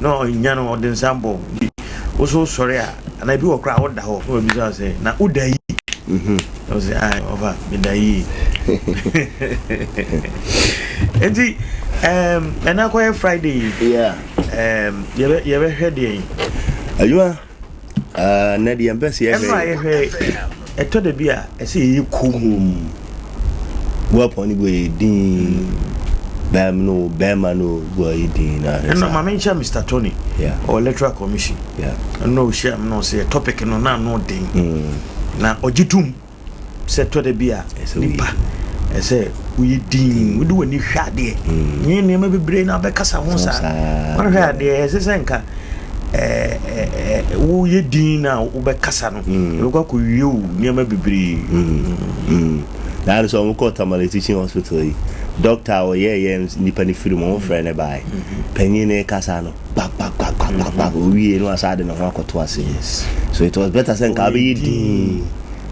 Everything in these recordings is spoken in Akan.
Na ɔnya no ɔde nsa bɔ bi. Wo so sɔre a, anaa ebi wɔ koraa a woda hɔ na wabisa wo sɛ, na woda yie? Na wo sɛ, ae, ɔfa, meda yie. Nti, ɛnɛ akɔyɛ Friday yi. Yeah. Yɛbɛ yɛbɛhwɛ deɛ yi. Adwuma, nɛ deɛ mpɛ sɛ yɛhwɛ. Ɛno a yɛhwɛ ɛtɔ da bi a ɛsɛ yɛyɛ komm. Buapɔn no bu yɛ din. Bɛm no bɛrima no bu yɛ din na ahwɛ saa. Ɛno maame nkyɛn Mr Tony. Yeah. Ɔwɔ electoral commission. Yeah. Ɛno ɔhyia mu na ɔsɛ topic no na ano den. Na ɔgye tum. Sɛ ɛtɔ da bi a, nipa ɛsɛ woyɛ dinn, wode w'ani hwɛ adeɛ. Mm. Nyɛ nneɛma bebree na wobɛkasa ho saa. Wohwɛ adeɛ ɛsɛ sɛ nka woyɛ din na wobɛkasa no mm. ɛbɛkɔ akɔwie wo nneɛma bebree. Mm. Na sɛ wɔkɔ Tamale Teaching Hospital yi, dɔkta a ɔyɛɛ yɛn nipa no firi mu, wɔfrɛ no bae. Mm-hmm. Panyin no kasa no, kpakpakpakpakpak, mm-hmm. owie no asa de ne ho akɔto ase. So it was better sɛ nka wobɛyɛ din.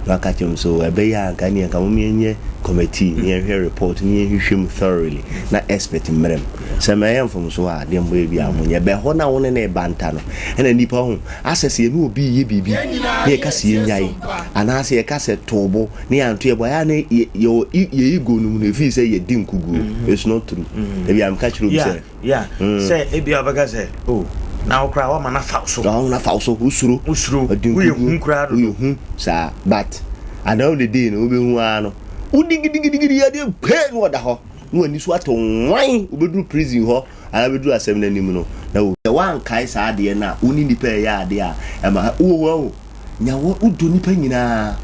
Na ɔka kyerɛ me sɛ, Oh, ɛbɛyɛ a anka ɛneɛ anka mom yɛnyɛ committee na yɛnhwɛ report na yɛnhwehwɛ mu thoroughly na expert mmra mu. Sɛ mɛyɛ mfomsoɔ a, adeɛ mbɔyɛ biara monyɛ. Bɛ hɔ no a wo ne no rebanta no, ɛna nnipa ho asɛ sɛ yɛne obi reyɛ biribi na yɛka sɛ yɛnnyae anaasɛ yɛka sɛ to wo bo na yɛanto yɛn bo a, ɛyɛ a na yɛwɔ yɛn ego no mu no, ɛfiri sɛ yɛdi nkuguo. It's not true. Da biara meka kyerɛ obi sɛ. Yeah, sɛ ebia wobɛka sɛ, oh, na wo koraa woama no afa wo so. Woama no afa wo so, wosuro. Wosuro, woyɛ hu koraa dodo. Woyɛ hu saa, but at the end of the day no, wobɛhu ara no, wodi gidigidigidi adeɛ pee na ɔda hɔ, na w'ani so atɔ nwan, wobɛduru prison hɔ, anaa wobɛduru asɛm no anim no, na wo. Sɛ woankae saa adeɛ no a, wo ne nnipa ɛyɛ adeɛ a, ɛma wowɔ hɔ ahu. Nya wɔ wodɔ nipa nyinaa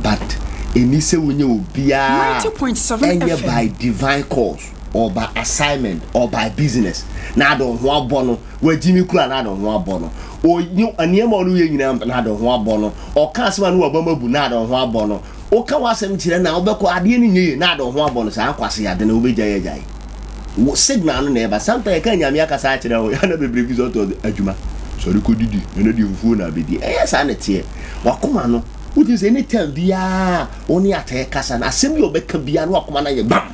but ɛni sɛ wonya obiara ɛnyɛ by divine cause or by assignment or by business na ade wo ho abɔ no wagyimi kura na ade wo ho abɔ no ɔnye nneɛma ɔno yɛ nyinaa na ade wo ho abɔ no ɔka asɛm a ne waba mabu na ade wo ho abɔ no woka w'asɛm kyerɛ na wobɛkɔ adeɛ no nyɛ yie na ade wo ho abɔ no saa nkwase ade no wobɛgyae agyae Wo signal no na ɛba. Sometimes yɛka Nyame akasa akyerɛ wo, yana bebree fi sɛ ɔtɔ adwuma. Sɔre kɔdidi, ɛnɛ deɛ fufuo na abɛdi. Ɛyɛ saa na ɛteɛ. Wakoma no, wotumi sɛ anytime biara wo ne atɛɛ kasa no, asɛm bi a ɔbɛka biara no wakoma no ayɛ gbam.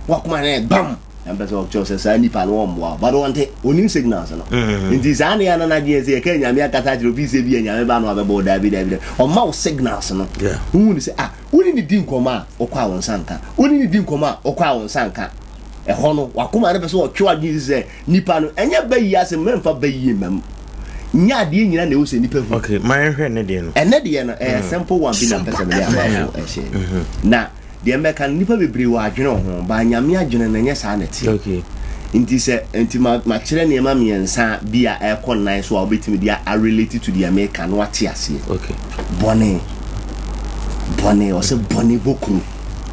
Wakoma no ayɛ gbam. Ɛmpɛ sɛ ɔkyerɛ sɛ saa nipa no ɔmmoa wo. But ɔnte, onim signals no. Mm-hmm. Nti saa ne yana no adwene sɛ yɛka Nyame akasa akyerɛ ofi sɛ bi a Nyame ba no abɛbɔ wo daabi daabi daabi. Ɔma wo signals no. Wohu ne sɛ ah Wo ne no di nkɔmmɔ a, wokɔ a wo nsa nka. Wo ne no di nkɔmmɔ a, wokɔ a wo nsa nka. Ɛhɔ no, w'akoma no pɛ sɛ ɔtwe w'adwene si sɛ nipa no, ɛnyɛ bayie asɛm, mɛmfa bayie mma mu. Nyɛ adeɛ nyina na ɛwɔ sɛ nipa hu. Okay, ma yɛnhwɛ ɛnɛ deɛ no. Ɛnɛ deɛ no, ɛyɛ simple one bi na mpɛ sɛ mede amanfoɔ ɛhyɛ. Na deɛ mɛka no, nipa bebree wɔ adwene wɔ ho, but Nyame adwene no, ɛnyɛ saa na ɛteɛ. Okay. Nti sɛ, nti ma, makyerɛ nneɛma mmiɛnsa bi a ɛkɔ nnan so a wobɛtumi de a relate to deɛ meka na wate aseɛ. Okay. Bɔne. Bɔne. Ɔsɛ bɔne bɔ kuro.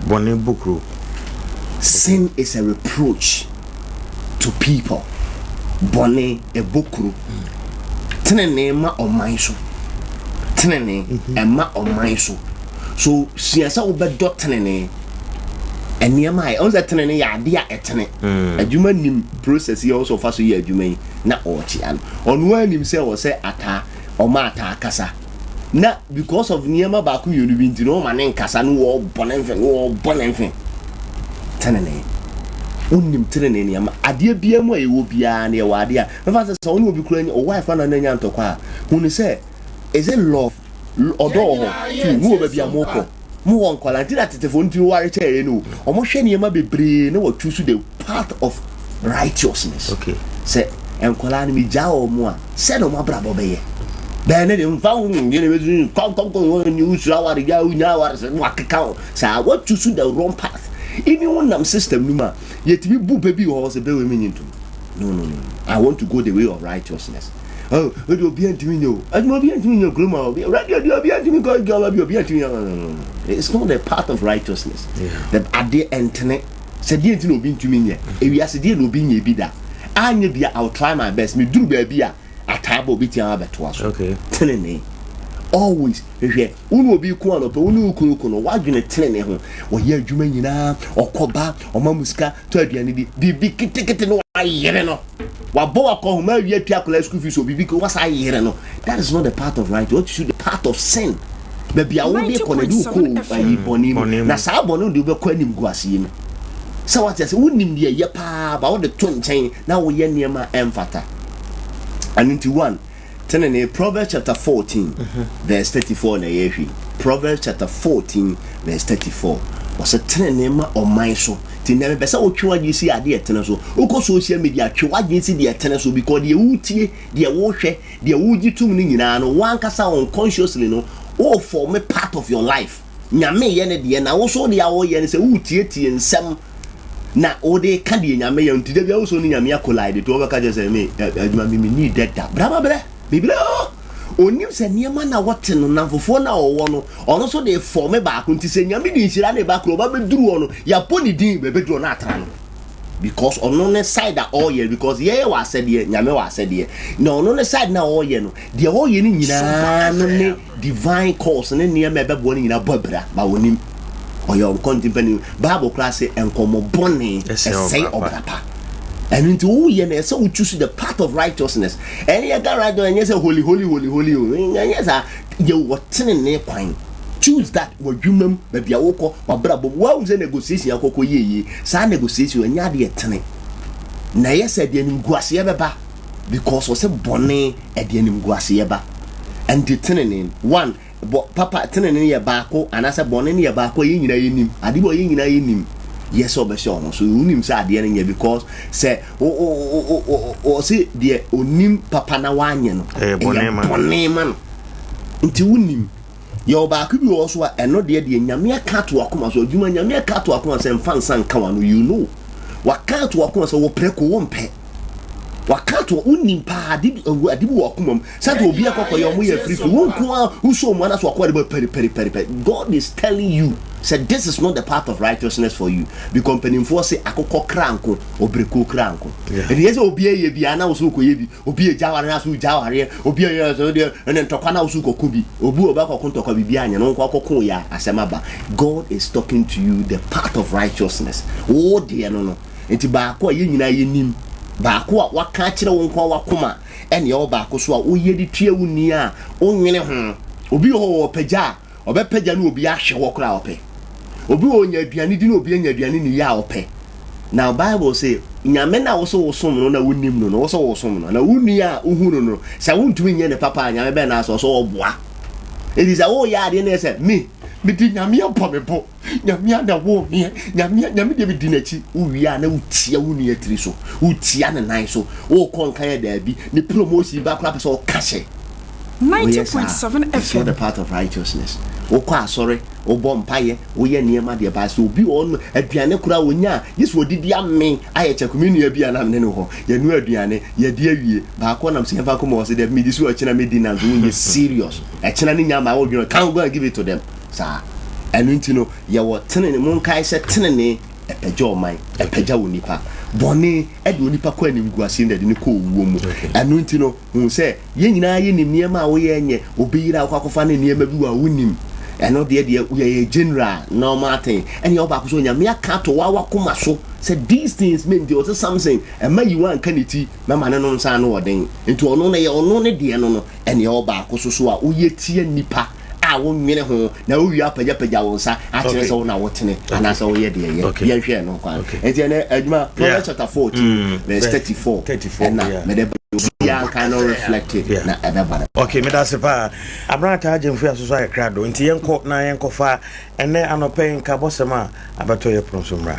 Bɔne bɔ kuro. Sin is a reproach to people. Bɔne ɛbɔ kuro. Tenenee ma ɔman so. Tenenee ɛma ɔman so. So sua sɛ wobɛdɔ tenenee. Nneɛma a ɔn sɛ tenenee yɛ adeɛ a ɛtene. Adwuma nim process yi a ɔsɛ ɔfa so yɛ adwuma yi na ɔrekyea no. Ɔno ara nim sɛ ɔsɛ ataa ɔma ataa kasa. Na because of nneɛma baako mmienu bi nti no ɔma ne nkasa no wɔbɔ ne mfe no wɔbɔ ne mfe. Tenenee. Wonim tenenee nneɛma. Adeɛ biara mu a yɛwɔ biara no yɛwɔ adeɛ a mɛfa sɛ sɛ wo ne obi kura nya wo wife ana no anya ntɔkwa a hu ne sɛ is it love ɔdɔ wɔ hɔ two mowɔ baabi a mokɔ mowɔ nkwadaa nti na tetefoɔ no tumi ware kyɛɛ no o wɔhwɛ nneɛma bebree na wɔ choose the path of righteousness okay. sɛ nkwadaa no megyaa wɔn a sɛ na wɔn abrabɔ bɛyɛ bɛn ne de nfa wo yɛ ne bɛsu kɔnkɔnkɔn ne wosuro aware gya wonya aware sɛ wakeka wo saa wa choose the wrong path even wonam system no mu a yɛtumi bu bɛ bi wɔ hɔ sɛ bɛwɛ menyi ntom no no no I want to go the way of righteousness oh wede obi antumi nyɛ o adwuma obi antumi nyɛ kurom a obi radio deɛ obi antumi kɔ adwuma bi obi antumi nyɛ no no no it's not the path of righteousness the adeɛ ɛntene sɛ deɛ nti na obi ntumi nyɛ ewiase deɛ na obi nyɛ bi da anyɛ bi a I will try my best meduru baabi a ataa bɔ obi tia abɛtoa so tenene always hwehwɛ wo ne obi ko anɔpɛ wo ne wo kunu ko no wadwene tenene ho ɔyɛ adwuma nyinaa ɔkɔba ɔma mu sika tɔ aduane di biribi ketekete no wayere no wabɔ wakɔhoma awie atua akwadaa school fees o biribi wasa ayere no that is not the part of right what you should the part of sin baabi a wode kɔ no de wokɔ ayi bɔne mu na saa bɔne no de wobɛkɔ anim gu aseɛ mu sɛ wate ase wonim deɛ ɛyɛ paa ba wode to nkyɛn na woyɛ nneɛma a ɛmfata. Ɛno nti one tenenee Proverbs chapter 14 verse 34 na ɛyɛ hwi. Proverbs chapter 14 verse 34. Ɔsɛ tenenee ma ɔman so. Nti nnɛ mepɛ sɛ wotwe w'adwene si adeɛ ɛtene so. Wokɔ social media twe w'adwene si deɛ ɛtene so because deɛ wotie, deɛ wohwɛ, deɛ wogye tom no nyinaa no w'ankasa unconsciously no wo form part of your life. Nyame yɛ ne deɛ na wo so deɛ a woyɛ no sɛ wotietie nsɛm na wode ka deɛ Nyame yɛ nti da bia wo so ne Nyame akolide nti wɔbɛka kyerɛ sɛ me adwuma me menni dɛ da bra ma brɛ mebrɛ o onim sɛ nneɛma na wɔte no namfofoɔ na ɔwɔ no ɔno nso de fɔme baako nti sɛ Nyame de nhyira ne ba koro ɔba bɛduru hɔ no yɛabɔ ne din bɛbɛduru hɔ no atra no because ɔno ne side a ɔyɛ because yɛyɛ wɔ asɛdeɛ Nyame wɔ asɛdeɛ na ɔno ne side na ɔyɛ no deɛ ɔyɛ no nyinaa no ne divine cause ne nneɛma a ɛbɛboa no nyinaa bɔ abira ma wɔnim ɔyɛ ɔnkɔnti mpanin bible koraa sɛ nkɔmmɔ bɔne ɛsɛe ɔbra pa ɛno nti woyɛ no ɛsɛ wo choose the path of righteousness ɛne yɛka righteousness ɛnyɛ sɛ holy holy holy holy o ɛnyɛ saa yɛ wɔ tenenee kwan choose that w'adwuma mu baabi a wokɔ w'abrabɔ mu woahu sɛ negotiation akɔkɔ yieye saa negotiation ɛnyɛ adeɛ tene na ɛyɛ sɛ deɛ animguaseɛ bɛba because ɔsɛ bɔne ɛde animguaseɛ ba ɛnti tenene one bɔ papa tenene yɛ baako anaasɛ bɔne no yɛ baako a yɛn nyinaa yɛnim ade bi a yɛn nyinaa yɛnim yɛ sɛ ɔbɛhyɛ ɔho so wonim sɛ adeɛ no nyɛ because sɛ ɔse deɛ onim papa na wanyɛ no ɛyɛ bɔne ma no nti wonim Yɛwɔ baako bi wɔ hɔ so a ɛno deɛ deɛ Nyame aka ato wakoma so adwuma Nyame aka ato wakoma sɛ mfa nsa nka wano you know waka ato wakoma sɛ wɔpɛ ko wompɛ waka ato wonim paa ade bi ade bi wɔ wakoma mu sɛ obi akɔkɔ yɛ ɔmo yɛ firifiri wo nko a wosɔ mu anaso wakoma de bɔ pɛri pɛri pɛri pɛri God is telling you sɛ this is not the path of righteousness for you because mpanimfoɔ se akokɔ kra nko obireko kra nko ɛdi yɛ sɛ obi ayɛ bi ana wo so kɔyɛ bi Obi egya aware na so gya awareɛ, obi ɛyɛ sɛ deɛ ɛne ntɔkwa na so kɔko bi. Obi wɔ bɛkɔko ntɔkwa biribi anyɛ no nkɔ akɔko yɛ asɛm aba. God is talking to you the path of righteousness. Wo deɛ no no. Nti baako a yɛn nyinaa yɛnim, baako a waka akyerɛ wo nko wakoma, ɛne ɛwɔ baako so a woyɛ de tua wo ni a wonwene ho. Obi wɔ hɔ wɔ pagya a Ɔbɛpagya ne obi ahwɛ hɔ koraa a ɔpɛ. Obi wɔ ɔnya aduane di na obi anya aduane ne yie a ɔpɛ. Na Bible se, Nyame no a wo se wosom no na wonim no no, wo se wosom no. Na wo nua a wohu no no, sɛ wontumi nyɛ ne papa a, Nyame bɛn na asɛ ɔsɛ ɔboa. Enti sɛ woyɛ adeɛ na yɛ sɛ, me, mede Nyame abɔ me bo, Nyame a na woo meɛ, Nyame, Nyame deɛ medi n'akyi. Wowie a na wotia wo nua tiri so, wotia ne nan so, wokɔ nkan a daabi, ne promotion ba koraa pɛ sɛ ɔka hyɛ. Woyɛ saa a, it's not a part of righteousness. Wokɔ asɔre, wobɔ mpaeɛ, woyɛ nneɛma deɛ baa sɛ obi wɔ hɔ no aduane koraa ɔnya a, gye sɛ ɔdidi amee ayɛ kyɛko. Me nua bi a na mene no hɔ, yɛnoa aduane, yɛadi awie, baako nam sɛ yɛmfa nkɔma ɔse daabi medi so ɔkyena mɛdi nanso wonyɛ serious. Ɛkyena no nya ma wodwene can go and give it to them. Saa. Ɛno nti no, yɛwɔ tenene, monkae sɛ tenene ɛpagya ɔman, ɛpagya onipa. Bɔne ɛde onipa kɔ animguaseɛ mu na ɛde no kɔ owuo mu. Ɛno nti no, Hu sɛ, yɛn nyinaa yɛnim nneɛma a woyɛ nyɛ obi yere a wokɔ akɔfa ne nneɛma bi wɔ a wonim. Ɛno deɛ deɛ yɛyɛ general normal thing. Ɛne ɛwɔ baako so Onyame aka ato wa wakoma so sɛ these things me nti ɔsɛ Samson ɛma yi wanka ne ti mɛma ne nom nsa ano ɔden. Nti ɔno no ɛyɛ ɔno ne deɛ no no. Ɛne ɛwɔ baako so so a woyɛ tia nnipa a wonwene ho na wowie apagyapagya wo nsa akyerɛ sɛ wo na wotene anaasɛ woyɛ deɛ yɛ yɛnhwɛ ɛno kwan nti ɛnɛ adwuma Proverbs chapter 14 mm. verse 34 ɛna mede obiara nka no reflect na ɛbɛba no. Okay, meda ase paa. Aberante agyemfo asoso ayɛ krado nti yɛnkɔ na yɛnkɔfa ɛnɛ anɔpɛ yi nkabɔsɛm a abɛtɔ yɛ pono so mmra.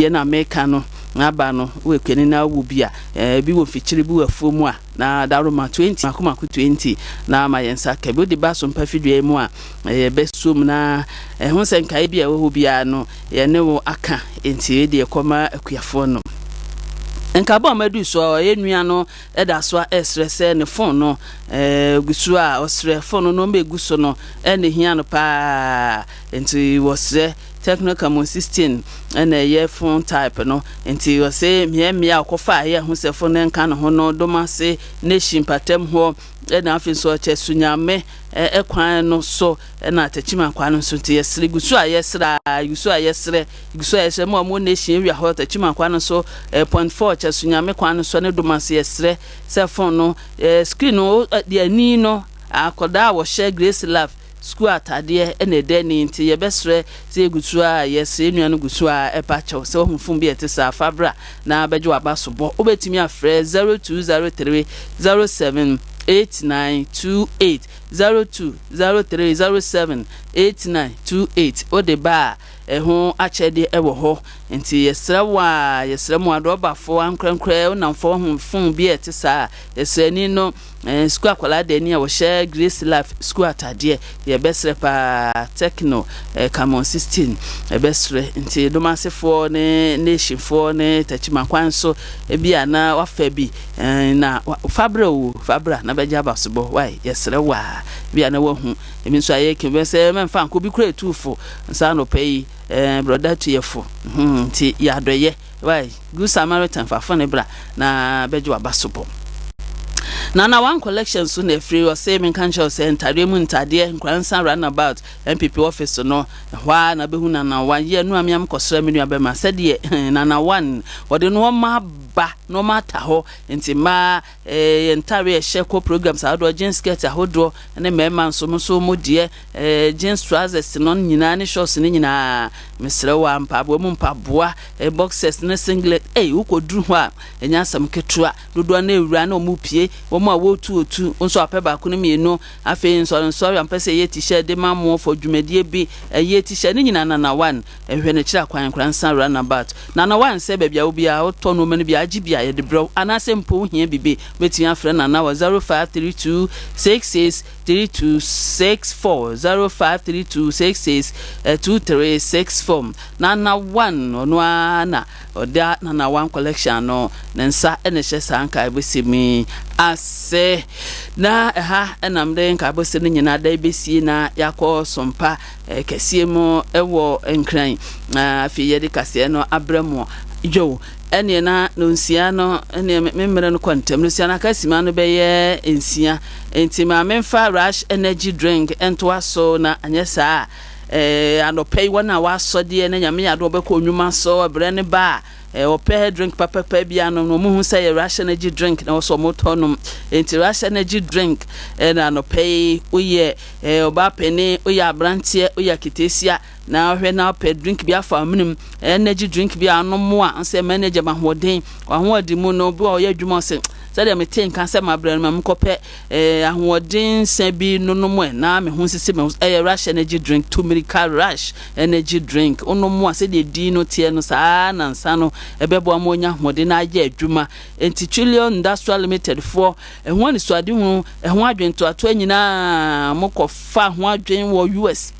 Deɛ na meka no aba no, wowɔ akuani na wowɔ bi a, ebi wɔ mfikyire, bi wɔ afuo mu a, na dawuroma 20, mako mako 20 na ama yɛn nsa aka bi. Wode ba Sompa fidua yi mu a, yɛbɛsom na ɛho sɛ nkaeɛ bi a ɛwɔ hɔ biara no, yɛne wo aka. Enti wei deɛ kɔma akuafoɔ no. Nkaebɔ a madu so a ɔyɛ nua no da so a ɛresrɛ sɛ ne fon no gu so a ɔsrɛ fon no nneɛma egu so no ɛna ehia no paa. Enti wɔsrɛ Tecno Camon 16 na ɛyɛ phone type no nti ɔse mmeammea a ɔkɔfa a ɛyɛ ho sɛ phone no nka ne ho no Domase Nation mpatam hɔ na afei nso ɔkyɛ Sunyame kwan no so na Techiman kwan no nso nti yɛsrɛ gu so a yɛsrɛ a gu so a yɛsrɛ gu so a yɛsrɛ mu a mo Nation area hɔ Techiman kwan no so point 4 kyɛ Sunyame kwan no so ne Domase yɛsrɛ sɛ phone no screen no deɛ ani no akɔdaa a wɔhyɛ Grace Love Sukuu ataadeɛ na ɛda ani nti yɛbɛsrɛ sɛ yɛgu so ara yɛsrɛ yɛn nua no gu so ara ɛpa kyɛw sɛ wahu fom bi a ɛte saa fa bra na bɛgye w'aba so bɔ wobɛtumi afrɛ 0203 07 8928 0203 07 8928 wode ba a ɛho akyɛdeɛ ɛwɔ hɔ nti yɛsrɛ wo a yɛsrɛ mo adɔbafoɔ ankorɛnkorɛ wonamfoɔ wahu fom bi a ɛte saa a yɛsrɛ ani no Eh, sukuu akwadaa deɛ ni a wɔhyɛ Grace Life sukuu atadeɛ, yɛbɛsrɛ paa Techno eh, Camon 16 yɛbɛsrɛ nti Domasefoɔ ne Nationfoɔ ne Takyima kwan so ebi a na wafa bi eh, na fa brɛ o fa bra na bɛgye abasobɔ wai yɛsrɛ waa bi a na wahu ebi nso ayɛ kɛmɛ sɛ mɛmfa nkɔ bi kura etuufo nsa anɔpa yi eh, brɔda tuyɛfo hmm, nti yɛ adɔyɛ. Wai, Good Samaritan fa fone bra na bɛgye w'abasobɔ. Nana One Collection so na ɛfiri, ɔse menka nkyerɛ wo sɛ ntadeɛ mu ntadeɛ, Nkoransa Runabout, NPP office no, ɛhɔ ara na wobɛhu Nana One. Yɛ no a me a mekɔsra me nua bɛma sɛdeɛ Nana One wɔde nnoɔma aba, nnoɔma ata hɔ, nti mmaa eh, yɛn ntadeɛ a ɛhyɛ kɔ programs ahodoɔ, jeans skirt ahodoɔ, ne mmarima nso mo nso mo deɛ eh, jeans trousers no nyinaa ne shorts no nyinaa, mesrɛ wo a mpaboa mu mpaboa, eh, boxers ne singlet, eh, wokɔduru hɔ a ɛnyɛ asɛm ketewa, dodoɔ no awura na wɔn pie, wɔn a wɔretu otu, wo nso apɛ baako no mmienu, afei nsɔrensɔre a mpɛ sɛ ɛyɛ t-shirt de ma mo for dwumadie bi, ɛyɛ t-shirt ne nyinaa nana one, ɛhwɛ no kyerɛ akwan Nkoransa runabout. Nana one sɛ baabi a wo biara wotɔ nnoɔma no bi a agye bi a yɛde brɛ wo, anaasɛ mpo wohia bibi, wobɛtumi afrɛ Nana wɔ 0532 66 3264 0532 66 2364. Nana one ɔno ara na ɔda Nana one collection ano, ne nsa na ɛhyɛ saa nkaebɔsɛm yi ase. Na ɛha na mede nkaebɔsɛm no nyinaa da bɛsie na yɛakɔ sompa kɛseɛ mu wɔ Nkran. Na afei yɛde kaseɛ no abrɛ mo. Yo, ɛneɛ na nonsia no, ɛneɛ me mmerɛ no kɔ ntɛm. Nonsia no aka sima no bɛyɛ nsia. Nti ma memfa Rush Energy Drink ntoa so na anyɛ saa a, eh, anɔpa yi wɔn a wɔasɔ deɛ na Nyame yɛ adom wɔbɛkɔ nnwuma so, ɛberɛ no ba a, eh, wɔpɛ drink papapa bi anom no, wɔhu sɛ yɛ Rush Energy Drink na wɔsɔ wɔtɔ nom. Nti Rush Energy Drink eh, na anɔpa yi woyɛ eh, ɔbaa panin, woyɛ aberanteɛ, woyɛ aketeesia, na wohwɛ na wopɛ drink bi afa wo menem, energy drink bi a anom a, sɛ ma energy ma ahoɔden, w'ahoɔden mu no, bi wɔ ɔyɛ adwuma ɔsɛ sɛdeɛ mete nka sɛ mabrɛ no ma mekɔpɛ eh, ahoɔden nsa bi nonom ɛ na me ho nsisi me ho. Ɛyɛ Rush energy drink, tu mmirika Rush energy drink wonom a sɛdeɛ din no teɛ no saa na nsa no ɛbɛboa ma onya ahoɔden na ayɛ adwuma. Enti Trillion Industrial Limited foɔ ɛho anisoadehunu, ɛho adwentoatoa nyinaa mokɔfa ho adwen wɔ US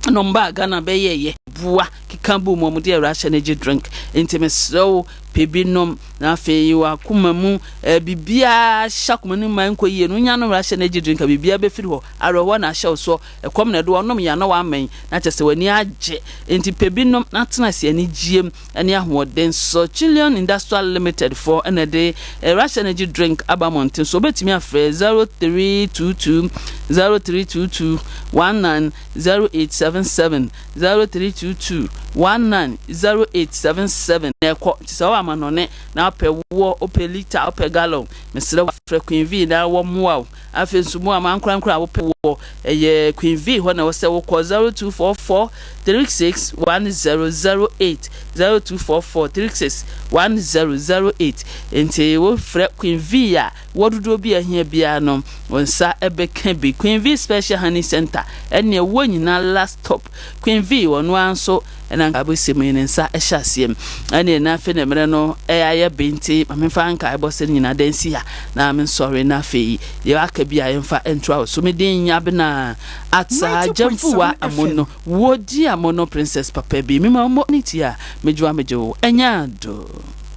na ɔmo baa Ghana bɛyɛɛyɛ boa keka bom ɔmo de Rush energy drink. Enti mesrɛ wo pɛ bi nom na afei w'akoma mu eh, biribiara hyɛ akoma no mu ma ɛnkɔ yie no wonya no Rush energy drink a biribiara bɛfiri hɔ. Awerɛhoɔ na ahyɛ wo soɔ, ɛkɔm na ɛde wo, ɔnom yɛ a na wamɛn na kyerɛ sɛ w'ani agye. Enti pɛ bi nom na tena ase anigyeɛ mu ne ahoɔden so. Chillion Industrial Limited foɔ na ɛde Rush energy drink aba mmɔnten so. Wobɛtumi afrɛ 0322 0322 190877 0322 190877 na ɛkɔ. Nti sɛ wowɔ amanɔne na wopɛ woɔ, wopɛ lita, wopɛ gallon, mesrɛ wo frɛ Queen V na wɔmmoa wo. Afei nso mo a mo ankorankoro a wopɛ wɔ ɛyɛ Queen V hɔ na ɛwɔ sɛ wokɔ 0244 36 1008 0244 36 1008 nti wofrɛ Queen V a wɔ dodoɔ bi a ɛhia biara no wo nsa ɛbɛka bi. Queen V Special Honey Center ɛne ɛwɔ nyinaa last stop. Queen V ɔno ara nso ɛna nkaebɔ mu yi ne nsa ɛhyɛ aseɛ mu ɛne ɛna afei na mmerɛ no ɛyɛ be nti ma memfa nkaebɔ sɛ no nyinaa dan si ha na mensɔre na afei yɛ aka bi a yɛmfa ntoa wo so. Medin Abena Atsa Gyamfuwa Amono Wodi Amono Princess papa bi mema mmɔ ne ti a megyewa megye wo ɛnyɛ ado.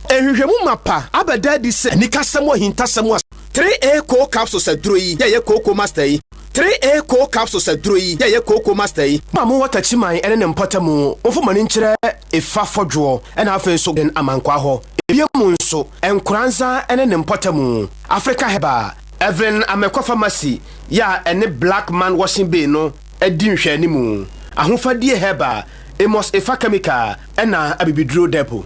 Nhwehwɛmu mapa abɛda adi sɛ anikasɛm wɔ ahintasɛm a 3A Coal Capsules aduro yi yɛyɛ Kooko Master yi 3A Coal Capsules aduro yi yɛyɛ Kooko Master yi. Mo a mowɔ Takyiman ne ne mpɔtamu, momfa mo ani nkyerɛ Efa Fɔdwoɔ ɛna afei nso Amankwaa hɔ. Ebiem nso, Nkoranza ne ne mpɔtamu, Africa Herbal, Evelyn Amekwa Pharmacy yɛ a ɛne Black Man Washing Bay no di nhwɛanimu, Ahofadie Herbal, Amos Efa Chemical ɛna Abibiduro Depot.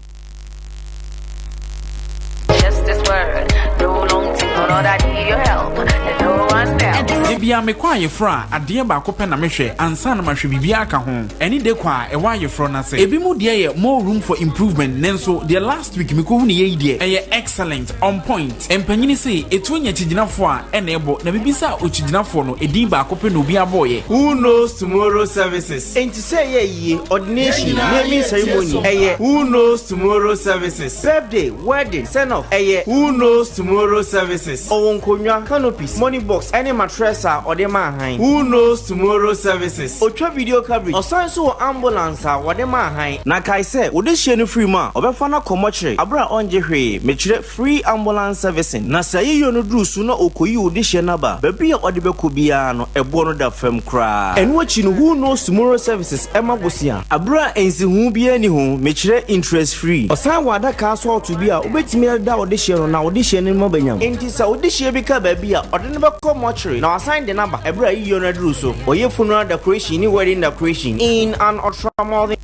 Da biara mekɔ ayeforɔ a, adeɛ baako pɛ na mehwɛ ansa na mahwɛ biribiara aka ho. Ɛne decor a ɛwɔ ayeforɔ no ase. Ebinom deɛ yɛ more room for improvement nanso deɛ last week mekɔhunuiɛ yi deɛ, ɛyɛ excellent, on point. Mpanyini se, etuo nya kyigyinafoɔ a ɛna ɛbɔ, na mebisaa okyigyinafoɔ no, edin baako pɛ na obiara bɔeɛ. Who knows tomorrow services. Enti sɛ ɛyɛ ayie, ordination, naming ceremony, ɛyɛ. Who knows tomorrow services. Birthday, wedding, send off, ɛyɛ. Who knows tomorrow services. Ɔwɔ nkonnwa, canopies, money box, ɛne mattress a ɔde ma ahan. Who knows tomorrow services. Ɔtwa video coverage. Ɔsan nso wɔ ambulance a wɔde ma ahan. Na kae sɛ, wode hyeɛ no firi mu a, ɔbɛfa no akɔ mɔkyere bere a ɔngye hwee, mekyerɛ free ambulance servicing. Na sɛ ayeyɔ no duru so na ɔkɔyi wo dehyeɛ no aba a, baabi a ɔde bɛkɔ biara no, ɛboɔ no da fam koraa. Ɛno akyi no, Who Knows Tomorrow Services ma bosea bere a nsiho biara nni ho, mekyerɛ interest free. Ɔsan wɔ adaka asɔɔto bi a wobɛtumi de da wo dehyeɛ no na wo dehyeɛ no mu aba nyam. Enti sɛ wo dehyeɛ bi ka baabi a, ɔde no bɛkɔ mɔkyere na wasan de no aba bere a ayeyɔ no aduru so. Ɔyɛ funeral decoration ne wedding decoration in an ultramodern.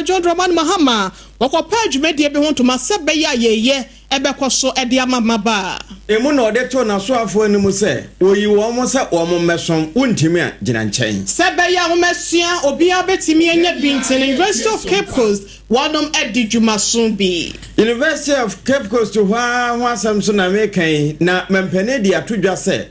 John Dramani Mahama, wɔkɔpɛɛ dwumadie bi ho ntoma sɛ ɛbɛyɛ a yieyɛ bɛkɔ so de ama mmabaa. Emu na ɔde too n'asoafoɔ anim sɛ, Wɔyi wɔn sɛ wɔmmɛsom, wontumi a, gyina nkyɛn. Sɛ ɛbɛyɛ a nwomasua a obiara bɛtumi anya bi nti no, University of Cape Coast wɔnom adi dwumaso bi. University of Cape Coast hɔ ara ho asɛm nso na mereka yi, na mampanin de ato dwa sɛ,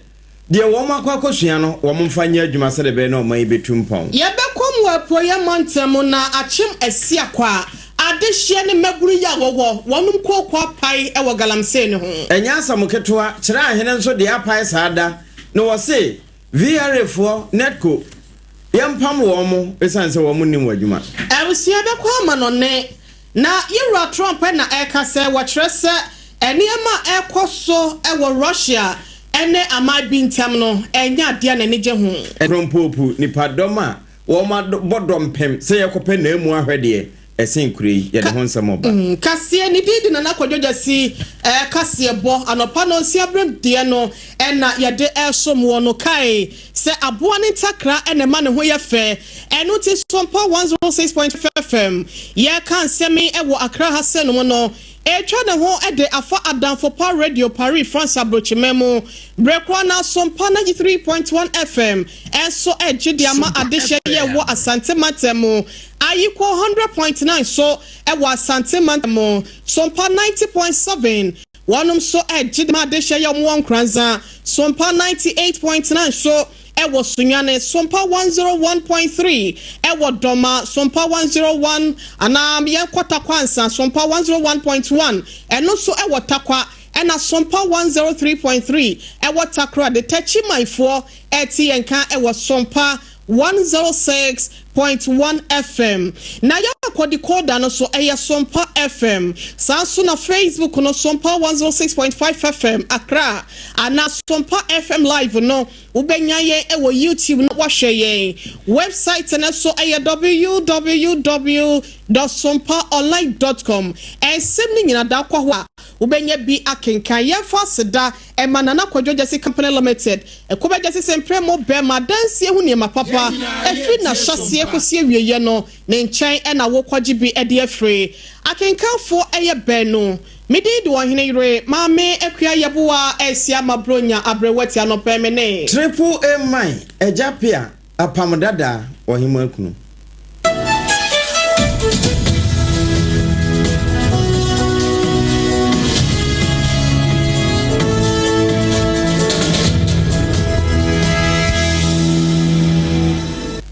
Deɛ wɔn akɔ akɔsua no, wɔn mfa nyɛ adwuma sɛdeɛ ɛbɛyɛ na ɔman yi bɛtu mpɔn. Yɛbɛkɔ mu wɔ Apueeɛ mantam na akyem Asiakwa adehyeɛ ne mmabunu yi a wɔwɔ wɔnom kooko apae wɔ galamsey no ho. Ɛnyɛ asɛm ketewa, kyerɛ ahene nso deɛ apae saa da no wɔse VRA foɔ, NEDCO, yɛmpam wɔn mo ɛsiane sɛ wɔn nnim wɔn adwuma. Abusua bɛkɔ amanɔne Na Yewura Trump na ɛreka sɛ wɔkyerɛ sɛ nneɛma a ɛrekɔ so wɔ Russia ne aman bi ntam no nyɛ adeɛ a n'ani gye ho. Krompopu nnipadɔm a wɔabɔ dɔmpem sɛ yɛkɔpɛ naamu ahwɛ deɛ ɛsen kuro yi, yɛde ho nsɛm reba. Kaseɛ, ne din de Nana Kwadwo Gyasi, kaseɛbɔ, anɔpa nɔnsia berɛm deɛ no na yɛde resom woɔ no. Kae sɛ aboa ne ntakra na ɛma ne ho yɛ fɛ, ɛno nti Sompa 106.5 FM yɛreka nsɛm yi wɔ Accra ha sɛ nom no ɛretwa ne ho de afa Adamfo Pa Radio Paris France abrokyiman mu. Berɛ korɔ no ara Sompa 93.1 FM nso regye de ama adehyeɛ yɛ wɔ Asante mantam mu. Ayiko 100.9 so wɔ Asante mantam mu. Sompa 90.7 Wɔnom nso gye dɛm adehyeɛ yi a wɔwɔ Nkoranza, Sompa 98.9 so wɔ Sunyani, Sompa 101.3 wɔ Dɔma, Sompa 101 anaa yɛnkɔ Tarkwa ansa, Sompa 101.1 ɛno nso wɔ Tarkwa, ɛna Sompa 103.3 wɔ Takoradi. Takyimanfoɔ ɛte yɛn nka wɔ Sompa. 106.1 FM. Na yɛakɔ decoder no so, ɛyɛ Sompa FM. Saa nso na Facebook no, Sompa 106.5 FM Accra anaa Sompa FM Live no, wobɛnya yɛn wɔ YouTube na woahwɛ yɛn. Website no so ɛyɛ www.sompaonline.com. Nsɛm no nyina da kɔ hɔ a, wobɛnya bi akenkan. Yɛmfa aseda ɛma Nana Kwadwo Gyasi Company Limited, Ɛkɔba Gyasi sɛ mprɛ mo bɛma adansie ho nneɛma papa ɛfiri n'ahyɛseɛ kɔsi awieɛ no, ne nkyɛn na wokɔgye bi de afiri. Akenkanfoɔ yɛ baanu. Me din de Ɔhene Yere Maame Akua Yeboah Asiamah Bronya Aberewati Anɔpɛ me ne. Triple A Man Agya Pea Apam Dada Ɔhemmaa Kunu.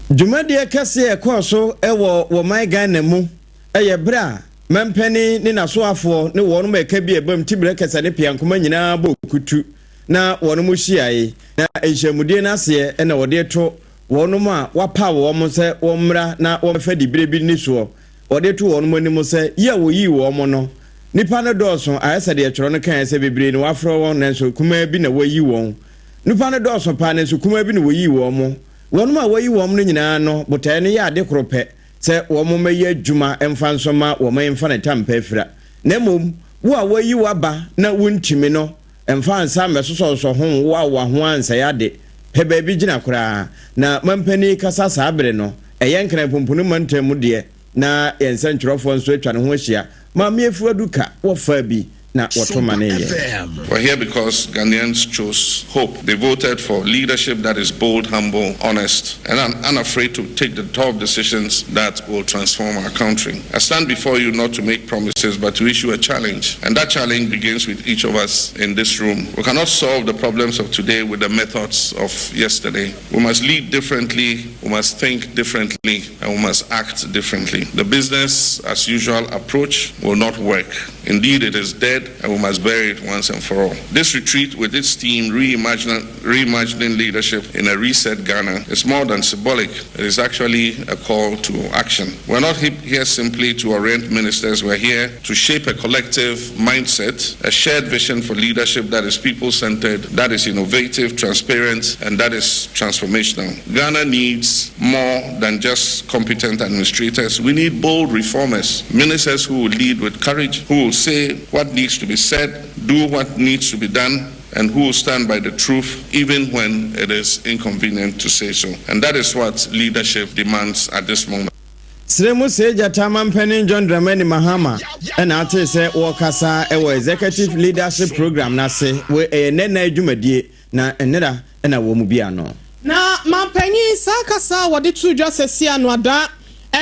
Dwumadie kɛseɛ a ɛkɔɔ so wɔ wɔman Ghana mu yɛ berɛ a mampanin ne n'asoafoɔ ne wɔnom a ɛka bi a ɛbam Tibrɛ Kɛsɛ ne Piankoma nyinaa bɔɔ kutu na wɔnom hyiae na nhyiamudie no aseɛ na wɔde reto Wɔnom a wɔapaw wɔn sɛ wɔmmra na wɔmmɛfa diberɛ bi nnisoɔ, wɔde to wɔnom anim sɛ, yi a wɔyii wɔn no, nnipa no dɔɔso, ayɛ sɛ deɛ twerɛ no kaeɛ sɛ, Bebree na wɔafrɛ wɔn, nanso kumaa bi na wɔayi wɔn. Nnipa no dɔɔso paa, nanso kumaa bi na wɔyii wɔn. Wɔnom a wɔayi wɔn no nyinaa no botaeɛ no yɛ ade koro pɛ, sɛ wɔmmɛyɛ adwuma mfa nso mma wɔn mfa ne tampa afira. Na mmom wo a wɔayi wo aba na wontumi no, Mfa nsa mmɛsosɔsosɔ ho nwoawoa ho ara nsɛe ade. Pɛ baabi gyina koraa. Na mampanin kasa saa bere no, ɛyɛ Nkran Pumpuni mantam mu deɛ, na yɛn nsɛntwerɛfoɔ nso atwa ne ho ahyia. Maame Afuadu ka wɔfaa bi na wɔto manee yɛn. We're here because Ghanaians chose hope. They voted for leadership that is bold, humble, honest, and unafraid to take the tough decisions that will transform our country. I stand before you not to make promises, but to issue a challenge. And that challenge begins with each of us in this room. We cannot solve the problems of today with the methods of yesterday. We must lead differently, we must think differently, and we must act differently. The business as usual approach will not work. Indeed, it is dead, and we must bury it once and for all. This retreat, with its theme, Reimagining, Reimagining Leadership in a Reset Ghana, is more than symbolic. It is actually a call to action. We're not here simply to orient ministers, we're here to shape a collective mindset, a shared vision for leadership that is people centered, that is innovative, transparent, and that is transformational. Ghana needs more than just competent administrators. We need bold reformers, ministers who will lead with courage, who will say what needs to be said, do what needs to be done, and who will stand by the truth even when it is inconvenient to say so. And that is what leadership demands at this moment. Serɛ mu see gyata manpanin John Dramani Mahama na atee sɛ wɔrekasa wɔ Executive Leadership Program no ase wei ɛyɛ nnɛ nna dwumadie na nnera na wɔn mu bi ano. Na manpanyin saa kasa a wɔde too dwa sɛsi ano ada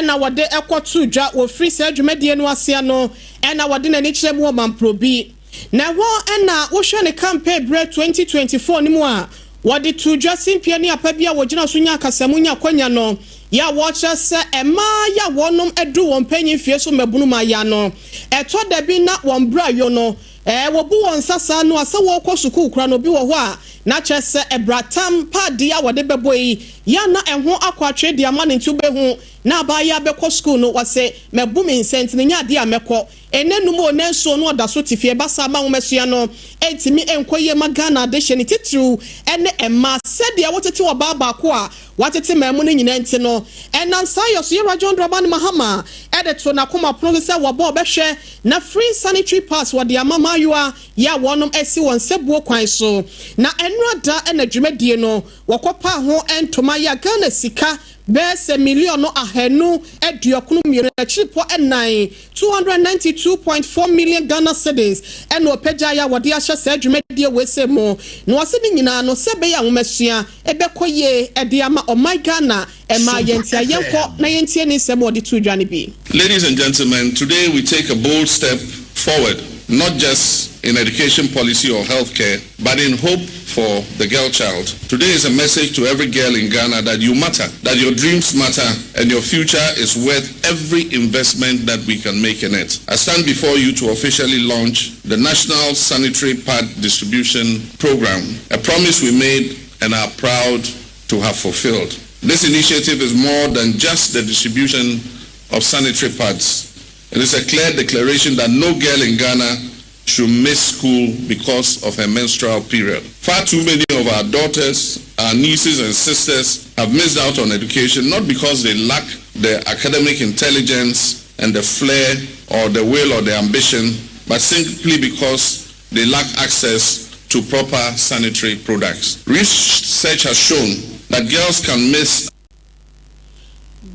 na wɔde kɔ too dwa wɔ firi saa dwumadie no aseɛ no na wɔde n'ani kyerɛ mu wɔ Mamprobi. Na ɛhɔ na wohwɛ ne campaign berɛ 2024 no mu a, wɔde too dwa simpie ne apa bi a wɔgyina so nya akasamu nya akwanya no yɛ a wɔkyerɛ sɛ mmaa yɛ a wɔnom aduru wɔn mpanyin mfie so mmabunu ma ya no ɛtɔ da bi na wɔn bra yo no ɛɛ wɔbu wɔn nsa saa no a sɛ wɔrekɔ sukuu koraa no obi wɔ hɔ a na kyerɛ sɛ ɛbratam paadi a wɔde bɛbɔ yi yɛ a na ɛho akɔ atwere de ama no nti wobɛhu na abaayewa bɛkɔ sukuu no wɔse mabu me nsa nti no nyɛ adeɛ a mɛkɔ Ɛnnɛ num o, nnɛ nson no ɔda so te fie. Ɛba saa ma nwomasua no ntumi nkɔ yie ma Ghana adehye ne titiriw ne mmaa. Sɛdeɛ wotete ɔbaa baako a watete mmaa mu no nyinaa nti no, ɛnam saa yɔ so Yɛwura John Dramani Mahama de too n'akoma pono so sɛ wɔbɔ ɔbɛhwɛ na free sanitary pads wɔde ama mmaayewa yi a wɔnom asi wɔn nsabuo kwan so. Na ɛnora da na dwumadie no wɔkɔpaa ho ntoma yi a Ghana sika bɛyɛ sɛ miliɔno 292 akyiripɔ nnan, 292.4 million Ghana cedis, ɛna ɔpagyaeɛ a wɔde ahyɛ saa dwumadie wei sei mu. Na wɔse ne nyinaa no sɛ ɛbɛyɛ a nwomasua bɛkɔ yie de ama ɔman Ghana mmaa. Yɛnti a yɛnkɔ na yɛntie ne nsɛm a ɔde too dwa no bi. Ladies and gentlemen, today we take a bold step forward, not just in education policy or healthcare, but in hope for the girl child. Today is a message to every girl in Ghana that you matter, that your dreams matter, and your future is worth every investment that we can make in it. I stand before you to officially launch the National Sanitary Pad Distribution Program, a promise we made and are proud to have fulfilled. This initiative is more than just the distribution of sanitary pads. It is a clear declaration that no girl in Ghana should miss school because of her menstrual period. Far too many of our daughters, our nieces and sisters have missed out on education not because they lack the academic intelligence and the flair or the will or the ambition, but simply because they lack access to proper sanitary products. Research has shown that girls can miss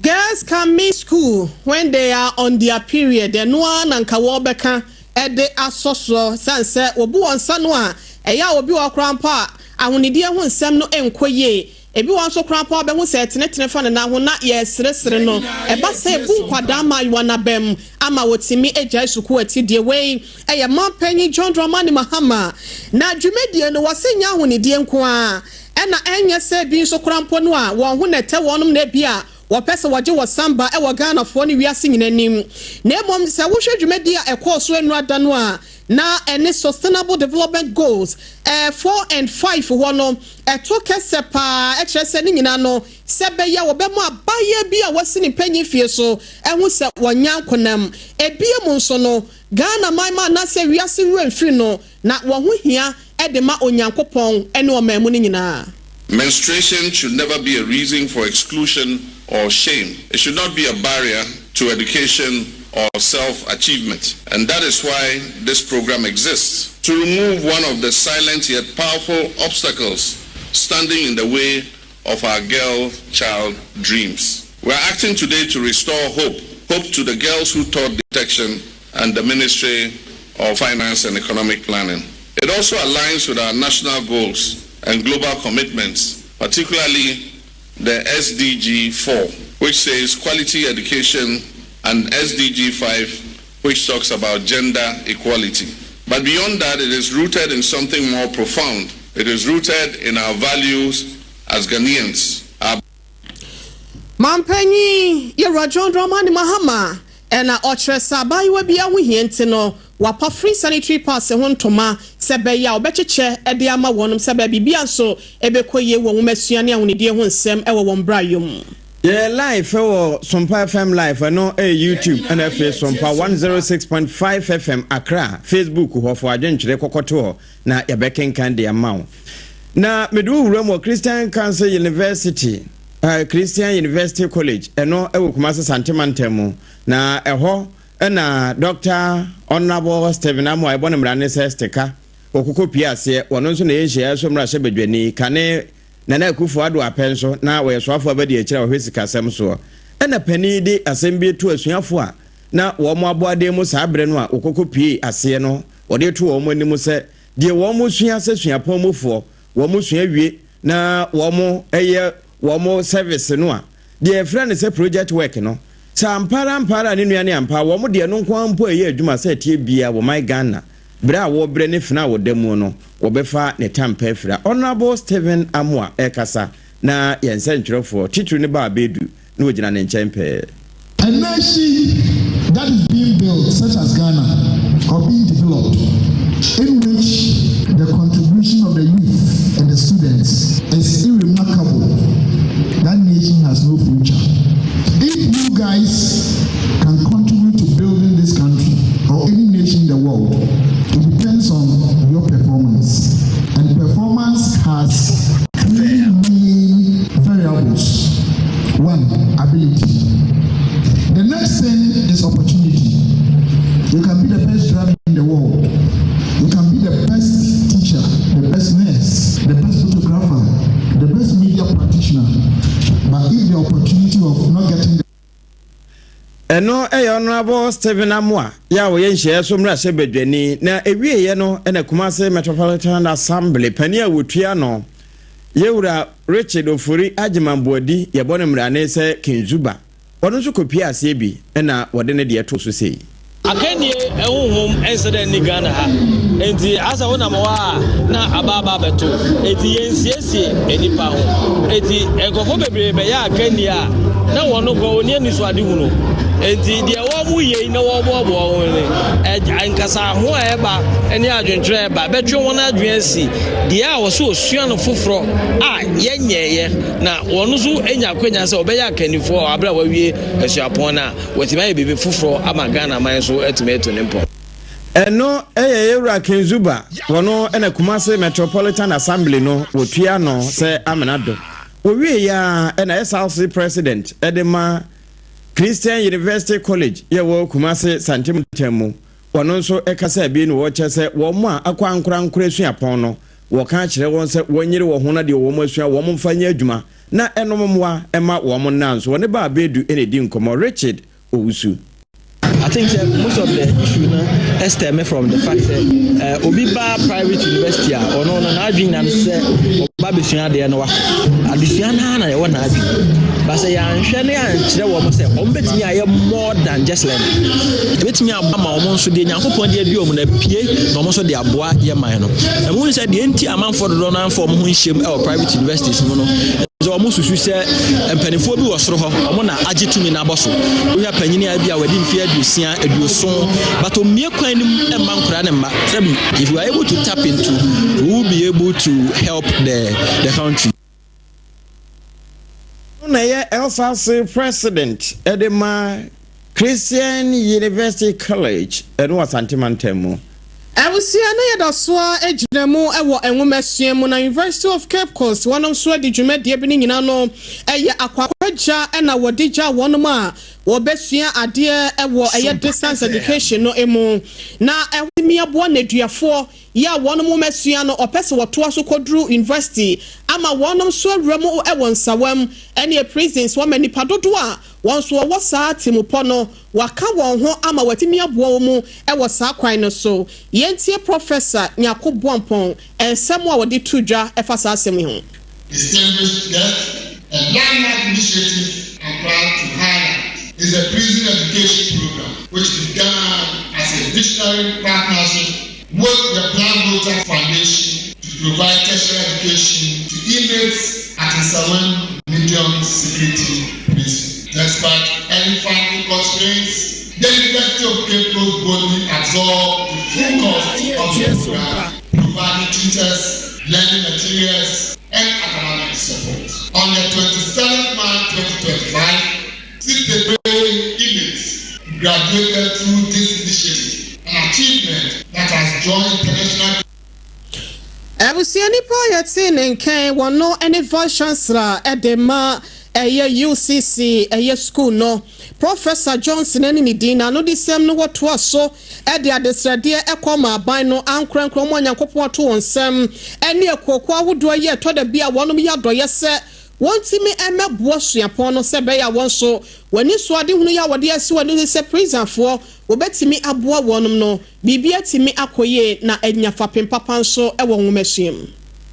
Girls can miss school when they are on their period. Ɛno ara na nka wɔrebɛka de asɔ soɔ sane sɛ wɔbu wɔn nsa no a, ɛyɛ a obi wɔ hɔ koraa mpo a ahonidie ho nsɛm no nkɔ yie. Ebi wɔ hɔ nso koraa mpo a wobɛhu sɛ ɛtenetene fa ne nan ho na yɛreseresere no. Ɛba sɛ ɛbu nkwadaa mmaayewa no abam ama wɔtumi gyae sukuu atidie. Wei yɛ Manpanyin John Dramani Mahama na dwumadie no wɔse nyɛ ahonidie nko ara ɛna ɛnyɛ sɛ ebi nso koraa mpo no a wɔn ho na ɛtɛ wɔnom na ebia wɔpɛ sɛ wɔgye wɔ samba wɔ Ghanafoɔ ne wiase nyinaa anim. Na mmom sɛ wohwɛ dwumadie a ɛkɔɔ so nnora da no a na ɛne Sustainable Development Goals 4 and 5 hɔ no, ɛto kɛsɛ paa kyerɛ sɛ ne nyinaa no sɛ ɛbɛyɛ a wɔbɛma abaayewa bi a wasi ne mpanyin fie so ahu sɛ wɔnyɛ ankonam. Ebiem nso no, Ghana man ma anaasɛ wiase werɛ mfiri no, na wɔn ho hia de ma Onyankopɔn ne ɔman mu no nyinaa. Menstruation should never be a reason for exclusion or shame. It should not be a barrier to education or self-achievement. And that is why this program exists, to remove one of the silent yet powerful obstacles standing in the way of our girl child dreams. We are acting today to restore hope, hope to the girls who taught detection and the Ministry of Finance and Economic Planning. It also aligns with our national goals and global commitments, particularly the SDG 4, which says quality education, and SDG 5, which talks about gender equality. But beyond that, it is rooted in something more profound. It is rooted in our values as Ghanaians. Our Mampanyin Yewura John Dramani Mahama na ɔkyerɛ sɛ abaayewa bi ahohia nti no wapa free sanitary pads ho ntoma sɛ ɛbɛyɛ a ɔbɛkyekyɛ de ama wɔnom sɛ ɛbɛyɛ biribiara nso ɛbɛkɔ yie wɔ nwomasua ne ahonidie ho nsɛm wɔ wɔn brayɔ mu. Yɛyɛ live wɔ Sompa FM live ɛno ɛyɛ YouTube ɛna afei Sompa 106.5 FM Accra Facebook hɔ fo adwenkyerɛ kɔkɔto hɔ na yɛbɛkenkan de ama wo. Na mede wo wura mu wɔ Christian Council University uh, Christian University College ɛno ɛwɔ Kumasi Sante mantam mu na ɛhɔ ɛna Dr. Honorable Stephen Amoah ɛbɔ ne mmara ne sɛ Stika wɔkɔkɔ pie aseɛ wɔno nso na ɛyɛ nhyiaeɛ so mmarahyɛ badwani kane Nana Akufo Addo apɛ nso na wɔyɛ soafoɔ abadi akyire a wɔhwɛ sikasɛm soɔ ɛna panin de asɛm bi to asuafoɔ a na wɔn aboaden mu saa berɛ no a wɔkɔkɔ pie aseɛ no wɔde to wɔn anim sɛ deɛ wɔn sua sɛ suapɔn mufoɔ wɔn sua wie na wɔn yɛ wɔn service no a deɛ yɛfrɛ no sɛ project work no sɛ ampa ara ampa ara ne nua ne ampa wɔn deɛ no nko ara mpo ɛyɛ adwuma sɛ ɛteɛ bia wɔ man Ghana berɛ a wɔbrɛ ne fena a wɔda mu no wɔbɛfa ne tampa afira. Honourable Stephen Amoah ɛrekasa na yɛn nsɛntwerɛfoɔ titiri no baa bɛdu na wɔgyina ne nkyɛn pɛɛ. A nation that is being built, such as Ghana, or being developed, in which the contribution of the youth and the students is irremarkable, that nation has no future. If you guys can contribute to building this country or any nation in the world, it depends on your performance. And performance has three main variables. One, ability. The next thing is opportunity. You can be the best driver in the world. You can be the best teacher, the best nurse, the best photographer, the best media practitioner. But if the opportunity of not getting the Ɛno yɛ Honourable Stephen Amoah yɛ a ɔyɛ nhyiaeɛ so mmarahyɛbadwani na ɛwieɛ no na Kumasi Metropolitan Assembly panin a wɔtua no Yɛwura Richard Ofori Agyeman Boadi yɛbɔ no mmarane sɛ King Zuba ɔno nso kɔpie aseɛ bi na wɔde ne deɛ too so sei. Akannie honhom nsɛ dɛ nni Ghana ha nti asɛ wonam hɔ a na aba aba abɛto nti yɛnsiesie nnipa ho nti nkurɔfoɔ bebree bɛyɛ akannie a. Na wɔn no koraa wɔnni anisoadehunu. Enti deɛ wɔyɛ yi na wɔboaboa wɔn ho no, nkasaho a ɛba ne adwentwerɛ a ɛba bɛtwe wɔn adwene asi deɛ a wɔsɛ wɔsua no foforɔ a yɛnyɛeɛ, na wɔn nso anya akwanya sɛ wɔbɛyɛ akannifoɔ wɔ aberɛ a wɔawie asuapɔn no a, wɔatumi ayɛ biribi foforɔ ama Ghana man nso atumi atu ne mpɔn. Ɛno yɛ Yɛwura Ken Zuba, wɔno na Kumasi Metropolitan Assembly no wɔtua ano sɛ amena do. Wɔwieeɛ ara na SRC President de ma Christian University College yɛ wɔ Kumasi Sante mantam mu. Wɔno nso kasaa bi na wɔkyerɛ sɛ wɔn a akɔ ankorankoro asuapɔn no, wɔka akyerɛ wɔn sɛ wɔnyere wɔn ho na deɛ wɔn asua wɔn mfa nyɛ adwuma na ɛnom mmoa mma wɔn nna nso. Wɔne Baa Bedu na ɛdi nkɔmmɔ. Richard Owusu. I think sɛ most of the issue no stem from the fact sɛ eh, obi ba private university a ɔno no n'adwene nyinaa no sɛ ɔba abɛsua adeɛ no wakɔ adesua no ara na ɛwɔ n'adwene ba sɛ yɛanhwɛ ne ankyerɛ wɔn sɛ wɔn bɛtumi ayɛ more than just learning ɛbɛtumi aboa ma wɔn nso deɛ Nyankopɔn de adua wɔn no apue na wɔn nso de aboa yɛ man no ɛmu sɛ deɛ nti amanfoɔ dodoɔ no amfa wɔn ho nhyɛm ɛwɔ private universities mu no sɛ wɔn susu sɛ mpanimfoɔ bi wɔ soro hɔ wɔn na agye tumi no abɔ so. Wohwɛ panyin a ebi a wadi mfe aduosia, aduoson, but ommue kwan no mu mma nkwadaa no mma. Sɛbi, if you are able to tap into, we will be able to help the the country. Ɔno na ɛyɛ LSAC President de ma Christian University College, ɛno wɔ Asante Mantam mu. Abusua no yɛ da so ara gyina mu wɔ nwomasua mu na University of Cape Coast wɔnom nso adi dwumadie bi ne nyina no yɛ akwakwagya na wɔde gya wɔnom a wɔbɛsua adeɛ wɔ ɛyɛ distance education no mu na ɛtumi aboa nneduafoɔ yɛ a wɔnom nwomasua no ɔpɛ sɛ wɔtoa so kɔduru university ama wɔnom nso awura mu wɔ nsawam ɛne prisons wɔma nnipa dodoɔ a wɔn nso wɔwɔ saa temupɔ no Wɔaka wɔn ho ama wɔatumi aboa wɔn mu wɔ saa kwan no so. Yɛntie Prɔfɛsa Nyarko Boampong nsɛm a ɔde to dwa fa saa asɛm yi ho. Distinguished guests, a landmark initiative I'm proud to highlight is the Prison Education Program, which began as a visionary partnership with the Plan Volta Foundation to provide tertiary education to inmates at Nsawam Medium Security Prison. Despite any funding constraints, the University of Cape Coast boldly absorbed the full cost of the program, providing tutors, learning materials, and academic support. On the 27th March 2025, 63 inmates graduated through this initiative, an achievement that has drawn international Abusua nipa a yɛtee ne nkan wɔ no ne Vice Chancellor de ma ɛyɛ UCC ɛyɛ sukuu no, Professor Johnson ne ne din na anodisɛm no wɔtoa so de adesrɛdeɛ kɔ ma aban no ankorankoro wɔn a Nyankopɔn ato wɔn nsam ne akuokuo ahodoɔ yi a ɛtɔ da bi a wɔnom yɛ adɔeɛ sɛ wɔntumi mmɛboa suapɔn no sɛ ɛbɛyɛ a wɔn nso wɔn anisoadehunu yi a wɔde asi wɔn ani so sɛ prisonfoɔ wɔbɛtumi aboa wɔnom no Biribi atumi akɔ yie na anya fapem papa nso wɔ nwomasua mu.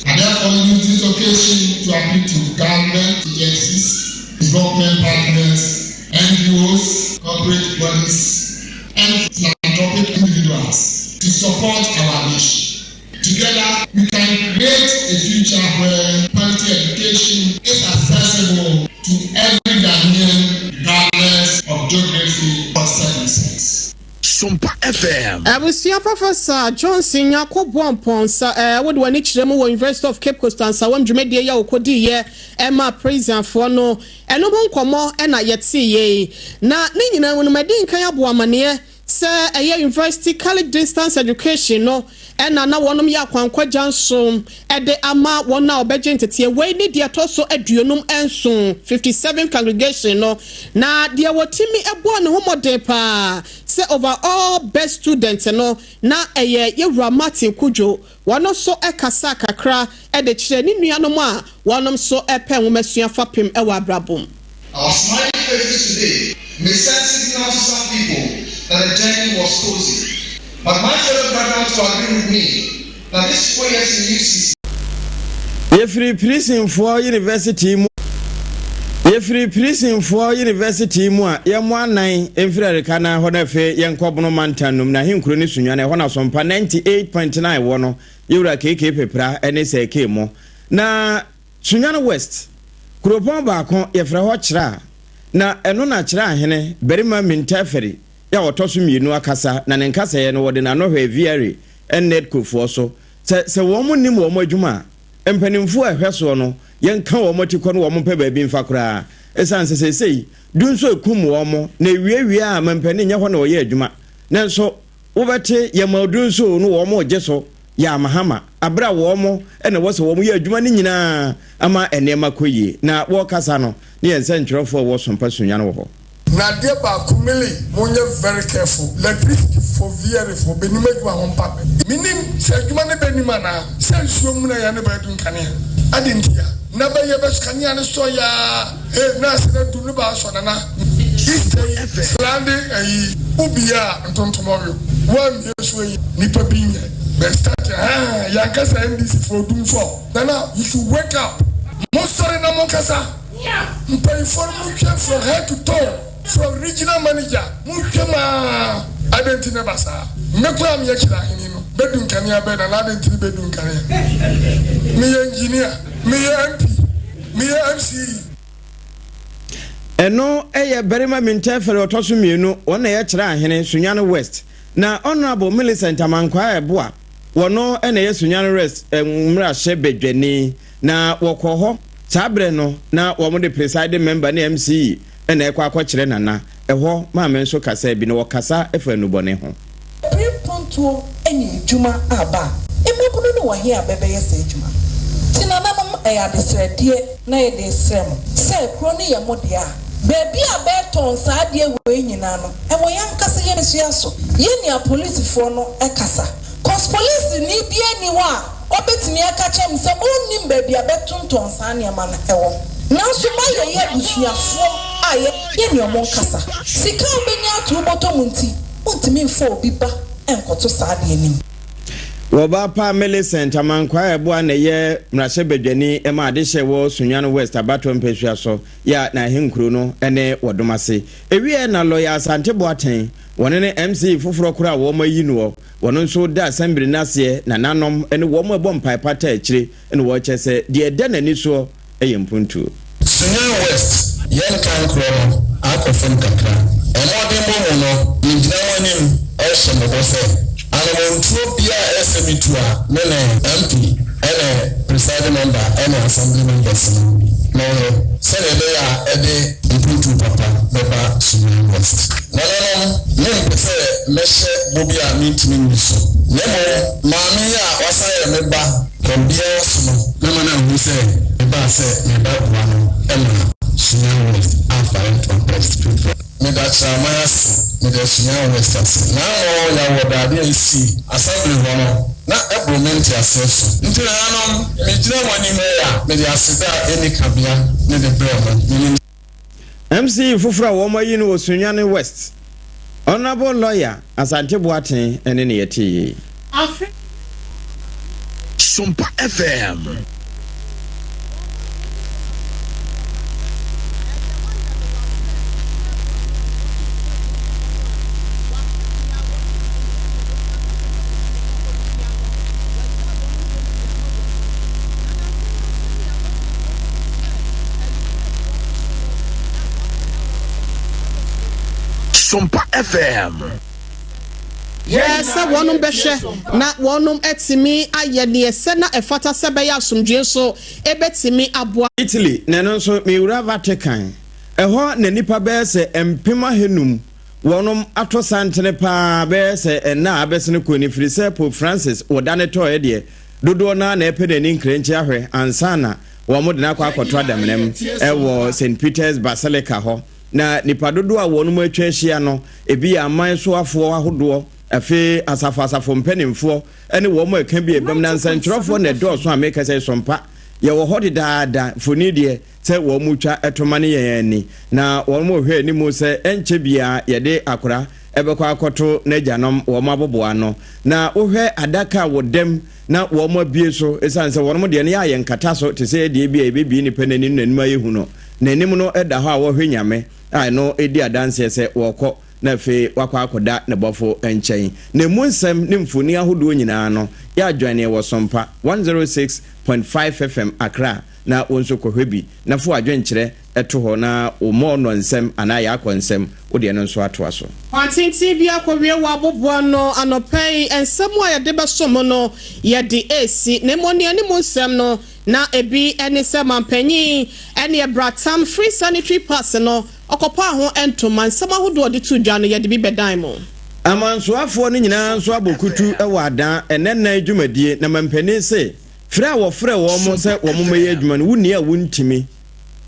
I therefore use this occasion to appeal to government agencies, development partners, NGOs, corporate bodies, and philanthropic individuals to support our mission. Together, we can create a future where quality education is accessible to every Ghanaian regardless of geography or circumstance. Sompa FM. Abusua Professor Johnson Nyarko Boampong sa eh, wode w'ani kyerɛ mu wɔ University of Cape Coast Ansawam dwumadie yi a wɔkɔdiiɛ ɛmaa Presianfoɔ no, ɛno ho nkɔmmɔ na yɛteeɛ yi. Na ne nyinaa mu no madi nkan abɔ amaneɛ sɛ ɛyɛ University College Distance Education no na na wɔnom yɛ akwankwagya nso de ama wɔn a wɔbɛgye nteteɛ. Wei ne deɛ ɛtɔ so 57, 57th congregation no, na deɛ wɔtumi bɔɔ ne ho mmɔden pa ara sɛ over all best student no na ɛyɛ Yɛwura Martin Kudjo. Wɔn nso kasaa kakra de kyerɛɛ ne nuanom a wɔnom nso repɛ nwomasua fapem wɔ abrabɔ mu. Our smiling faces today may send signal to some people that the journey was cozy. But my fellow graduates will agree with me that this years in UCC. Yɛfiri Prisinfoɔ University mu Yɛfiri Prisinfoɔ University mu a, yɛmmɔ anan mfiri Arika nan hɔ na afei yɛnkɔ Bono mantam no mu, n'ahenkuro ne Sunyani, ɛhɔ na Sompa 98.9 wɔ no, Yɛwura KK Pepra ne Sir K mo. Na Sunyani West, kuropɔn baako, yɛfrɛ hɔ Kyerɛ a. Na ɛno na kyerɛ ahene barima Mintaferi a ɔtɔ so mmienu akasa, na ne nkasɛeɛ no wɔde n'ano hwɛɛ VRA ne NEDCO foɔ so sɛ sɛ wɔn nnim wɔn adwuma a, mpanimfoɔ a ɛhwɛ soɔ no yɛnka wɔn atikɔ ne wɔn mpɛ baabi mfa koraa ɛsiane sɛ seesei du nso ɛkum wɔn na ɛwiewie a mampanin nyɛ hɔ na ɔyɛ adwuma nanso wobɛte yɛma odu nso no wɔn regye so yɛ amahama abere a wɔn na ɛwɔ sɛ wɔn yɛ adwuma no nyinaa ama nneɛma kɔ yie na wɔrekasa no ne yɛn nsɛntwerɛfoɔ a ɛwɔ Sompa Sunya no wɔ hɔ. Na adeɛ baako Milly mo nyɛ very careful electricity fo VRA fo bɛ nim adwuma ho mpa bɛ me nim sɛ adwuma no bɛ nim anaa sɛ nsuo muna ya ne bɛ adu nkanea ade ntia na bɛ yɛ bɛ kanea no sɔ yaa he na ase na du no bɛ asɔ nana Easter yi srande ayi wo bia a ntontom ɔwe wo amie so ayi nipa bi nyɛ bɛ start haa yankasa NDC fo dum sɔ nana you should wake up mo sɔre na mo nkasa. Mpanyinfoɔ no mo hwɛ from head to toe from regional manager mo hwɛ mu aa adɛn nti na ɛba saa me koraa meyɛ kyerɛ ahene no bɛdu nkanea bɛn anaa adɛn nti ne bɛdu nkanea meyɛ engineer meyɛ MP meyɛ MCE. Ɛno yɛ Barima Mintefere ɔtɔ so mmienu, wɔn na ɛyɛ Kyerɛ Ahene, Sunyani West, na Honourable Millicent Amankwaa Ɛboa, wɔno na ɛyɛ Sunyani West mmarahyɛ badwani. Na wɔkɔɔ hɔ, saa berɛ no na wɔde presiding member ne MC na ɛrekɔ akɔkyerɛ Nana. Ɛhɔ maame nso kasaa bi, na wɔkasa fa nnubɔne ho. Bere mpontuo ne adwuma aba a, mmabunu no wɔ he a bɛbɛyɛ saa adwuma no? Nti nananom, ɛyɛ adesrɛdeɛ na yɛde resrɛ mo sɛ kuro no yɛ mo dea a, baabi a bɛretɔn saa adeɛ wei nyinaa no, ɛwɔ yɛn ankasa yɛn mpasua so. Yɛne apolisifoɔ no kasa, cos polisini biara nni hɔ a Obetumi aka akyerɛ me sɛ onnim baabi a bɛtontɔn saa nneɛma no wɔ. Nanso ma yɛyɛ abusuafoɔ a yɛne wɔn nkasa. Sika a wobɛnya ato wo bɔtɔ mu nti, wontumi mfa obi ba nkɔto saa adeɛ no mu. Wɔba pa Millicent Amankwaa Ɛboa na ɛyɛ mmarahyɛbadwani ma adehyeɛ wɔ Sunyani West abatoɔ mpasua so yɛ a n'ahenkuro no ne Wɔdom ase. Ɛwieɛ na Lɔya Asante Boateng, wɔne ne MC foforɔ koro a wɔayi noɔ, Wɔn nso da asɛmbere no aseɛ, nananom ne wɔn a ɛbɔ mpae pa taa akyire na wɔkyɛ sɛ deɛ ɛda n'ani soɔ yɛ mpuntuo. Sunyani West, Yɛn kankorɔ no akɔ fam kakra. Mmɔdenbɔ mu no, megyina mo anim rehyɛ mo bɔ sɛ, anammɔntuo biara a ɛsɛ sɛ metu a, me ne MP ne Presiding Member ne Assembly Members no mɛyɛ sɛdeɛ ɛbɛyɛ a ɛde mpuntuo papa bɛba Sunyani West. Nananom, mempɛ sɛ mɛhyɛ bɔ bi a mentumi nni so, na mmom maame yi a wasan ayɛ me ba kwan biara so no, mɛma no ahu sɛ mebaa sɛ merebɛboa no ma Sunyani West amfa ntoma pa. Meda Kyerɛaman ase, meda Sunyani West ase. Naano yɛawɔ dade a esii Assembly hɔ no, na ɛboro me nteaseɛ so. Nti nananom, megyina mo anim yi a, mede aseda a enni kabea ne de brɛ mo. Menim. MC foforɔ a wɔayi no wɔ Sunyani West, Honourable Lawyer Asante Boateng ne ne yɛtee yei. Afe. Sompa FM. Sompa FM. Yɛ sɛ wɔnom bɛhwɛ na wɔnom atumi ayɛ neɛ ɛsɛ na ɛfata sɛ ɛbɛyɛ asomdwoeɛ nso ɛbɛtumi aboa. Italy, na ɛno nso mewura Vatican. Ɛhɔ na nnipa bɛyɛ sɛ 500,000 wɔnom ato santene paa bɛyɛ sɛ nna a abɛsene kɔ ni firi sɛ Pope Francis wɔ da no tɔeɛ deɛ dodoɔ no ara na ɛpɛ n'ani nkrɛnkye ahwɛ ansa na wɔn de no akɔ akɔto adamena mu wɔ St. Peter's Basilica hɔ. Na nnipa dodoɔ a wɔnom atwa ahyia no ebi yɛ aman soafoɔ ahodoɔ, afei asafo asafo mpaninfoɔ ne wɔn a ɛka bi a ɛbam na nsɛntwerɛfoɔ na ɛdɔɔso a meka sɛ Sompa yɛwɔ hɔ dedaada mfoni deɛ sɛ wɔn twa to ma ne yɛn ani, na wɔn rehwɛ anim sɛ ɛnkyɛ biara yɛde akora bɛkɔ akɔto n'agyanom wɔn aboboa ano. Na wohwɛ adaka a wɔdam na wɔn abue so, esiane sɛ wɔn deɛ no yɛ a yɛnkata so te sɛ yɛdeɛ bi a yɛbɛbue nipa no anim na anim ayɛ hu no, n'anim no da hɔ a wɔhwɛ Nyame a ɛno di adanseɛ sɛ wɔrekɔ na afei wakɔ akɔda ne bɔfo nkyɛn. Na emu nsɛm ne mfoni ahodoɔ nyinaa no yɛ adwaneɛ wɔ Sompa 106. 101.5 FM Accra na wo nso kɔhwɛ bi na fa w'adwenkyerɛ to hɔ na wo mmɔɔnnɔ nsɛm anaa yɛakɔ nsɛm wo deɛ no nso atoa so. Kwan tenten bi akɔwie wɔ aboboano anɔpa yi, nsɛm a yɛde bɛsom no yɛde resi, na mmom nea ɛne mu nsɛm no na ebi ne sɛ manpanyin ne ɛbratam free sanitary pass no ɔkɔpaa ho ntoma, nsɛm ahodoɔ a ɔde too dwa no yɛde bi bɛdan mo. Amansoafoɔ no nyinaa nso abɔ kutu wɔ adan ɛnɛ nnan dwumadie na mampanin se frɛ a wɔfrɛ wɔn sɛ wɔn mmɛyɛ adwuma no wonni a wontumi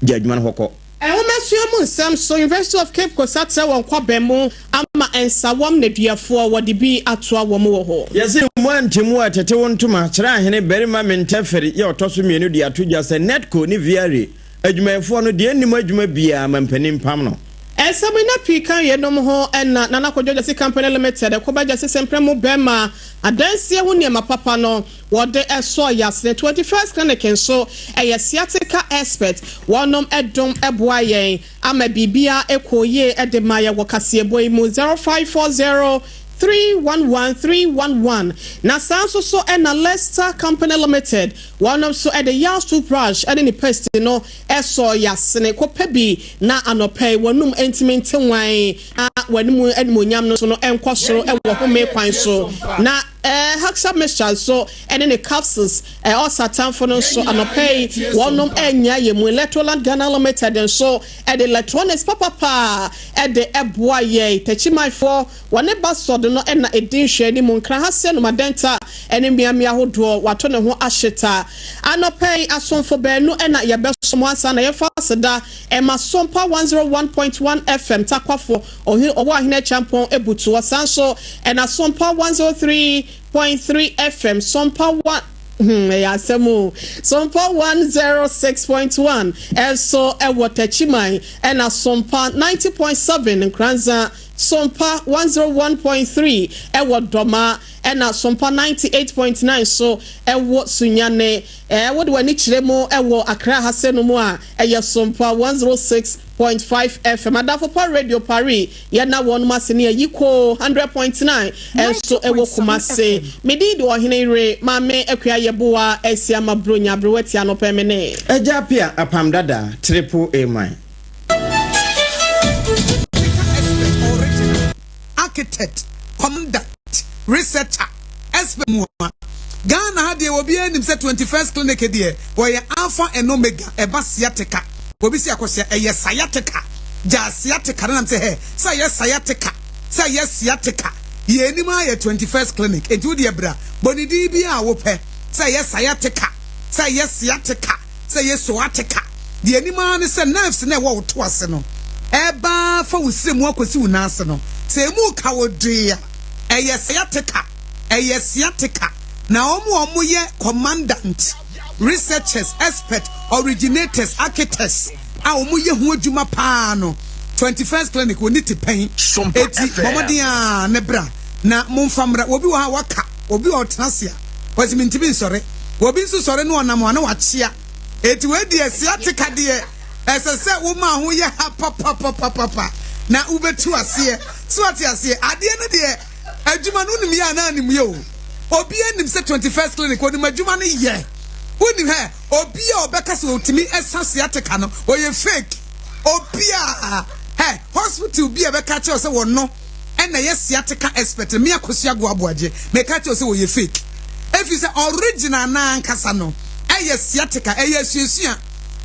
gya adwuma no hɔ kɔ. Nwomasua mu nsɛm so, University of Cape Coast atrɛ wɔn kwaban mu ama nsawam nneduafoɔ, wɔde bi atoa wɔn wɔ hɔ. Yɛse mmoa ntemu a ɛtete wo ntoma, kyerɛ ahene barima Mentɛfere yɛ ɔtɔ so mmienu de ato dwa sɛ NEDCO ne VRA adwumayɛfoɔ no deɛ nnim adwuma biara ma mpanin mpam no. Nsɛm yi na pii ka yeinom ho na Nana Kojo Gyasi Company Limited, Ɛkoba Gyasi Semprɛ mu bɛrima adansie ho nneɛma papa no Wɔde sɔɔ yasene. 21st Clinic nso yɛ sciatica expert. Wɔnom dom boa yɛn ama biribiara kɔɔ yie de ma yɛn wɔ kaseɛbɔ yi mu 0540 311 311. Na saa nso so na Lester Company Limited wɔnom nso de Yals toothbrush ne ne paste no sɔɔ yasene. Kɔpɛ bi na anɔpa yi w'anum ntumi nte nwann na w'anim animuonyam no nso no nkɔ soro wɔ home kwan so. Na. Haxa mixture nso ne ne capsules, ɔsa atamfo no nso anɔpa yi wɔnom annya yɛn mu. Electroland Ghana Limited nso de electronics papapa de boa yɛn. Takyimanfoɔ, wɔne Basɔd no na ɛdi nhwɛanimu. Nkraha Sɛnum Adɛnta ne mmeammea ahodoɔ wɔato ne ho ahyeta. Anɔpa yi asomfo baanu na yɛbɛsom ansa na yɛmfa aseda ma Sompa 101.1 FM Takwafoɔ Ɔhene ɔwɔ ahene akyampɔn abutu ɔsan so ɛna Sompa 103.3 FM Sompa one hmm ɛyɛ asɛm o Sompa 106.1 ɛnso ɛwɔ Takyiman ɛna Sompa 90.7 Nkoranza Sompa 101.3 ɛwɔ Dɔma ɛna Sompa 98.9 so ɛwɔ Sunyane ɛɛ wode w'ani kyerɛ mu ɛwɔ Accra ha sɛ no mu a ɛyɛ Sompa 106 1.5 FM, Adafo Pa Radio Paris, yɛna wɔnom ase ne Ayikoo 100.9 nso wɔ Kumase. Me din de Ɔhene Yere Maame Akua Yeboah Asiama Bronya Aberewa Tia Anɔpa yi me ne. Agya Appiah Apam Dada Triple A Man. Architect, commandant, researcher, expert mu a, Ghana ha deɛ obiara nim sɛ 21st clinic deɛ wɔyɛ alpha and omega ɛba sciatica. Obi si akɔsia ɛyɛ sciatica. Gyaa sciatica no nam sɛ hɛ sɛ ɛyɛ sciatica sɛ ɛyɛ sciatica yɛn anim ara yɛ 21st clinic enti wo deɛ bra bɔ ne din biara a wopɛ sɛ ɛyɛ sciatica sɛ ɛyɛ sciatica sɛ ɛyɛ soatica, deɛ ɛnim ara ne sɛ nerves no a ɛwɔ wo to ase no ɛreba fa wo srɛ mu akɔsi wo nan ase no, sɛ ɛmu ka wo dwee a, ɛyɛ sciatica, ɛyɛ sciatica. Na wɔn a wɔyɛ commandant, researchers, expert, originators, architects a wɔyɛ ho adwuma paa no, 21st Clinic wɔn ti pɛn. Eti bɔ mmɔden ara ne bra na momfa mmra. Obi wɔ ha a waka, obi wɔ ɔtena ase a, wɔsi mentumi nsɔre. Obi nso sɔre na ɔnam a na wakyea. Enti wei deɛ sciatica deɛ ɛsɛ sɛ woma ho yɛ ha papapapapa na wobɛtu aseɛ. So wate aseɛ? Adeɛ no deɛ adwuma no wonim yɛ anaa nim yɛ o. Obiara nim sɛ 21st clinic onim adwuma no yɛ. Wonim hɛ obi a ɔbɛka sɛ ɔtumi sa sciatica no ɔyɛ fake. Obiara hɛ hospital bi a ɛbɛka kyerɛ sɛ wɔno ɛna ɛyɛ sciatica expert no, me Akosua Goaboagye, meka kyerɛ wo sɛ wɔyɛ fake. Ɛfiri sɛ original no ankasa no ɛyɛ sciatica, ɛyɛ asuasua.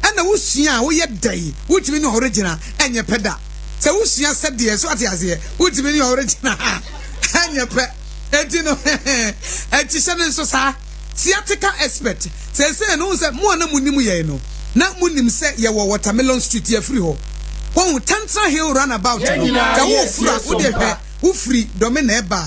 Ɛna wosua a woyɛ dɛn, wontumi ne original ɛnyɛ pɛ da. Sɛ wosua sɛdeɛ, so ate aseɛ, wontumi ne original ɛnyɛ pɛ. Enti no, ɛkyihyɛ no nso saa. Sciatica expert, seesei no wohu sɛ mo a na monim yɛn no, na monim sɛ yɛwɔ Watermelon Street, yɛafiri hɔ. Woahu, Tantra Hill Runabout no, sɛ woreforo a, wodeɛ hwɛ, wofiri Dome na ɛreba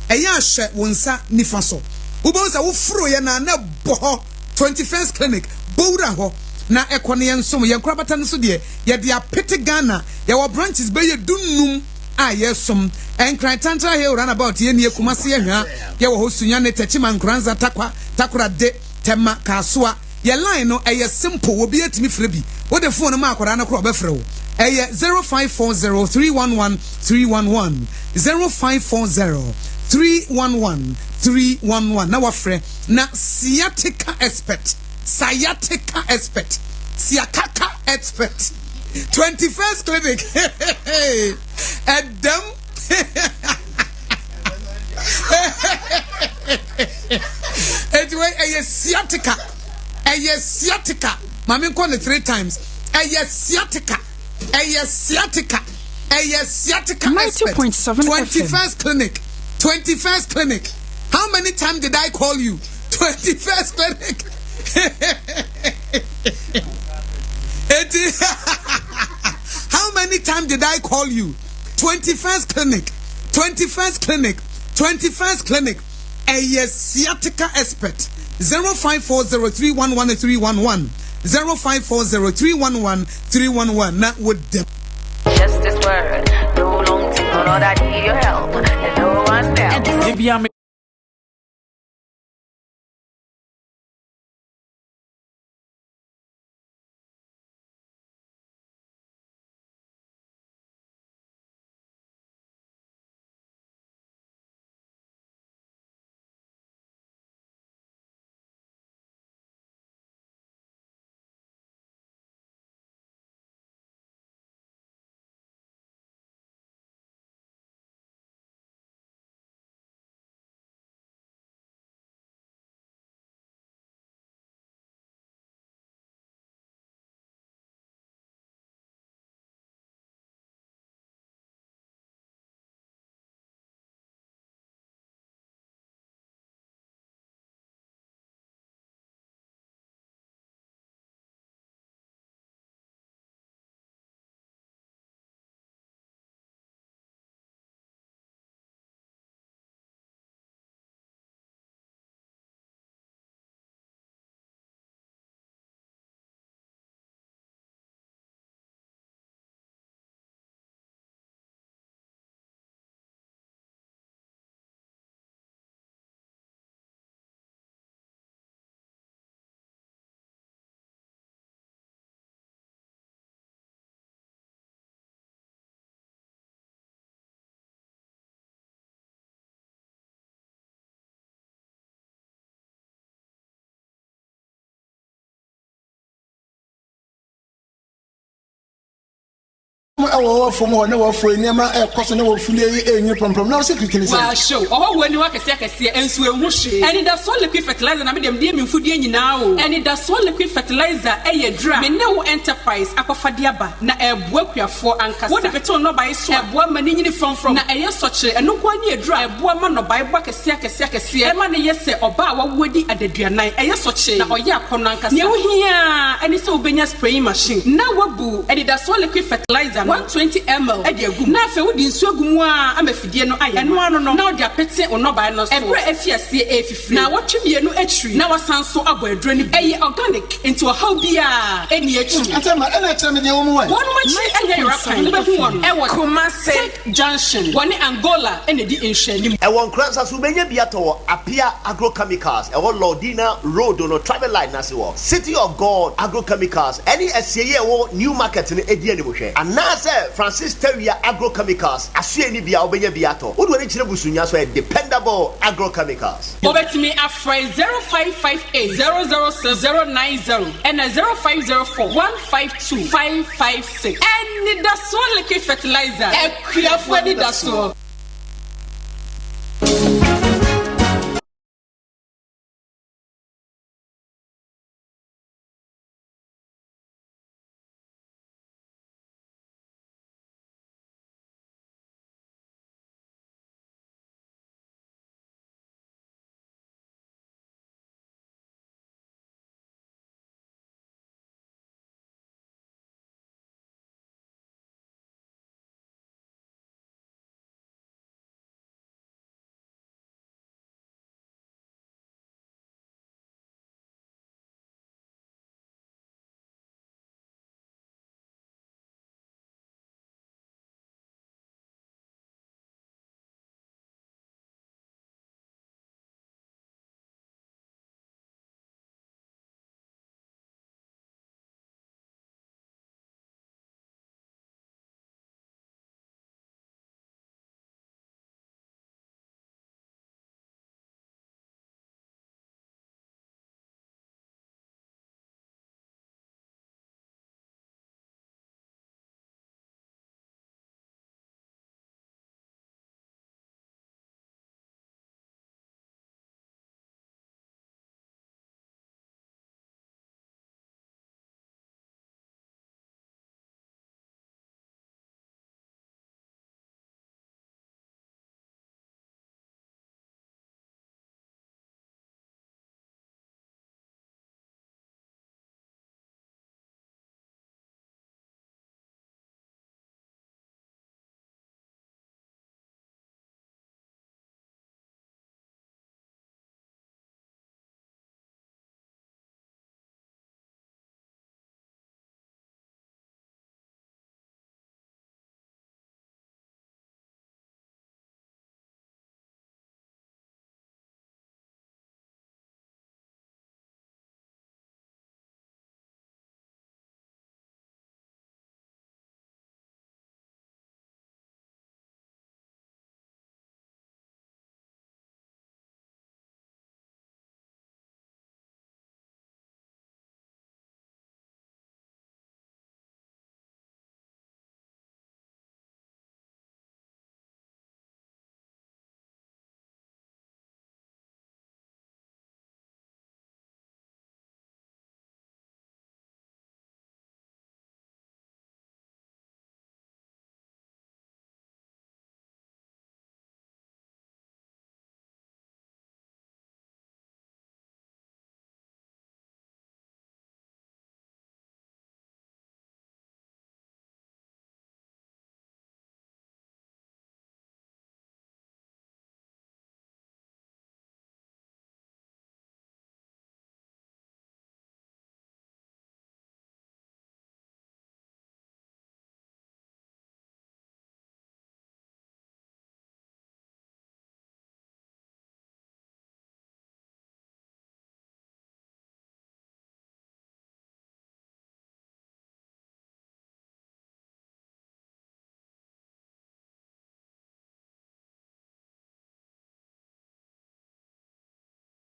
a, ɛyɛ a hwɛ wo nsa nifa so. Wobɛhu sɛ woforoeɛ no a na ɛbɔ hɔ, 21st Clinic, bɔ wura hɔ na ɛkɔ na yɛnsom. Yɛn nkorabata no nso deɛ, yɛde apete Ghana, yɛwɔ branches bɛyɛ dunnum. a yɛsom, Nkran Tantra Hill Runabout yɛ nie, Kumasi Ahwea yɛwɔ hɔ, Sunyani, Techiman, Nkoranza, Tarkwa, Takorade, Tema, Kasoa. Yɛ line no ɛyɛ simple obiara tumi frɛ bi, wode phone no ma akwadaa no koraa ɔbɛfrɛ wo. Ɛyɛ 0540 311 311, 0540 311 311 na wafrɛ na sciatica expert. Sciatica expert, Siakaka expert, 21st clinic, ɛdɛm. Eti wei ɛyɛ sciatica, ɛyɛ sciatica. Maame nkɔ ne three times. Ɛyɛ sciatica, ɛyɛ sciatica, ɛyɛ sciatica expert. 21st clinic, 21st clinic. How many times did I call you? 21st clinic. Eti how many times did I call you? 21st clinic, 21st clinic, 21st clinic. Ɛyɛ sciatica expert. 0540311311 0540311311 na wo dɛm. Just this word, no long to Lord, I need your help, and no one else. Wɔ wɔ fam hɔ ne wɔfoɔ nneɛma ɛkɔ so ne wɔfulie yi ɛnyini prɔmprɔm na wɔsɛ kirikiri sɛ. Wɔahyew ɔhɔhoɔ aniwa akɛseɛ akɛseɛ nso ɛnhu hwee. Anidasoɔ liquid fertilizer na me deɛ mede yɛ me mfudeɛ nyinaa o. Anidasoɔ liquid fertilizer yɛ aduru a me ne wo enterprise akɔfa de aba na ɛreboa akuafoɔ ankasa. Wode pete wo nnɔbaeɛ so a, ɛboa ma no nyini frɔmfrɔm na ɛyɛ sɔkyere. Ɛno nko ara ne aduru a ɛboa ma nnɔbaeɛ bɔ akɛseɛ akɛseɛ akɛseɛ. Ɛma no yɛ sɛ ɔbaa a wawo adi adaduanan. Ɛyɛ sɔkyee na ɔyɛ akɔnnɔ ankasa. Nea wohia ara ne sɛ wobɛnya spraying machine na woabu Anidasoɔ liquid fertilizer no 120 ml de agu mu na afei wode nsuo agu mu ara ama afidie no ayɛ ma. Ɛno ano no na wode apete wo nnɔbaeɛ no so ɛberɛ a afi aseɛ refifire. Naawɔtwe mmienu akyiri na woasan nso abɔ aduro no bi. Ɛyɛ organic nti ɔhaw biara nni akyiri. Atɛma, ɛna kyerɛ me deɛ ɛwɔ mu ɛ. Wɔnom akyi nyɛ yera kwan, wobɛhu wɔn wɔ Kumasi Tech Junction, wɔne Angola na ɛdi nhwɛanim. Ɛwɔ Nkoransa so wobɛnya bi atɔ wɔ Apia Agrochemicals ɛwɔ Lordina Road no traffic light no ase wɔ City of God Agrochemicals ɛne asieɛ a ɛwɔ New Market no ɛdi animhwɛ anaasɛ Francis Tawia Agrochemicals asoɛe no bi a wobɛnya bi atɔ. Wode w'ani kyerɛ Busunya so ɛyɛ Dependable Agrochemicals. Wobɛtumi afrɛ 0558 006 090 ɛna 0504 152 556. Anidasoɔ Liquid Fertilizer, akuafoɔ anidasoɔ.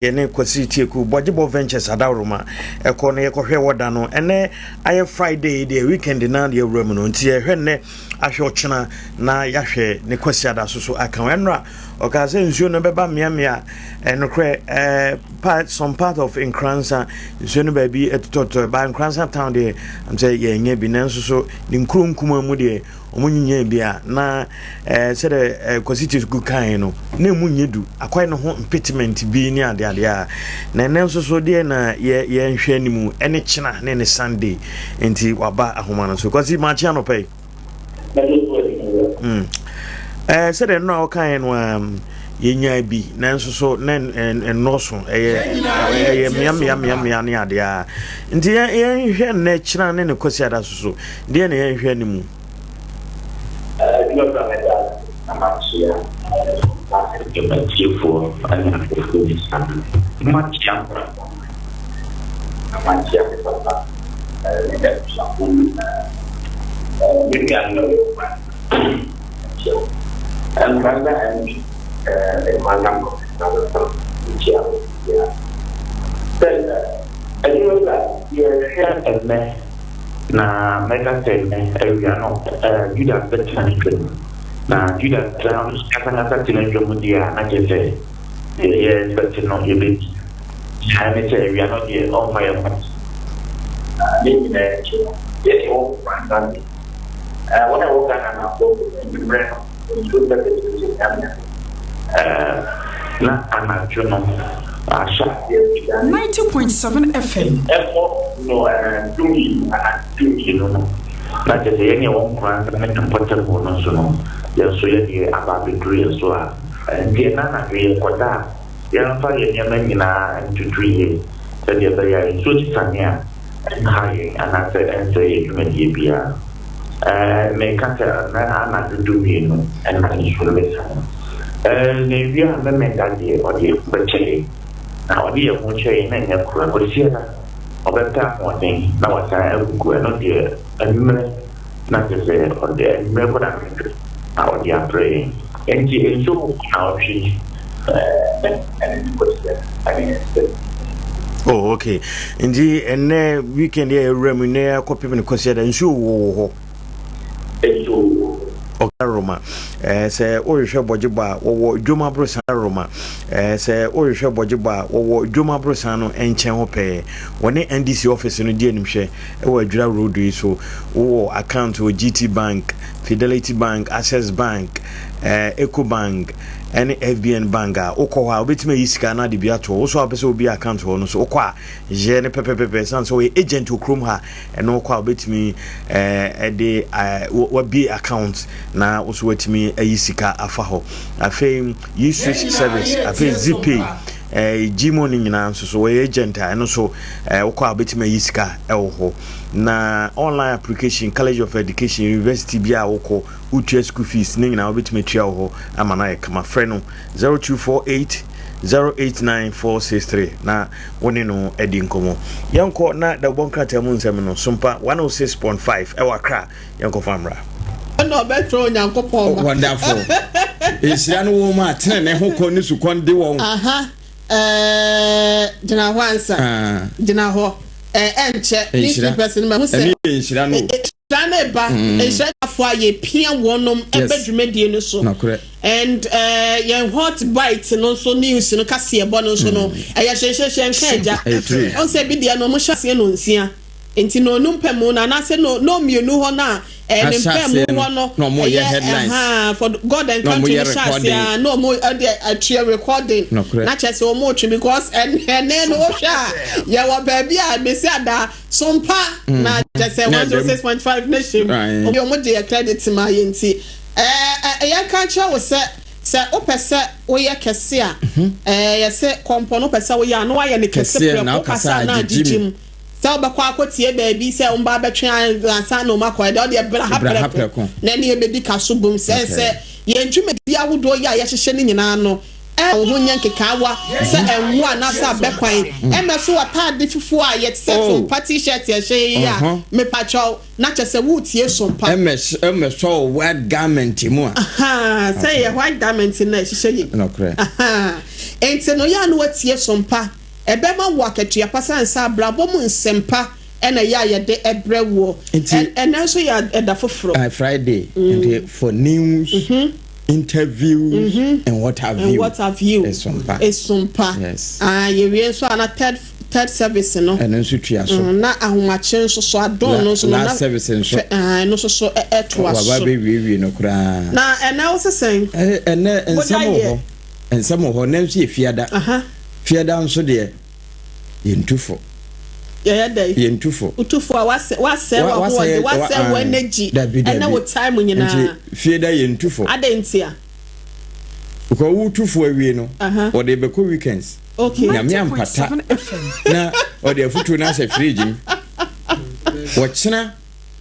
Yɛne Kwasi Tieku, Bɔgyebɔ Ventures Adaworoma ɛkɔ no yɛkɔhwɛ wɔda no. Ɛnɛ ayɛ Friday yi deɛ weekend na deɛ awura mu no nti yɛhwɛ nnɛ ahwɛ ɔkyena na yɛahwɛ ne Kwasi ada so so aka ho. Ɛnora ɔkaa sɛ nsuo no bɛba mmeammea ɛnokorɛ ɛɛ part some part of Nkoransa nsuo no baabi ɛtotɔtotɔ ba Nkoransa town deɛ am sɛ yɛnyɛ bi nanso so ne nkuro nkumaa mu deɛ Wɔnyinyɛn bi a, na ɛɛ sɛdeɛ ɛɛ Kwasi Kyesku kaeɛ no, na emu nyɛ du. Akɔyɛ ne ho mpetiment bi ne adeadeɛ a. Na ɛnnɛ nso so deɛ na yɛ yɛnhwɛ anim ɛne kyena ne ne Sunday. Nti waba ahoma no so. Kwasi, maakye anɔpa yi. Mm. Ɛɛ sɛdeɛ nnora wɔkaeɛ no a, yɛnyaa bi nanso so na ɛnnɔɔso. Ɛyɛ ɛyɛ mmea mmea mmea mmea ne adeɛ a. Nti yɛn yɛnhwɛ nnɛ kyena ne ne Kwasi ada so so. Deɛ na yɛnhwɛ no mu. Adwuma bra mɛda ase na makyea m'atiefoɔ ne ahwɛfoɔ nyinaa. Makyea nkurɔfoɔ na makyea me papa ne n'abusuafoɔ nyinaa. Me nuanom a wɔwɔ kwan makyea wo. Nkoranza MP, Nkoranza Nkoranza mekyea wo biara. Sɛ adwuma bra yɛhwɛ ɛnnɛ. Na mɛka sɛ nnɛ awia no, Judas bɛtena ne dwa mu. Na Judas tena ankasa te n'adwa mu deɛ a, na kyerɛ sɛ deɛ yɛ expect no yɛbɛdi. Nea ɛne sɛ awia no deɛ ɔmfa yɛn ho. Na ne nyinaa akyi no, yɛn deɛ wɔn kwan ba bi. Wɔn a ɛwɔ Ghana no abɔ anwummerɛ no nsuo bɛpɛtɛpɛtɛ mmeammea. Na anadwo no ahyɛ aseɛ pia ne. 90.7 FM. Ɛkɔ no dumienu anaa dumienu no, na kyerɛ sɛ yɛn a yɛwɔ Nkoranza ne mpɔtam hɔ no nso no, yɛn nso yɛn deɛ aba abɛduru yɛn so a, nti ɛnnɛ anadwo yɛrekɔda a, yɛmfa yɛn nneɛma nyinaa ntoto yie sɛdeɛ ɛbɛyɛ a nsuo sesane a, ɛnha yɛn anaasɛ ɛnsɛe yɛn dwumadie biara. Ɛɛ, meka sɛ nnɛ anadwo dumienu na nsuo no bɛsiane. Ɛɛ, na ewia a Memenda deɛ, ɔde yɛn ho bɛkyɛ yɛn. Na ɔde yɛn ho kyɛ yɛn na ɛnyɛ koraa. Kwasiada, ɔbɛpɛ ahoɔden na wasan agugu. Ɛno deɛ, anwummerɛ na kyerɛ sɛ ɔde anwummerɛ kɔ na anadwo na ɔde abrɛ yɛn. Enti nsuo wɔ nnawɔtwe yi, ɛɛ, ɛne ne Kwasiada ne yɛn sɛ. Oh, okay. Nti ɛnɛ weekend yɛ awura mu nnɛ akɔpem no kwasiada nsuo wɔ wɔ hɔ. Nsuo wɔ hɔ. Okay, Roma. Eh, sɛ wohwehwɛ bɔgyebɔ a wɔwɔ dwom aborosan Roma. Eh, sɛ wohwehwɛ bɔgyebɔ a wɔwɔ dwom aborosan no nkyɛn hɔ pɛɛ. Wɔne NDC office no di animhwɛ wɔ Adwira Road yi so. Wowɔ account wɔ GT Bank, Fidelity Bank, Access Bank, eh, Ecobank, ɛne FBN bank a, wokɔ hɔ a wobɛtumi ayi sika na ade bi ato hɔ. Wo nso a wopɛ sɛ wobie account hɔ no nso, wokɔ a yɛ no pɛpɛpɛpɛ. Ɛsiane sɛ wɔyɛ agent wɔ kurom ha, ɛno wokɔ a wobɛtumi ɛde wabie account na wo nso watumi ayi sika afa hɔ. Afei yi switch service, afei Zipay, Gmo no nyinaa nso so wɔyɛ agent a ɛno nso wokɔ a wobɛtumi ayi sika ɛwɔ hɔ. Na online application, College of Education, university bi a wokɔ wotua school fees ne nyinaa wobɛtumi atua wɔ hɔ ama no ayɛ kama. Frɛ no 0248 089 463 na wo ne no adi nkɔmmɔ. Yɛnkɔ na dawubɔ nkrataa mu nsɛm no Sompa 106.5 ɛwɔ Accra. Yɛnkɔ fa mmra. Ɛna ɔbɛtwerɛ Onyankopɔn ma. Wonderful. Nhyira ne wɔn a tenenee ho kɔn ne sukɔn de wɔn. Aha, ɛɛ, gyina hɔ ansa. Ah. Gyina hɔ. Ɛɛ, ɛnkyɛ. Nhyira. Newspapers no mahu sɛ. Ɛno yɛ nhyira no o. Nhyira no ba, nhyira afo a yɛpia wɔnom ba dwumadie no so. And eh, yɛn hot bite no nso news no kaseɛbɔ no nso no ɛyɛ hyehyehye nka agya. Ɔn sɛ bi deɛ no ɔmo hyɛ aseɛ nonsia nti no onum pɛ mu no anaasɛ no no mmienu hɔ no a ɛɛ ne mpɛ mu hɔ no ɛyɛ ɛhaa for God and country no hyɛ aseɛ a na ɔmo ɛde atua recording na kyerɛ sɛ ɔmo retwe because ɛnɛ no wohwɛ a yɛwɔ baabi a mesi ada Sompa na kyɛ sɛ 106.5 ne hyem obi ɔmo gye yɛ credit ma yɛ nti ɛɛ yɛn ka kyerɛ wo sɛ sɛ wopɛ sɛ woyɛ kɛse a ɛɛ yɛsɛ kɔmpɔ no wopɛ sɛ woyɛ a na wayɛ ne kɛse prɛko kasa na agyegye mu sɛ wobɛkɔ akɔtie baabi sɛ wɔn ba abɛtwe ansa na wɔn akɔ ɛdeɛ ɔdeɛ bra ha prɛko na ɛne yɛbɛdi ka so bom sɛ sɛ yɛn dwumadi ahodoɔ yi a yɛhyehyɛ no nyinaa no Ɛmma wo ho nyɛ nkekaawa sɛ ɛnwo anaasɛ abɛkwan. Ɛmma so w'ataade fufuo a yɛ te sɛ sompa t-shirt a ɛhyɛ yɛ yi a, mepakyɛw, na kyerɛ sɛ woretie sompa. Ɛmma sɔ wo white garment mu a. Ahaa, sɛ yɛ white garment no a ɛhyehyɛ yɛ yi. Nokorɛ. Ahaa. Enti no yɛ a na woatie som pa. Ɛbɛma wo akatua pa sane sɛ abrabɔ mu nsɛm pa na ɛyɛ a yɛde brɛ woɔ. Nti Ɛnnɛ nso yɛ ɛda foforɔ. Ah, Friday nti for news, interviews and what have And you. what have you. Esom pa. Esom pa. Yes. Ah, yɛwie nso a na third third service no. Ɛno nso tua so. Na ahomakye nso so adon no nso no. Last service nso. Fɛ, ah, ɛno nso so ɛtoa so. Waba bɛwiewie no koraa. Na ɛnɛ wo se sɛn? Ɛnɛ nsɛm wɔ hɔ. Nsɛm wɔ hɔ, nnɛ nso yɛ Fiada. Fiada nso deɛ, yɛntu fo. Yɛyɛ dɛn? Yɛntu fo. Wotu fo a, wasɛ wasɛe w'ahoɔden, wasɛe wo energy, ɛne wo time nyinaa. Nti Fiada yɛntu fo. Adɛn ntia? Because wotu fo awie no, wɔde bɛkɔ weekends. Okay. Nyame ampata na ɔde afutuo no ahyɛ fridge mu. Wɔkyena.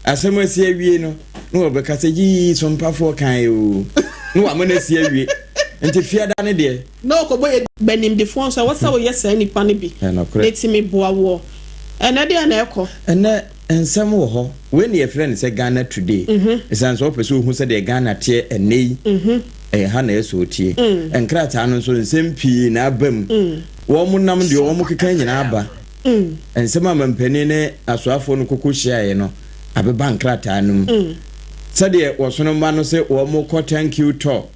Asɛm asi awie no, na wɔbɛka sɛ, Yii, sompafoɔ kaeɛ oo, na wɔama no asi awie. Nti Fiada no deɛ. Na ɔkɔbɔ yɛ Banimdefoɔ nso, ɛwɔ sɛ woyɛ saa nipa no bi Ɛyɛ nokorɛ. na ɛtumi boa woɔ. Ɛnnɛ deɛn na ɛkɔ? Ɛnnɛ, nsɛm wɔ hɔ. Wei na yɛfrɛ no sɛ Ghana Today. Ɛsiane sɛ wopɛ sɛ wohu sɛdeɛ Ghana teɛ ɛnnɛ yi, ɛyɛ ha na ɛsɛ sɛ wotie. Nkrataa no nso, nsɛm pii na aba mu. Wɔnam deɛ wɔkeka nyinaa aba. Nsɛm a mampanin ne asoafoɔ no kɔkɔ hyiaeɛ no abeba nkrataa no mu. Sɛdeɛ wɔsono mma no sɛ wɔkɔ thank you tour,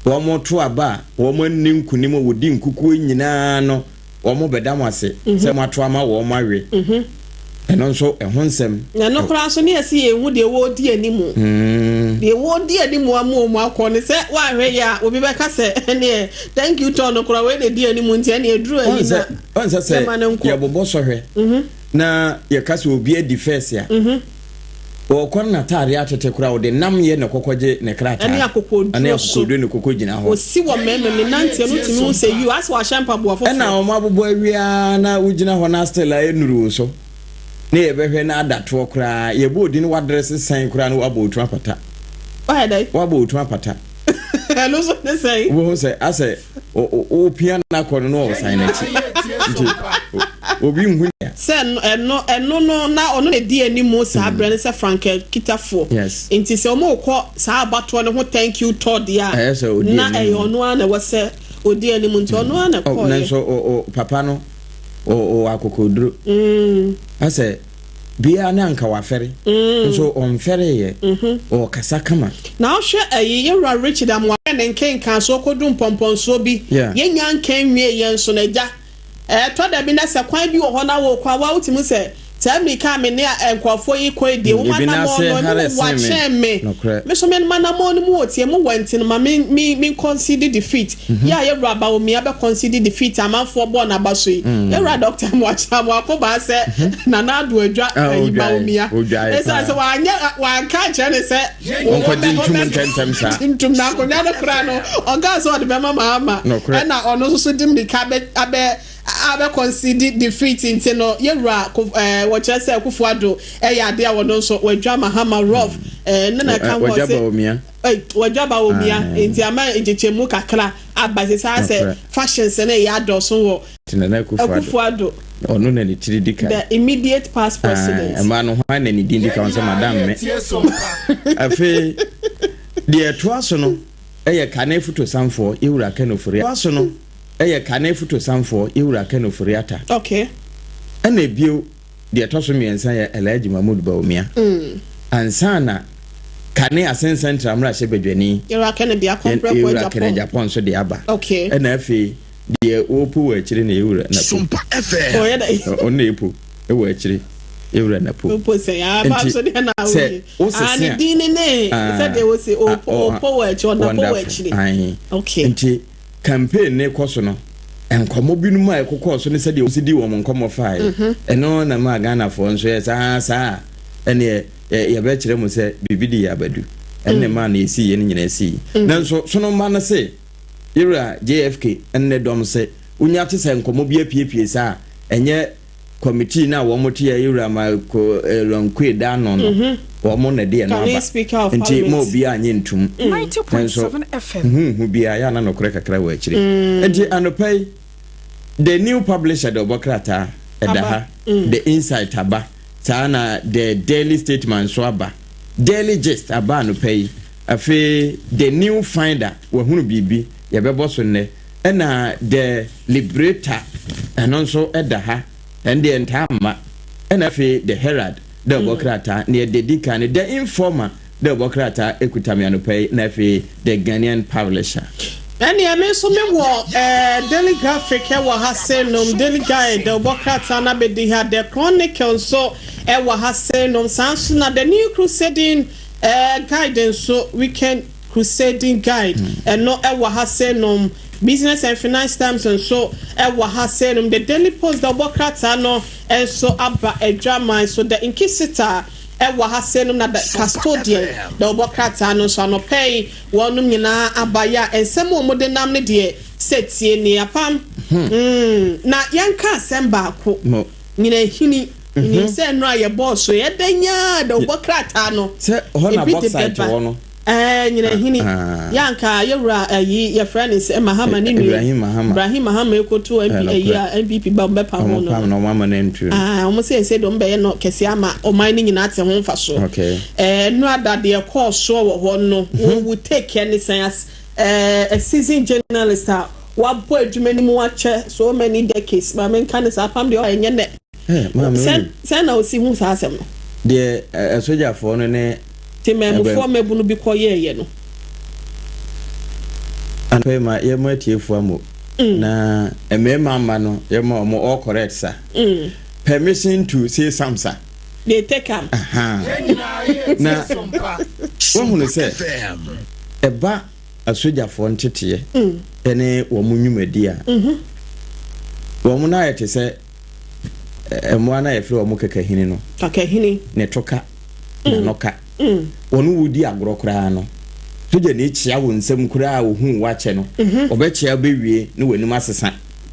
wɔto aba a wɔn anni nkunim a wɔdi nkukuo nyinaa no, wɔbɛda mo ase sɛ moato ama wɔn awe. Ɛno nso ɛho nsɛm. Na ɛno koraa nso ne yɛse yɛnhu deɛ wɔredi anim. Deɛ wɔredi anim ama wɔn akɔ no sɛ woanhwɛ yie a obi bɛka sɛ ɛneɛ thank you tour no koraa wei na ɛdi anim nti ɛneɛ ɛduru ayi no a. Ɔnsɛ sɛ yɛbobɔ sɔhwɛ na yɛka sɛ obi adi fɛs a, ɔkɔ no n'ataade atete koraa, ɔde nam yɛ na kɔkɔgye ne krataa. Ɛne akokoɔduro Ɛne akokoɔduro ne kɔkɔ gyina hɔ. Ɔsi wɔ mmarima mu, ne nanteɛ no wotumi hu sɛ yiw, asɛ wahyɛ mpaboa foforɔ. Ɛna wɔn abobɔ awie ara na wogyina hɔ na still a ɛnnuru wo so. Ne yɛbɛhwɛ na ada toɔ koraa, yɛbɔ odin wadrɛse sɛn koraa na wabɔ otu apata. Wayɛ dɛn? Wabɔ otu apata. Ɛno nso ne sɛn? Wobɛhu sɛ asɛ wopia no akɔ no na ɔsan n'akyi nti obi nhu nea. Sɛ ɛno ɛno no na ɔno na ɛdi anim saa berɛ no sɛ frankaa kitafoɔ nti sɛ wɔrekɔ saa abatoɔ no ho thank you tour deɛ a na ɛyɛ ɔno ara na ɛwɔ sɛ ɔdi anim nti ɔno ara na ɛkɔeɛ. Nanso papa no ɔwɔ akokoduro asɛ. Biaa na anka wafɛre nso ɔnfɛreeɛ ɔɔkasa kama. Na wohwɛ ayi yɛwura Richard Amoah ne nkenkansoɔ kɔdu mpɔmpɔnsoɔ bi yɛnnya nka nwie yɛn nso no agya ɛtɔ da bi na sɛ kwan bi wɔ hɔ na worekɔ a woa wotumi hu sɛ saa mmirika a me ne nkurɔfoɔ yi kɔ yi deɛ wɔn anammɔn no emu wa kyɛn me me nso me m'anammɔn no mu wɔ tie mu wɔ nti no ma me me me concede defeat Yɛ a yɛwura Bawumia bɛ concede defeat a amanfoɔ bɔɔ n'aba so yi, yɛwura Doctor Amoakye Amoako baa sɛ Nana Addo adwa ayi Bawumia. Ɛsiane sɛ wanyɛ wanka ankyerɛ ne sɛ Ɔnkɔgye ntum ntɛmntɛm saa. Ntum na akonnwa no koraa no ɔkaa sɛ ɔde bɛma Mahama. Ɛna ɔno nso so de mmirika abɛ abɛ abɛ concede defeat nti no yɛwura ɛɛ wɔkyerɛ sɛ Akufo Addo ɛyɛ adeɛ a ɔno nso wadwa Mahama rough ɛɛ ne na ɛka ho Wadwa ɔse Bawumia. Ei wadwa Bawumia nti ama nkyekyɛmu kakra aba sɛ saa sɛ fashions no reyɛ adɔɔso wɔ Nti Nana Akufo Addo. Akufo Addo. Ɔno na ne tiri di kan. The immediate past president. Ae, mmaa no hwan na ne din di kan? Ɔsɛ Madam me. Afei deɛ ɛtoa so no yɛ Kane Fotosanfoɔ Yewura Ken Ofori. Ɛtoa so no yɛ Kane Fotosanfoɔ Yewura Ken Ofori-Atta. Okay. Ɛna ebio Deɛ ɛtɔ so mmiɛnsa yɛ Alhaji Mahmood Bawumia. Ansa na kane Asen Central mmarahyɛbadwani Yɛwura Kennedy Akompreko Yɛwura Agyapong. Kennedy Agyapong nso de aba. Okay. Ɛna afei deɛ ɔrepo wɔ akyire no Yɛwura Napo. Sompa FM. Ɔyɛ dɛ. Ɔno na ɛpo wɔ akyire Yɛwura Napo. Opo sɛn? Ah, ba Nti so deɛ na sɛ woyɛ. wosese Ah, ne a. din ne ne Ah, sɛdeɛ wose ah, opo opo wɔ akyire, ɔnapo wɔ wonderful. akyire. Ae. Okay. Nti Campaign no rekɔ so no, nkɔmmɔ binom a ɛkokɔɔ so ne sɛdeɛ wɔsi dii wɔn nkɔmmɔ faeɛ. Ɛno na ɛmaa Ghanafoɔ nso yɛɛ sɛ, aa saa a, ɛnneɛ yɛbɛkyerɛ mo sɛ biribi de yɛn abadu. Ɛno na ɛmaa nea ɛsiiɛ no nyinaa sii. Nanso sono mma no se, Yɛwura JFK ne ne dɔm se, wonya te sɛ nkɔmmɔ bi apiepie saa a, ɛnyɛ Committee no a wɔn te yɛ Yewura Michael Lonkwe da ano no, wɔn na ɛde ɛno aba. Nti ma obiara nye ntum. Nanso huhuuhu biara yɛ a na nokorɛ kakra wɔ akyire. Nti anɔpa yi, The New Publisher de ɔbɔ krataa ɛda ha, The Insight aba, saa na The Daily Statesman nso aba, Daily Gist aba anɔpa yi, afei The New Finder, wahunu biribi, yɛbɛbɔ so nnɛ. Ɛna The Liberator, ɛno nso da ha, ɛno deɛ ɛntaa mma. Ɛna afei The Herald, dawubɔ krataa, nea ɛdi kan no, The Informer, dawubɔ krataa ɛkuta me anɔpa yi, na afei The Ghanaian Publisher. Ɛneɛ me nso me wɔ eh, Daily Graphic ɛwɔ ha sei nom, Daily Guide dawubɔ krataa no abɛdi ha, The Chronicle nso ɛwɔ ha sei nom, saa nso na The New Crusading eh, Guide nso, Weekend Crusading Guide, ɛno ɛwɔ ha sei nom, Business and Finance Times nso ɛwɔ ha sei nom, The Daily Post dawubɔ krataa no nso aba adwaman so, The Inquisitor ɛwɔ ha sei nom na The Custodian dawubɔ krataa no nso anɔpa yi Wɔnom nyinaa aba yɛ a nsɛm a wɔde nam no deɛ sɛ tie nie apam mm na yɛnka asɛm baako nyina hini menim sɛ nnora a yɛbɔɔ so yɛ dɛ nyaa dɛ wobɔ krataa no Sɛ hɔ na ebi de bauxite bɛba wɔ no. ɛɛ nyina hini Ah. yɛ anka yɛwura ayi yɛfrɛ ne sɛ Mahama ne nua Ibrahim Mahama. Ibrahim Mahama ekoto MP Ɛɛ, ayi nokorɛ. a NPP ba wɔn bɛpa ho Wɔn no pam no, wɔn ama no antiri no. Ah, wɔn sɛ ɛsɛ deɛ wɔn bɛyɛ no kɛseɛ ama ɔman no nyinaa te ho mfasoɔ. Okay. Ɛɛ nnora da deɛ ɛkɔɔ soɔ wɔ hɔ no, wo wo take care ne sɛn as ɛɛ a seasoned journalist a wabɔ adwuma no mu akyɛ so many decades, ma menka ne saa, apam deɛ ɔyɛ nyɛ nɛ. Ɛɛ, maame Sɛn wonim. sɛn na osi hu saa asɛm no? Deɛ ɛ asogyafoɔ no ne. Temanmufoɔ mmabunu bi kɔ yɛɛyɛ no. Anɔpa yi ma yɛma atiefoɔ amo na mmarima mma no yɛma wɔn all correct sa. Permission to say some sa. They take am. Ahaa. Na woahunu sɛ ɛba asogyafoɔ nteteɛ ne wɔn nnwumadi a, wɔn no ayɛ te sɛ mmoa no a yɛfrɛ wɔn kakahini no. Kakahini. Ne to ka, n'ano ka. Wɔne wo di agorɔ koraa no, sogyani kyea wo nsam koraa a ohuu wo akyɛ no, ɔbɛkyea bɛwie na w'anim asesa.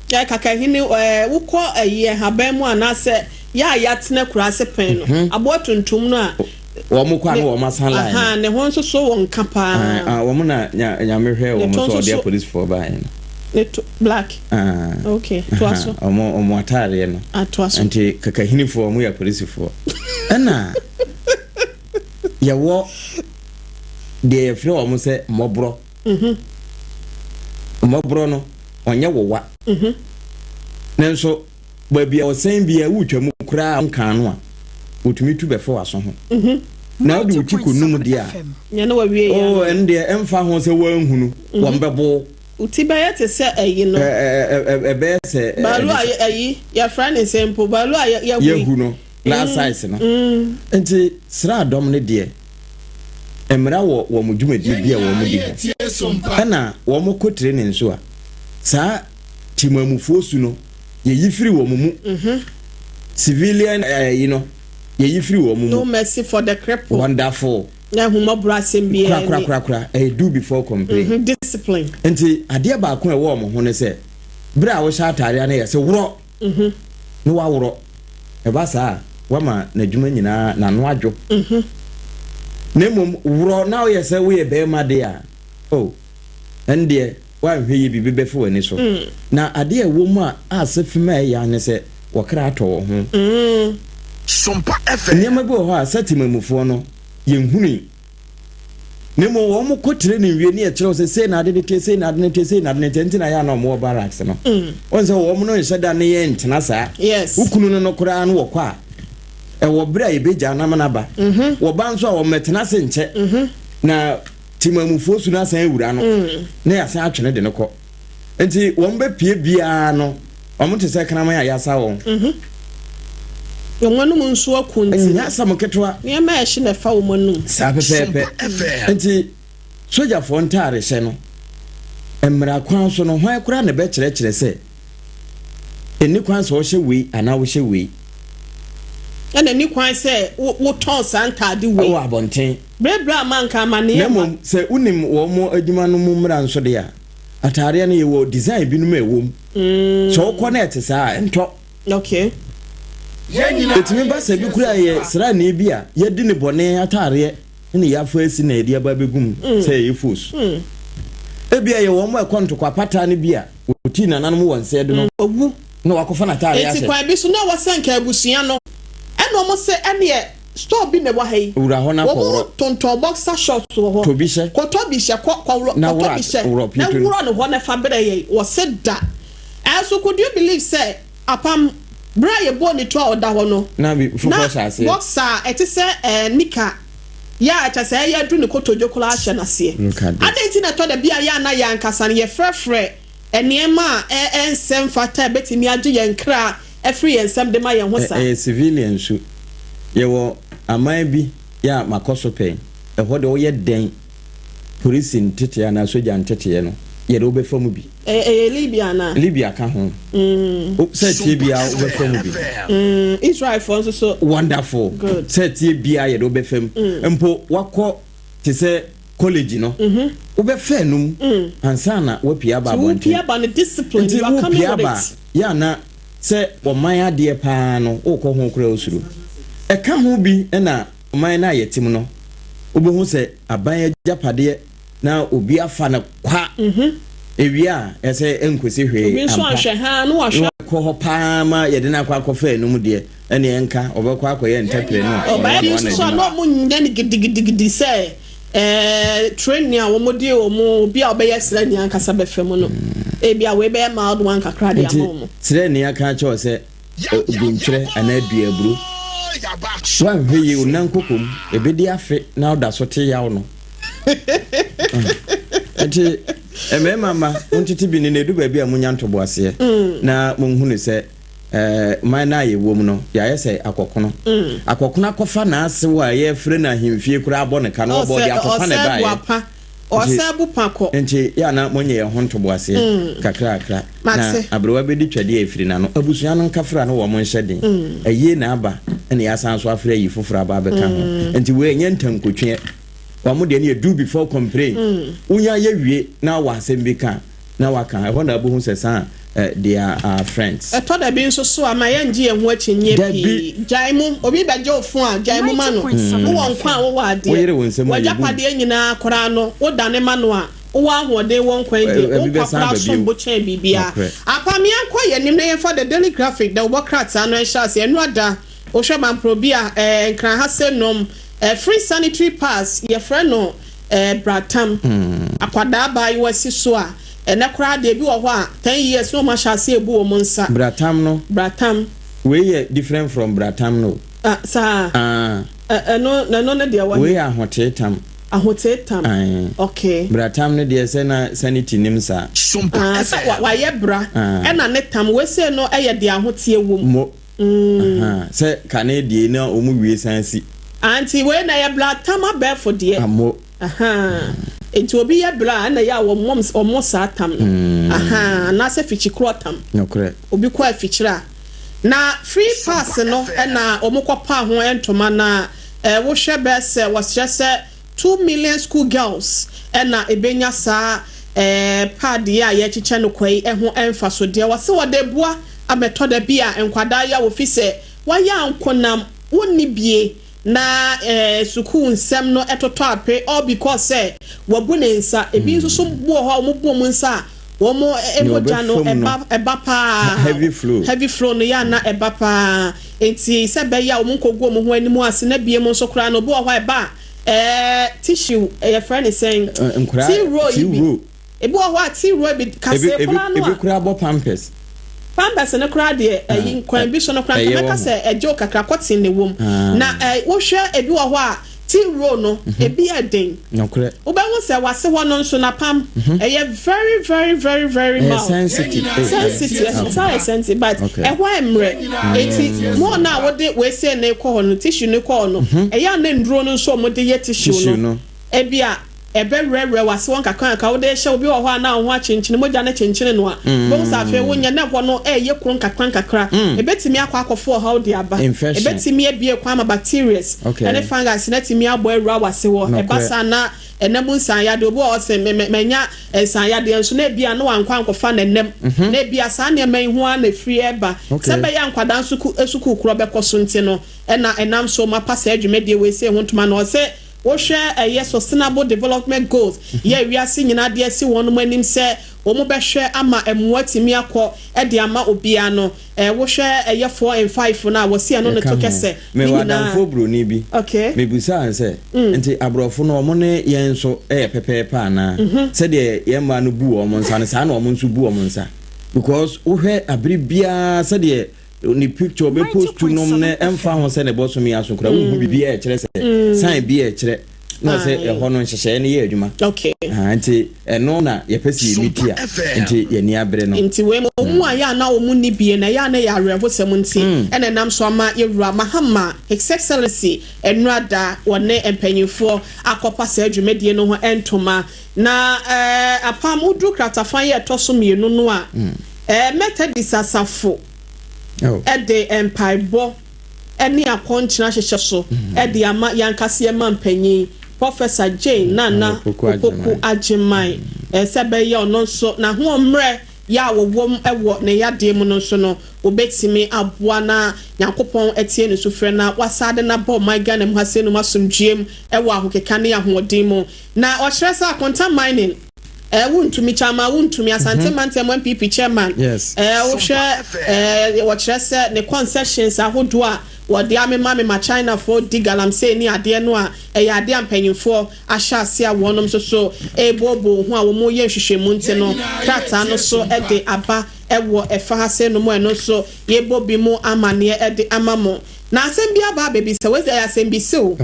Ɛ kakahini, ɛ wokɔ ɛyi nhaban mu anaasɛ yɛ a yɛatena akuraase pɛn no, aboa tuntum no a. Wɔn kɔ a na wɔn asan line no. Ahaa, ne ho nso so wɔ nka paa. Ah, wɔn na nya nyame hwɛ wɔn so ɔde apolisifoɔ baeɛ no. Ne to black. Ah. Okay, toa so. Wɔn wɔn ataadeɛ no. Ah, toa so. Nti kakahinifoɔ wɔn yɛ apolisifoɔ. Ɛna yɛwɔ deɛ yɛfrɛ wɔn sɛ mmɔborɔ. Mhm. Mmɔborɔ no ɔnyɛ wowa. Mhm. Nanso baabi a ɔsɛn biara wotwa mu koraa a wonkaa no a, wɔtumi tu bɛfa w'aso ho. Mhm. Na wode wo ti kɔnum deɛ a, Nyɛ na wawie yɛ oh, ano. ɛno deɛ ɛmfa ho sɛ woanhunu, Mhm. wɔn bɛbo wo. Wo ti bɛyɛ te sɛ ayi no. Ɛ, ɛ, ɛ, ɛbɛyɛ sɛ ɛ, Baalu ɛde a sɛ. yɛ, ayi, yɛfrɛ ne sɛn mpo, baalu a yɛ, yɛahu yi. Yɛahu no, last Mm, size no. mm. Nti sraadɔm no deɛ, mmara wɔ wɔn dwumadie bi a wɔn di ho. Ɛna wɔn kɔ training nso a, saa temamufoɔ su no, yɛyi firi wɔn mu. Civilian ɛyi no, yɛyi firi wɔn mu. No mercy for the cripple. Wonderful. Na ahummɔborɔ asɛm biara ni. Korakorakorakora, ɛyɛ do before complain. Discipline. Nti adeɛ baako a ɛwɔ wɔn ho ne sɛ, berɛ a wohyɛ ataadeɛ a na yɛse worɔ, na waworɔ. Ɛba saa a, woama n'adwuma nyinaa n'ano adwo. Na mmom worɔ na woyɛ sɛ woyɛ barima de a, oh, ɛndeɛ woanhwɛ yie biribi bɛfa w'ani so. Na adeɛ a ɛwɔ mu a ase fem a ɛyɛ ara ne sɛ wɔkra atɔ wɔ ho. Nneɛma bi wɔ hɔ a sɛ temamufoɔ no, yɛnhunui. Na mmom wɔn kɔ training wie ne yɛkyerɛ wo sɛ sei na ade no teɛ, sei na ade no teɛ, sei na ade no teɛ, nti na yɛ a na wɔn wɔ barracks no. Wɔn sɛ wɔn no nhyɛ da ne yɛn ntena saa. Yes. Wo kunu no no koraa no wɔkɔ a, ɛwɔ berɛ a yɛbɛgya no ama no aba. Wɔba nso a wɔmmɛtena ase nkyɛ. Na temamufoɔ su no asan awura no, na yɛasan atwe no de no kɔ. Nti wɔn bɛpie biara no, wɔn te sɛ kraman a yɛasa wɔn. Wɔn anum nso aku nti. Nyɛ asɛm ketewa. Nneɛma a ɛhye na ɛfa wɔn anum. Saa pɛpɛɛpɛ. Nti sogyafoɔ ntaarehyɛ no, mmara kwan so no, hwan koraa na ɛbɛkyerɛkyerɛ sɛ ɛnni kwan sɛ wɔhyɛ wei anaa wohyɛ wei? Ɛna ɛnni kwan sɛ wotɔn saa ntaade wei. Wɔ abɔnten. Berɛ berɛ a manka amanneɛ Na ma. mmom sɛ wonim wɔn adwuma no mu mmara nso deɛ a, ataadeɛ no yɛwɔ design binom a ɛwɔ mu. Sɛ wokɔ na ɛte saa a, ntɔ. Okay. Ɛtumi ba sɛ bi koraa yɛ sraani bi a yɛadi ne bɔne ataadeɛ na yɛafa asi na yɛde aba abɛgu mu sɛ ɛyɛ fos. Ebia ɛyɛ wɔn a ɛkɔ ntɔkwa pataa no bi a wɔtii nananom wɔ nsɛe do no Wawu. na wɔakɔfa n'ataadeɛ Enti ahyɛ. kwan bi so na ɛwɔ sɛ nka abusua no ɛna wɔn se ɛneɛ store bi na ɛwɔ ha yi. Wura hɔ na kɔworɔ. Wɔn tontɔn boxer shorts wɔ hɔ. Tɔ bi hyɛ. Kɔtɔ. Kɔtɔ bi hyɛ, kɔ, kɔworɔ, Na kɔtɔ worɔ bi at, hyɛ, worɔ na pieto no. worɔ no hɔ na fa brɛ yɛn. Wɔse da. Ɛnso could you believe sɛ, Apam, berɛ a yɛbɔɔ ne tuo a ɔda hɔ no, Na bi foforɔ na hyɛ aseɛ. boxer a ɛte sɛ ɛɛ nika yɛ a kyerɛ sɛ ɛyɛ aduru ne kotodwe koraa hyɛ n'aseɛ. Look at this. Adɛn nti na ɛtɔ da bi a yɛ a na yɛn ankasa no yɛfrɛfrɛ nneɛma a ɛnsɛ mfata a ɛbɛtumi agye yɛn kra afiri yɛn nsam de ma yɛn ho saa? Ɛyɛ civilian su. Yɛwɔ aman bi yɛ a makɔ so pɛn, ɛhɔ deɛ woyɛ dɛn polisi nteteɛ anaa sogya nteteɛ no, yɛde wo bɛfa mu bi. Ɛyɛ Libya anaa? Libya ka ho. Sɛ ɛteɛ biara wobɛfa mu bi. Israelfoɔ nso so. Wonderful. Good. Sɛ ɛteɛ biara yɛde wo bɛfa mu. Mpo wakɔ te sɛ college no, wobɛfa anum ansa na woapue aba Nti abɔnten. wopue aba no discipline, Nti you are coming wopue with aba it. a, yɛ a na sɛ ɔman adeɛ paa no wokɔ ho koraa wosuro. Ɛka ho bi na ɔman no a yɛte mu no, wobɛhu sɛ aban agyapadeɛ na obi afa no kwa. Ewie a, ɛsɛ ɛnkɔsi hwee Obi nso ampa. anhwɛ haa na wahwɛ. Na wakɔ hɔ paa ma yɛde no akɔ akɔfa anum deɛ, ɛneɛ nka ɔbɛkɔ akɔyɛ ntɛprɛ no a, Ɔbaa ɔno bi anoa nso so a n'adwuma. na wɔnyɛ no gidigidigidi sɛ ɛɛ training a wɔde wɔn obi a ɔbɛyɛ sraani ankasa bɛfa mu no. Ebia wei bɛyɛ mild one kakra de Nti ama wɔn. sraani aka akyerɛ wo sɛ gu ntwerɛ anaa dua aburo. Woanhwɛ yie wo nan koko mu, ɛbɛdi afe na woda so te yaw no. Nti mmarima mma montete bi no na ɛdu baabi a monya ntoboaseɛ na monhunu sɛ man no a yɛwɔ mu no yɛayɛ sɛ akɔkono. Akɔkono akɔfa n'asew a yɛfrɛ no ahemfie koraa abɔ no ka no ɔbɔ de atɔpa na ɛbaeɛ. Ɔsɛ bu pa kɔ. Nti yɛ a na monyɛ yɛn ho ntoboaseɛ kakrakra na Mate. aberewa bɛdi twɛdeɛ afiri n'ano. Abusua no nkafra no wɔn nhyɛ den. Ayie na aba ɛna yɛasan nso afrɛ ayi foforɔ aba abɛka ho. Nti wei ɛnyɛ ntankotweɛ. Wɔn deɛ no yɛ do before complain. Wonya yɛ wie na wowɔ asɛm bi ka a, na waka. Ɛhɔ na wobɛhu sɛ saa they are our friends. Ɛtɔ da bi nso so a, ma yɛngye yɛn ho akyinnyeɛ Dabi. pii. Gyae mu. Obi bɛgye wo fon a, gyae mu ma no. Wowɔ nkwa a, wowɔ adeɛ. Woyere wo nsam a, yɛbu. W'agyapadeɛ nyinaa koraa no, wodane ma no a, wowɔ ahoɔden wɔ nkwa yi deɛ, Ɛ- wo Ɛbi nkwa bɛsan koraa aba som bio. bo kyɛn biribiara. Nokorɛ. Apam, yɛnkɔ yɛn anim na yɛmfa The Daily Graphic, dawubɔ krataa no nhyɛ aseɛ. Ɛno ada, wohwɛ mampro bi a, ɛɛ, Nkran ha sɛ nom, ɛɛ, free sanitary pads, yɛfrɛ no, ɛɛ, bratam. Akwadaa abaayewa si so a, Ɛnɛ koraa deɛ ebi wɔ hɔ a ten years na wɔn ahyɛ aseɛ ebu wɔn nsa. Bratam no. Bratam. Wei yɛ different from bratam no o. Ah saa. Ah. Ɛ ɛno na ɛno ne deɛ wɔ he? Wei yɛ ahotee tam. Ahotee tam. Ae. Okay. Bratam no deɛ sɛ na sanity nim saa. Ah sɛ wa wayɛ bra Ah. ɛna ne tam wei sei no ɛyɛ deɛ ahoteɛ wɔ mu. Mo. Ahaa sɛ kane deɛ na wɔn wie san si. Ah nti wei na ɛyɛ bratam abɛɛfo deɛ. Ah mo. Ahaa nti obi yɛ bra a ɛna ɛyɛ a wɔmmɔ wɔmmɔ saa tam no ahaa anaasɛ fikyikoro tam. Nokorɛ. Obi kɔ afikyire a na free pass no ɛna wɔn kɔ paa ho ntoma na ɛɛ wohwɛ bɛyɛ sɛ wɔkyerɛ sɛ 2 million school girls ɛna ebenya saa ɛɛ pad yi a yɛkyekyɛ no kwa yi ɛho mfasodeɛ. Wɔse wɔde boa abɛtɔ da bi a nkwadaa yi a wɔfi sɛ wɔayɛ ankonam wɔnni bie na eh sukuu nsɛm no totɔ ape all because sɛ wabu ne nsa. Ebi nso so bu wɔ hɔ a wɔn bu wɔn nsa a wɔn mogya no ɛba ɛba paa. Heavy flow. Heavy flow no yɛ ana ɛba paa. Nti sɛ ɛbɛyɛ a wɔn nkɔgu wɔn ho anim ase na biem nso koraa no obi wɔ hɔ a ɛba a ɛɛ tissue yɛfrɛ ne sɛn? Nkwadaa Tea roll yi bi. Tea roll. Ebi wɔ hɔ a tea roll bi kasee Ebi koraa no a. ebi koraa bɔ pampers. Pampers no koraa deɛ ɛyi nkwan bi so no koraa nka mɛka sɛ ɛgye wo kakra kɔten na ɛwɔ mu. Na ɛ wohwɛ ebi wɔ hɔ a tea roll no ebi yɛ den. Nokorɛ. Wobɛhu sɛ wase hɔ no nso napam ɛyɛ very very very very Ɛyɛ mild. sensitive. Sensitive ɛso saa yɛ sensitive but ɛhɔ ayɛ mmerɛ. Eti more no a wode wei sei no rekɔ hɔ no tissue no rekɔ hɔ no ɛyɛ a na nnuro no nso a wɔde yɛ tissue no ebia ɛbɛwerɛwerɛ w'ase hɔ nkakrankakra, wode rehyɛ obi wɔ hɔ a na wo ho akyenkyene, mogya no kyenkyene no a, wobɛhu sɛ afei wonyɛ na ɛhɔ no reyɛ kuro nkakrankakra. Ɛbɛtumi akɔ akɔfa ɔhaw de aba. Ɛbɛtumi abue kwan ama bacterias ne fungus no atumi abɔ awura w'ase hɔ. Ɛba saa na ɛna mu nsanyadeɛ, obi wɔ hɔ ɔse me me manya nsanyadeɛ nso na ebia na wankɔ ankɔfa n'anam, na ebia saa nneɛma yi ho ara na ɛfiri reba. Sɛ ɛbɛyɛ a nkwadaa nso sukuu korɔ bɛkɔ so nti no na ɛnam so mapa saa dwumadie wei sei ho ntoma no. Ɔse Wohwɛ ɛyɛ Sustainable Development Goals yɛ wiase nyinaa de asi wɔnom anim sɛ wɔn bɛhwɛ ama mmoa atumi akɔ de ama obiara no, wohwɛ ɛyɛ 4 and 5 no a, wɔsi ɛno ne Yɛka to ho. kɛsɛ ne Mewɔ nyinaa. adamfoɔ buroni bi. Mebisaa no sɛ, Nti aborɔfo no wɔn ne yɛn nso yɛ pɛpɛɛpɛ anaa? Sɛdeɛ yɛn mmaa no bu wɔn nsa no, saa na wɔn nso bu wɔn nsa? Because wohwɛ abere biara sɛdeɛ ne picture ɔbɛ post nom ne ɛmfa ho sɛ ne bɔsome aso koraa, wonhu biribi a ɛkyerɛ sɛ sign bi a ɛkyerɛ na ɔsɛ ɛhɔ no nhyehyɛeɛ no yɛ adwuma. Ah, nti ɛno na yɛpɛ sɛ yɛmiti a nti yɛni abere no. Nti wei mu wɔn a yɛ a na wɔn nni bie na ɛyɛ a na ɛyɛ awerɛhosɛm nti ɛna ɛnam so ama yɛwura Mahama, His Excellency, nnora da wɔne mpanyinfoɔ akɔpa saa dwumadie no ho ntoma. Na ɛɛ apam woduru kratafa yi a ɛtɔ so mmienu no a, ɛɛ Methodist asafo de mpaebɔ ne akɔnkyene ahyehyɛ so de ama yɛn ankasa yɛn mampanyin, Professor Jane Nana Opoku Agyemang, sɛ ɛbɛyɛ ɔno nso n'ahoɔmmerɛ yɛ a wɔwɔ mu wɔ ne yadeɛ mu no nso no, wɔbɛtumi aboa na Nyankopɔn atie ne sufrɛ na wasan de no aba ɔman Ghana mu ha sei nom asomdwoeɛ mu wɔ ahokeka ne ahoɔden mu. Na ɔkyerɛ sɛ Akonta Mining, eh, wontumi, Chairman wontumi, Asante Mantam NPP Chairman, eh, wohwɛ, eh, wɔkyerɛ sɛ ne concessions ahodoɔ a wɔde amemamema Chinafoɔ di galamsey ne adeɛ no a, ɛyɛ adeɛ a mpanyinfoɔ ahyɛ ase a wɔnom nso so rebooboo ho a wɔreyɛ nhwehwɛmu nti no, krataa no so de aba wɔ ɛfa ha sei nom a ɛno nso yɛbɔ bi mu amaneɛ de ama mo. Na asɛm bi aba abɛbisa, wei deɛ ɛyɛ asɛmbisa o,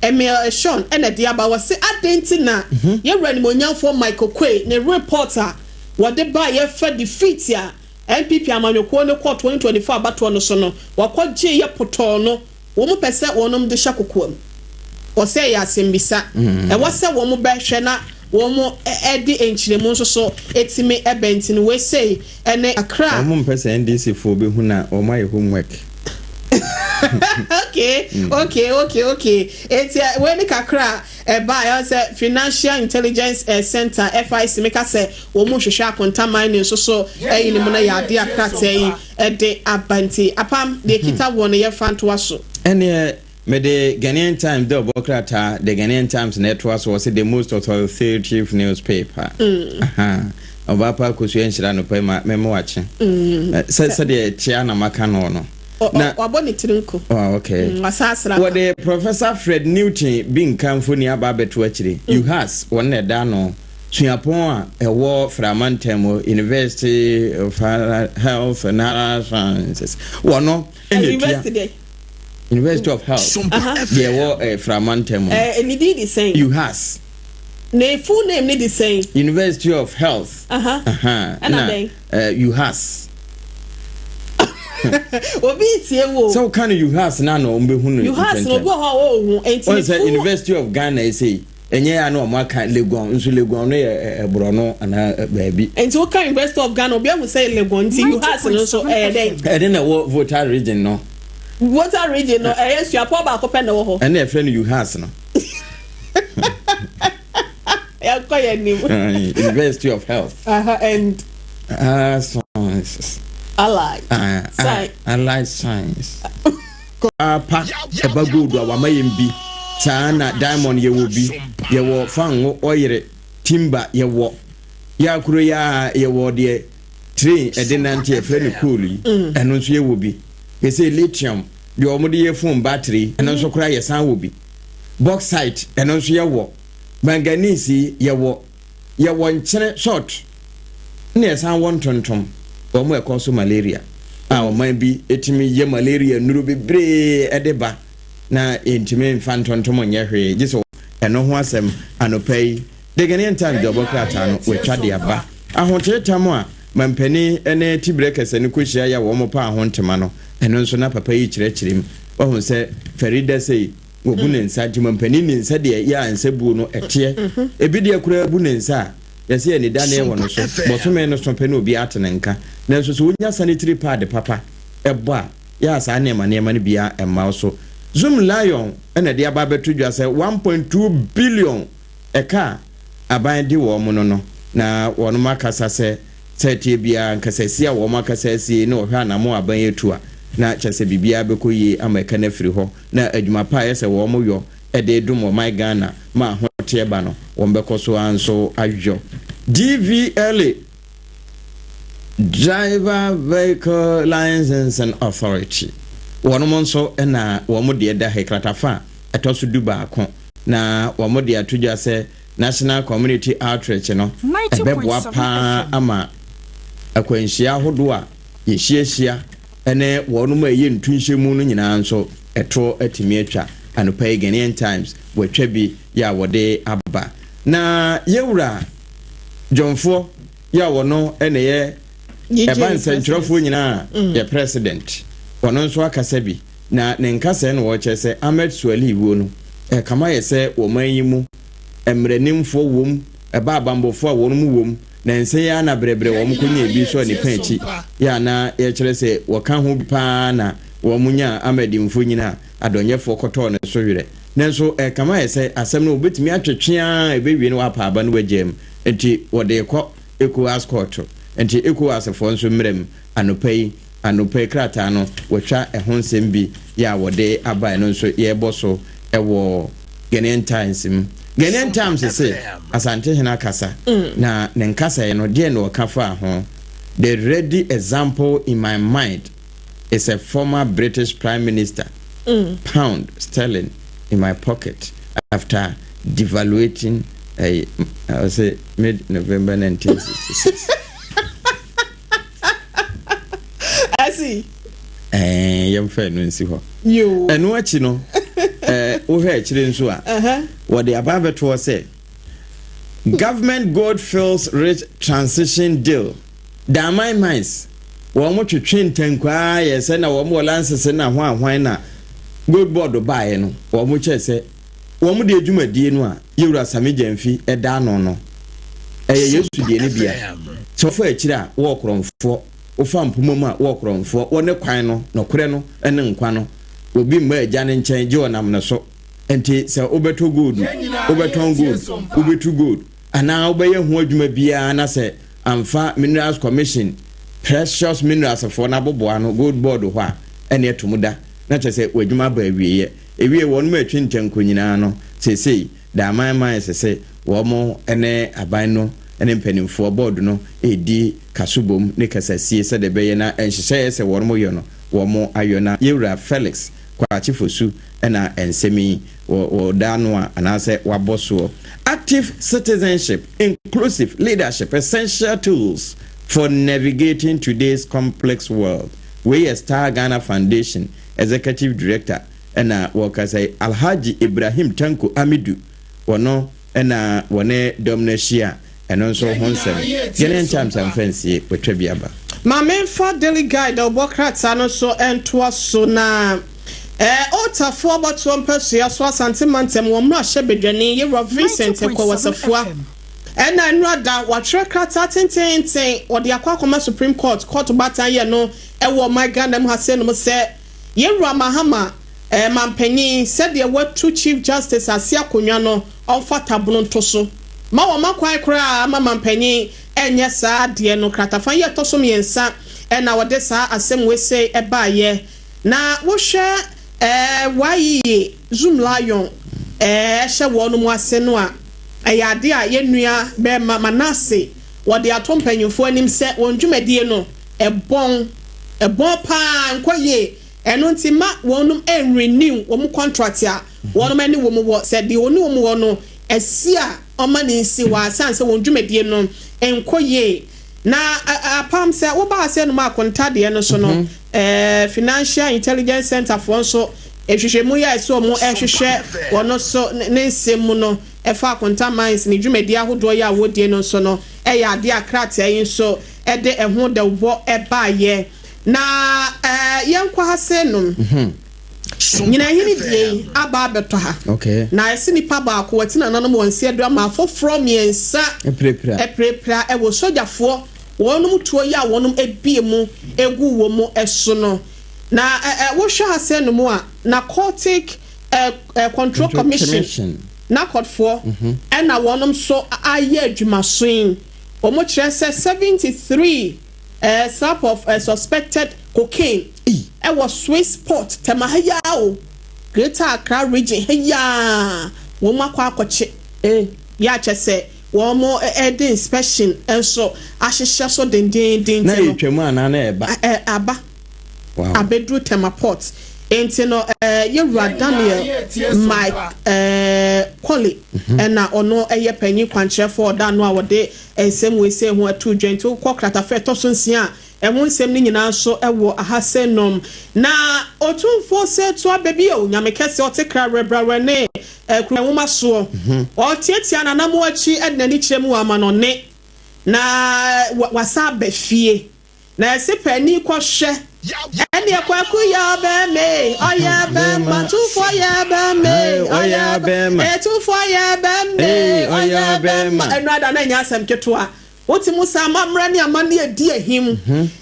Emile Eshon na ɛde aba, wɔse adɛn nti na yɛn wura animuonyamfoɔ Mike Oquaye ne report a wɔde baeɛ fa defeat a NPP amanyɔkuo no kɔɔ 2024 abatoɔ no so no, wɔkɔgyeeɛ potɔɔ no, wɔn pɛ sɛ wɔnom de hyɛ kokoam. Wɔse ɛyɛ asɛmbisa, ɛwɔ sɛ wɔn bɛhwɛ na wɔn de nkyerɛmu nso so tumi ba nti no wei sei ne kakra a. Wɔn mpɛ sɛ NDC foɔ bɛhu na wɔn ayɛ homework. Okay, enti wei ne kakra a ɛbaeɛ ɛwɔ sɛ Financial Intelligence Centre, FIC, meka sɛ wɔn rehwehwɛ akonta mining nso so ɛyi ne mu na yɛ adeɛ a krataa yi de aba nti apam deɛ ɛkita woɔ no yɛmfa ntoa so. Ɛneɛ mede Ghanaian Times dɛ ɔbɔ krataa The Ghanaian Times na ɛtoa so ɔse the most authoritative newspaper. Ahaa Ɔbaa pa Akosua nhyira anɔpa yi ma mɛma wakye. Sɛ sɛdeɛ ɛteɛ na maka no no. Na Wabɔ ne tiri nko. Oh, okay. Wasan asra ka. Wɔde Professor Fred Newton bi nka mfoni aba abɛto akyire. UHAS, wɔn na ɛda ano. Suapɔn a ɛwɔ Fra mantam mu, University of Health and Allied Sciences, wɔn na ɛtua. University deɛ? University of Health, deɛ ɛwɔ eh, Fra mantam mu. Eh, ne din de sɛn? UHAS. Ne full name ne de sɛn? University of Health. Ɛna dɛn? Eh, UHAS. Obi tie wo. Sɛ woka no UHAS na na wɔn bɛhu no UHAS na obi wɔ hɔ a ɔnhu. Enti Wɔn sɛ University of Ghana ɛsɛ ɛnyɛ ya na wɔn aka Legon nso, Legon no yɛ borɔno anaa baabi. Nti woka University of Ghana, obi ahu sɛ Legon, nti UHAS no nso ɛyɛ dɛn? Ɛde na ɛwɔ Volta Region no. Volta Region no ɛyɛ suapɔn baako pɛ na ɛwɔ hɔ. Ɛna ɛfrɛ no UHAS no. Yɛnkɔ yɛn anim. University of Health. And. Sciences. Allied. Science. Allied Science. Pa ɛba gold a wama yɛn bi saa na diamond yɛwɔ bi, yɛwɔ fango, ɔyere timber, yɛwɔ yɛakoro yɛ a yɛwɔ deɛ train ɛde nante yɛfrɛ no coal yi, ɛno nso yɛwɔ bi. Yɛsɛ lithium deɛ wɔde yɛ phone battery, ɛno nso koraa yɛsan wɔ bi. Bauxite, ɛno nso yɛwɔ. Manganese yi yɛwɔ. Yɛwɔ nkyene, salt, na yɛsan wɔ ntontom, wɔn a ɛkɔ so malaria a ɔman bi tumi yɛ malaria nnuro bebree de ba na yɛntumi mfa ntontom nyɛ hwee gye sɛ ɛno ho asɛm anɔpa yi The Ghanaian Times de ɔbɔ krataa no wɔatwa de aba. Ahoteetam a mampanin ne Tibrɛ kɛsɛ no kɔhyia yɛ a wɔn paa ho ntema no, ɛno nso na papa yi kyerɛkyerɛ mu. Wahu sɛ Farida sei wɔbu ne nsa nti mampanin nim sɛdeɛ yɛ a nsa buo no ɛteɛ. Ebi deɛ koraa bu ne nsa a, yɛsɛ anidaneɛ wɔ no so. Bɔsome no so pɛ na obiara ate ne nka. Nanso sɛ wonya sanitary pad papa bɔ a, yɛ a saa nneɛma nneɛma no biara mma wo so. Zoom Lion na ɛde aba abɛto dwa sɛ 1.2 billion ɛka a aban de wɔn no no, na wɔnom akasa sɛ, sɛ ɛteɛ biara nkasasie a wɔn akasa asie ne ɔhwɛ anamɔn a aban atu a, na kyerɛ sɛ biribiara bɛkɔ yie ama ɛka no afiri hɔ, na adwuma pa a ɛyɛ sɛ wɔn yɔ de redom ɔman Ghana ma ahoteɛ ba no, wɔn bɛkɔ so ara nso ayɔ. DVLA. Driver Vehicle Licensing Authority, wɔnom nso na wɔn deɛ da ha yi, kratafa a ɛtɔ so dubaako, na wɔde ato dwa sɛ National Community Outreach no, ɛbɛboa pa ara ama akwanhyia ahodoɔ a yɛhyiahyia ne wɔnom a ɛyɛ ntunhyɛmu no nyinaa nso ɛtoɔ atumi atwa. Anɔpa yi Ghanaian Times wɔatwa bi yɛ a wɔde aba. Na yɛwura Dwomfoɔ yɛ a wɔno na ɛyɛ ɛba nsɛntwerɛfoɔ nyinaa yɛ president, ɔno nso akasa bi. Na ne nkasɛɛ na wɔkyerɛ sɛ Ahmed Suale wuo no, ɛkama yɛ sɛ wɔ man yi mu, mmaranimfoɔ wom, ɛba abanbɔfoɔ a wɔnom wom, nansa yi ara na brɛbrɛ wɔn kɔnyaa bi sɔɔ ne pɛn akyi, yɛ a na yɛkyerɛ sɛ wɔka ho bi pa ara na wɔn nyaa Ahmed mfonyin a adɔnyɛfoɔ kɔtɔɔ ne so werɛ. Nanso ɛkama yɛ sɛ asɛm no wɔbɛtumi atwetwe ara a ɛbɛwie no wɔapa aba no wɔagyaa mu, nti wɔde rekɔ ECOWAS kɔɔto, nti ECOWAS foɔ nso mmra mu anɔpa yi. Anɔpa yi krataa no wɔatwa ɛho nsɛm bi yɛ a wɔde aba ɛno nso yɛrebɔ so wɔ Ghanaian Times mu. Ghanaian Times se Asantehene akasa na ne nkasaeɛ no deɛn na ɔka faa ho? The ready example in my mind is a former British Prime Minister, pound sterling in my pocket after devaluating ɛyi ɔse mid November 1966. Asi. Ɛɛ yɛmfa ɛno nsi hɔ. Ɛno akyi no, ɛɛ wohwɛ akyire nso a, wɔde aba abɛtoɔ sɛ government gold fields rich transition deal Damai mines wɔn twetwe ntankwaa yɛ sɛ na wɔn wɔ lansese na ho ahwan na gold board baeɛ no wɔn kyerɛ sɛ Wɔn deɛ dwumadie no a Yɛwura Sammy Gyamfi da ano no, ɛyɛ Yesu deɛ no bia. Sɛ wofa akyire a, wowɔ korɔmfoɔ, wofa mpoma mu a, wowɔ korɔmfoɔ. Wɔ ne kwan no, nɔkorɛ no ne nkwa no. Obi mma Agya no nkyɛn gye ɔnam ne so. Enti sɛ wobɛtɔ gold, wobɛtɔn gold, wobɛtu gold, anaa wobɛyɛ ho adwuma biara na sɛ amfa Minerals Commission, Precious Minerals foɔ no aboboano, Gold Board hɔ a, ɛnneɛ to mu da, na kyerɛ sɛ w'adwuma aba awieɛ. Ewiei wɔnom a ɛtwe ntɛnko nyinaa no, seesei Daaman Mines se wɔn ne aban no ne mpanimfoɔ, board no, redi kasobom ne kasasie sɛdeɛ ɛbɛyɛ na nhyehyɛeɛ sɛ wɔnom yɔ no, wɔn ayɔ. Na Yɛwura Felix Kwakye Fosu na nsɛm yi wɔda ano a anaasɛ wabɔ soɔ. Active citizenship, inclusive leadership, essential tools for navigating today's complex world. Wei yɛ Star Ghana Foundation Executive Director na wɔkasa yi, Alhaji Ibrahim Tanko Amidu, wɔno na wɔne dɔm no ahyia a ɛno nso ho nsɛm Ghanaian Times amfa ansie, wɔatwa bi aba. Ma memfa Daily Guide a ɔbɔ krataa no so ntoa so na Otafoɔ abatoɔ mpasua so Asante Mantam wɔn mmarahyɛbadwani Yewura Vincent Ekow Asafua ɛna nnora da watwerɛ krataa tenteenten ɔde akɔ akɔma Supreme Court, kɔɔto baatan yɛ no Ɛwɔ ɔman Ghana mu ha sei nom sɛ Yɛwura Mahama eh, manpanyin, sɛdeɛ watu Chief Justice ase akonwa no ɔmfa tabono nto so. Ma wɔma kwan koraa ma manpanyin nyɛ saa adeɛ no. Kratafa yi a ɛtɔ so miensa na wɔde saa asɛm wei sei baeɛ. Na wohwɛ eh, YEE, Zoom Lion eh, hyɛ wɔnom ase no a, ɛyɛ adeɛ a yɛn nua bɛɛma Manasseh wɔde ato mpanyinfoɔ anim sɛ wɔn dwumadie no Ɛbɔn. Ɛbɔn paa, ɛnkɔ yie. Ɛno nti mma wɔnom ɛnrenew wɔn contract a wɔnom ɛne wɔn wɔ. Sɛ deɛ ɔne wɔn wɔ no asi a, ɔmma no nsi hɔ ara ɛsiane sɛ wɔn dwumadie no nkɔ yie. Na apam sɛ woba ha sɛ nom akonta deɛ no so no, Financial Intelligence Centre foɔ nso nhwehwɛmu yi a ɛsɛ wɔn ɛhwehwɛ wɔn nso ne nsɛm mu no ɛfa akonta mines ne dwumadie ahodoɔ yi a wɔdie no nso no ɛyɛ adeɛ a krataa yi nso de ɛho dawubɔ baeɛ. Na yɛnkɔ ha sei nom. Nyinahene die yi aba abɛtɔ ha. Na ɛse nipa baako wati nananom wɔn nsa adu ama afoforɔ miensa apirapira wɔ sogyafoɔ wɔnom tuo yi a wɔnom abue mu gu wɔn so no. Na wohwɛ ha sei nom a, Narcotic Control Commission, NACOT foɔ, ɛna wɔnom nso ayɛ adwumaso yi. Wɔkyerɛ sɛ 73 slab of suspected cocaine wɔ Swiss port, Tema ha yi ara o, Greater Accra Region ha yi ara wɔn akɔ akɔkye. Yɛ a kyerɛ sɛ. wɔn de inspection nso ahyehyɛ so dendeenden Na nti no. ɛretwam anaa na ɛreba? Ɛ aba. Wow. Abɛduru Tema Port. Nti no eh, yɛwura Daniel Mike eh, Colley ɛna ɔno ɛyɛ panyin kwankyerɛfoɔ ɔda ano a wɔde nsɛm wei sei ho ato dwa. Nti wokɔ kratafa ɛtɔ so nsia a, Ɛho nsɛm no nyinaa nso wɔ aha sɛ nom. Na Otumfoɔ sɛ to aba bi o, Nyame kɛseɛ ɔte kra werɛbrawrɛ ne kuro nwoma soɔ. Ɔtiatia n'anamoa akyi de n'ani kyerɛ mu wɔ amanɔne, na wasan aba fie. Na ɛse paani kɔ hwɛ. Ɛneɛ Kwaku yɛ ɔbɛɛma ee, ɔyɛ bɛɛma, Tumfoɔ yɛ bɛɛma ee, ɔyɛ bɛɛma, ee Tumfoɔ yɛ bɛɛma ee, ɔyɛ bɛɛma. Ɛno ada na ɛnyɛ asɛm ketewa. Wote mu saa amammerɛ ne amanneɛ adi ahim,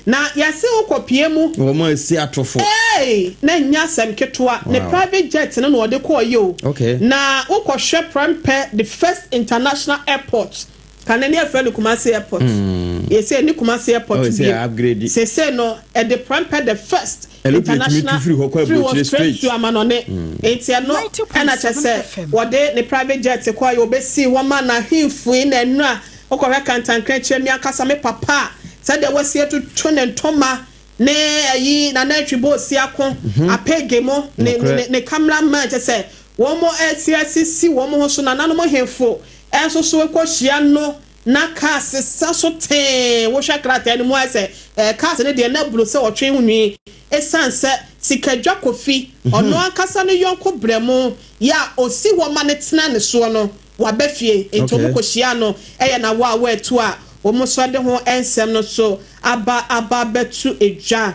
na yɛse wo kɔ pie mu. Wɔn a si atofo. Eei! Na ɛnyɛ asɛm ketewa, ne private jet no na ɔde kɔɔeɛ o. Okay. Na wo kɔ hwɛ Prempeh the first international airport, kane ne yɛfrɛ no Kumasi airport, yɛsei ɛne Kumasi airport Oh, ɛsɛ bio, upgrade. seesei no ɛde Prempeh the first Aeroplane tumi international tu firi hɔ kɔ firi hɔ aburokyire straight straight. to amanɔne, nti ɛno ɛna kyɛ sɛ wɔde ne private jet kɔɔeɛ, wɔbɛsii hɔ ma n'ahemfo yi na ɛnora Wokɔhwɛ kantankrakyia kyerɛ me ankasa me papa a, sɛdeɛ wasi atutu ne ntoma ne ayi n'anantwi bɔ ako, apege mo, ne ne ne camera man, kyɛ sɛ wɔn asi asisi wɔn ho so, nananom hemfo nso so kɔhyia no na kaa sesa so tee, wohwɛ krataa no mu ayɛ sɛ ɛɛ cars no deɛ na aburo sɛ ɔtwe ho nwi, ɛsiane sɛ Sikadwa Kofi, ɔno ankasa ne yɔnko brɛmo yɛ a ɔsi hɔ ma no tena ne soɔ no, Waba fie, enti Okay. wɔkɔhyiaa no, ɛyɛ na wɔ a wɔatu a wɔn nso de ho nsɛm no so aba aba abɛto dwa.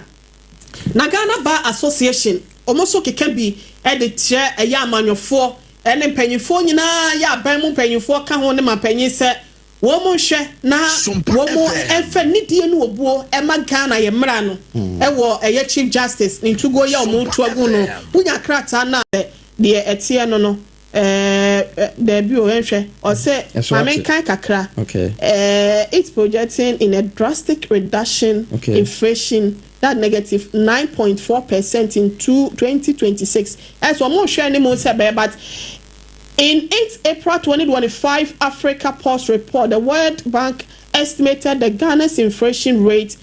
Na Ghana Bar Association, wɔn nso keka bi de kyerɛ ɛyɛ amanyɔfoɔ ne mpanyinfoɔ nyinaa, yɛ aban mu mpanyinfoɔ ka ho ne mampanyin sɛ wɔn nhwɛ na wɔn mfa nidie ne obuo ma Ghana yɛ mmara no wɔ ɛyɛ Chief Justice ne ntuguo yɛ wɔn to agu no. Wonya krataa no a, deɛ ɛteɛ no no. Ɛɛ daabi o, yɛnhwɛ. Ɔsɛ, ma menkan kakra. Okay. Ɛɛ it's projecting in a drastic reduction okay. inflation that negative 9.4% in 2026. Ɛsɛ wɔn rehwɛ anim sɛ ɛbɛyɛ but in its April 2025 Africa Pulse report, the World Bank estimated the Ghana's inflation rate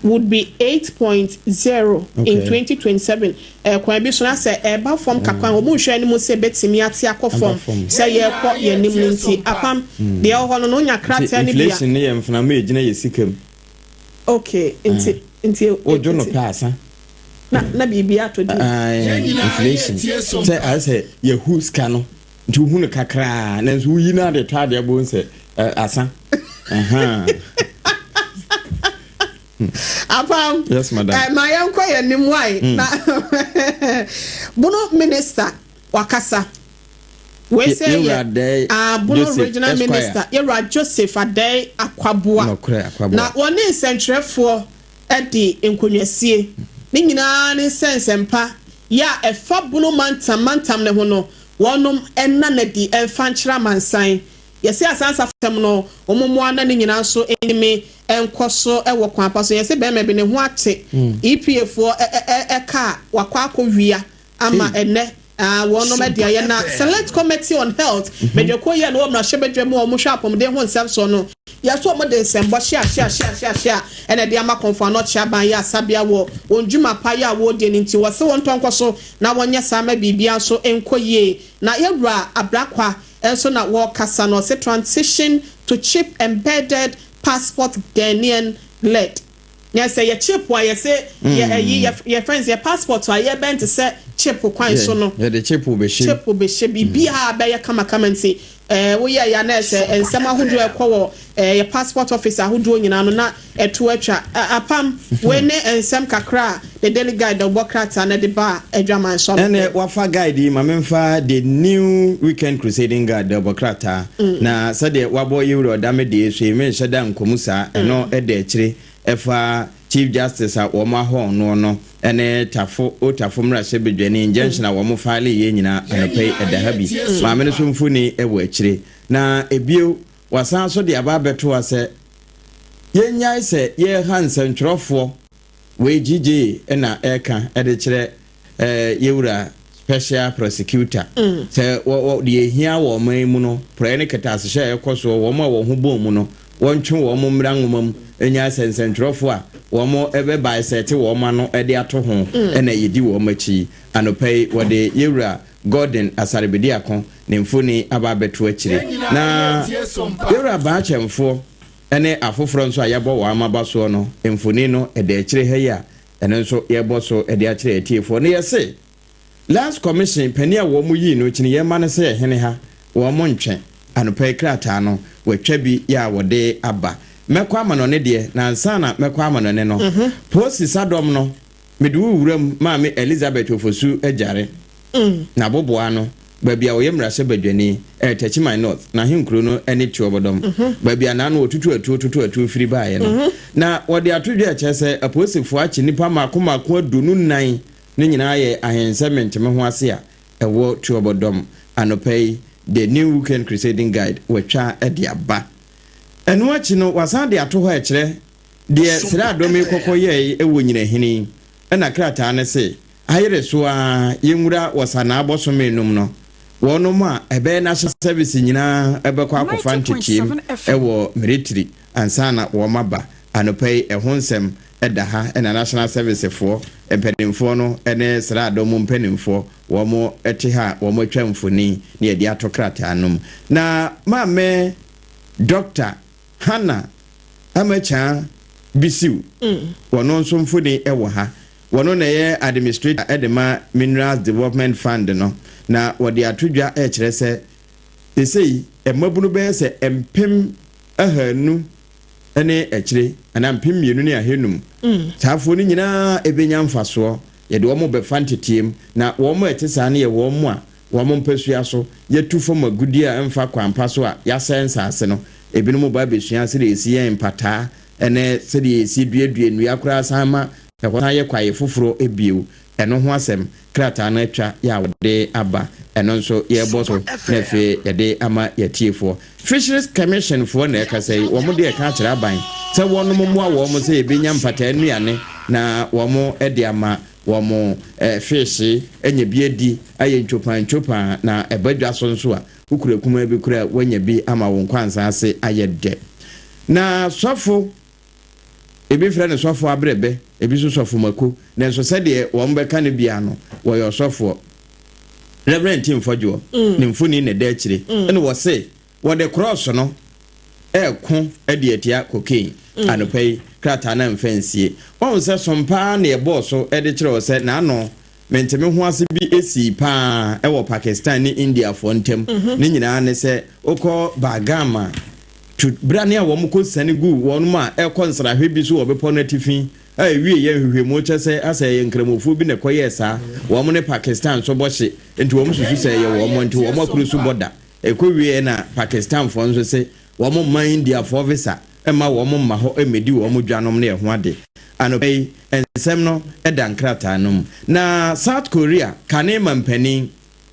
would be 8.0 in 2027. Kwan bi so na sɛ ɛreba fam kakra a, wɔn nhwɛ anim sɛ ebetumi ate akɔ fam sɛ yɛrekɔ yɛn anim no nti. Apam, deɛ ɛwɔ hɔ no, no wonya krataa no bi a. Inflation no yɛ mframa a egyina yɛ sika mu. Okay, nti nti. Wodwo no pɛ asa. Na na biribi atɔ din. Inflation sɛ ayɛ sɛ yɛhu sika no. Nti wohu no kakraa nanso woyi no ade tɔ adeɛ bohu sɛ asa. Apam. Yes, madam. Eh, ma yɛnkɔ yɛn anim wae. Na Bono minister wakasa. Wei sɛ yɛ ah, Bono regional minister yɛwura Joseph Adei Akwaboa. Nɔkorɛ, Akwaboa. Na wɔne nsɛntwerɛfoɔ de nkonnwasie. Ne nyinaa ne sɛ nsɛmpa yɛ a ɛfa Bono mantam mantam no ho no, wɔnom nna no adi mfa nkyerɛ amansan. Yɛse asansa fam no, wɔn mmoa na ne nyinaa nso ntumi nkɔ so wɔ kwan pa so. Yɛse bɛrima bi ne ho ate EPA foɔ kaa wakɔ akɔ wia ama ɛnnɛ wɔnom de ayɛ. Na Select Committee on Health badwakuo yi a ɛwɔ mmarahyɛbadwa mu a wɔhwɛ apɔmuden ho nsɛm soɔ no, yɛ so wɔde nsɛmbɔ hyɛ ahyɛ ahyɛ ahyɛ ahyɛ a ɛna ɛde ama Kɔmfo Anɔkye Aban yɛ asabea wɔ wɔn dwuma pa yɛ a wɔredie no nti wɔse wɔntɔ nkɔ so na wɔnyɛ saa ma biribiara nso nkɔ yie. Na yɛwura Abrakwa nso na wɔrekasa no ɔse transition to chip embedded passport Ghanaian led. Nyɛ sɛ yɛ chip a yɛse yɛ ɛyi yɛ yɛfrɛ no sɛ yɛ passport a yɛbɛn te sɛ chip kwan so no. Yɛde chip bɛhyɛ mu. Chip bɛhyɛ biribiara bɛyɛ kamakama nti ɛɛ woyɛ yɛ a na ɛsɛ nsɛm ahodoɔ a ɛkɔ wɔ ɛɛ yɛ passport office ahodoɔ nyinaa no na ɛto atwa. Apam wei ne nsɛm kakra a The Daily Guide dawubɔ krataa no de baa adwaman so anɔpa yi. Ɛnɛ wafa guide yi ma memfa The New Weekend Crusading Guide dawubɔ krataa na sɛdeɛ wabɔ yɛwura ɔdame deɛ so yi menhyɛ da nkɔ mu saa ɛno ɛda akyire ɛfa Chief Justice a wɔn ahɔn noɔ no ne Tafo O Tafo mmarahyɛbadwani injunction a wɔn file yɛ nyinaa anɔpa yi ɛda ha bi maame no so mfoni ɛwɔ akyire na ebio wasan so de aba abɛto ha sɛ yɛnnyae sɛ yɛreha nsɛntwerɛfoɔ. Wei GJ na ɛreka de kyerɛ yɛwura Special Prosecutor sɛ wɔ wɔ deɛ ɛhia wɔ ɔman yi mu no, porɔeɛ ne kɛtɛasehyɛ a ɛkɔ soɔ, wɔn a wɔn ho bɔn mu no, wɔntwe wɔn mmra nwoma mu nyɛ sɛ nsɛntwerɛfoɔ a wɔn bɛ bisɛte wɔn ano de ato ho na yɛdi wɔn akyi yi. Anɔpa yi wɔde Yɛwura Gordon Asare-Bediako ne mfoni aba abɛto akyire. Na Yɛwura Baa Kyɛmfoɔ ne afoforɔ nso a yɛabɔ wɔn amaba soɔ no mfoni no da akyire ha yi a ɛno nso yɛrebɔ so de akyerɛ atiefoɔ no. Yɛse Last Commission panin a wɔn yii no kyini yɛn mma no sɛ hene ha wɔn ntwe anɔpa yi krataa no wɔatwa bi yɛ a wɔde aba. Mɛkɔ amanɔne deɛ na ansa na mɛkɔ amanɔne no Posi Sadɔm no mede wo wuram Maame Elizabeth Ofosu Agyare n'aboboa ano baabi a ɔyɛ mmarahyɛ badwani ɛyɛ Techiman North n'ahenkuro no ne Tuobodom baabi a n'ano wɔtutu atuo toto atuo firi baeɛ no na wɔde ato dwa ɛkyerɛ sɛ apolisifoɔ akye nnipa mmaako mmaako 24. Ne nyinaa yɛ ahensɛ mente-me-ho-ase a ɛwɔ Tuobodom. Anɔpa yi, The New Weekend Crusading Guide wɔatwa de aba. Ɛno akyi no, wɔasan de ato hɔ a ɛkyerɛ deɛ Sraadɔm yi kɔkɔ yɛe wɔ Nyinahini. Ɛna krataa no se, Ayere so ara yɛnwura wɔ Sanaa bɔsome num no, wɔnom a ɛbɛyɛ National Service nyinaa bɛkɔ akɔfa nteteem wɔ Miritiri ansa na wɔaba. Anɔpa yi, ɛho nsɛm da ha na National Service foɔ mpaninfoɔ no ne sraadɔ mu mpaninfoɔ wɔn te ha a wɔn atwa mfoni na yɛde ato krataa no mu. Na Maame Dɔkta Hannah Amakyaa Bisiw wɔno nso mfoni wɔ ha. Wɔno na ɛyɛ Administrator de ma Minerals Development Fund no na wɔde ato dwa rekyerɛ sɛ sesei mmabunu bɛyɛ sɛ 200,000 ne akyire, anaa 2,500, saafoɔ no nyinaa bɛnya mfasoɔ. Yɛde wɔn bɛfa nteteɛ mu, na wɔn a ɛte saa no yɛ wɔn a wɔn mpasua so yɛtu fam agudeɛ a ɛmfa kwan pa so a yɛasɛe nsase no. Ebinom ba bɛsua sɛdeɛ yɛsi yɛn mpataa ne sɛdeɛ yɛsi duadua nnua koraa san ma ɛhɔ san yɛ kwaeɛ foforɔ bio. Ɛno ho asɛm krataa no atwa yɛ a wɔde aba, ɛno nso yɛrebɔ so na afei yɛde ama yɛatiefoɔ. Fisheries Commission foɔ na ɛkasa yi, wɔn deɛ ɛka akyerɛ aban sɛ wɔnom mmoa wɔn sɛ yɛbɛnya mpataa nnuane na wɔn de ama wɔn fish anya bi adi ayɛ ntwopaa ntwopaa na ɛba dwa so nso a wokura kumaa bi koraa a woanya bi ama wo nkwansa ase ayɛ dɛ. Na sɔfo Ebi frɛ no sɔfo abrɛbɛ, ebi nso sɔfo mako, nanso sɛdeɛ wɔn bɛka no biara no, wɔyɛ ɔsɔfoɔ. Rev. Tim Fɔdwoɔ, ne mfoni na ɛda akyire, ɛna wɔse wɔde krɔɔso no reko de atia cocaine. Anɔpa yi, krataa no amfa ansie. Wahu sɛ som paa na yɛbɔɔ so de kyerɛ wo sɛ n'ano mente-me-ho-ase bi sii paa wɔ Pakistan ne Indiafoɔ ntam. Ne nyinaa ne sɛ wokɔ Bagham a, to brane a wɔkɔsiane guu wɔn a ɛrekɔ nsrahwɛ bi so wɔ bepɔ no atifi a ɛwieeɛ nhwehwɛmu kyerɛ sɛ asɛ ɛyɛ Nkramofoɔ bi na ɛkɔyɛɛ saa. Wɔn ne Pakistan nso bɔ hye nti wɔn susu sɛ ɛyɛ wɔn nti wɔn akuru so bɔ da. Ɛkɔwieeɛ na Pakistanfoɔ nso se wɔn mma Indiafoɔ visa mma wɔn mma hɔ mmɛdi wɔn dwanom ne ɛho ade. Anɔpa yi, nsɛm no da nkrataa no mu. Na South Korea kane mampanin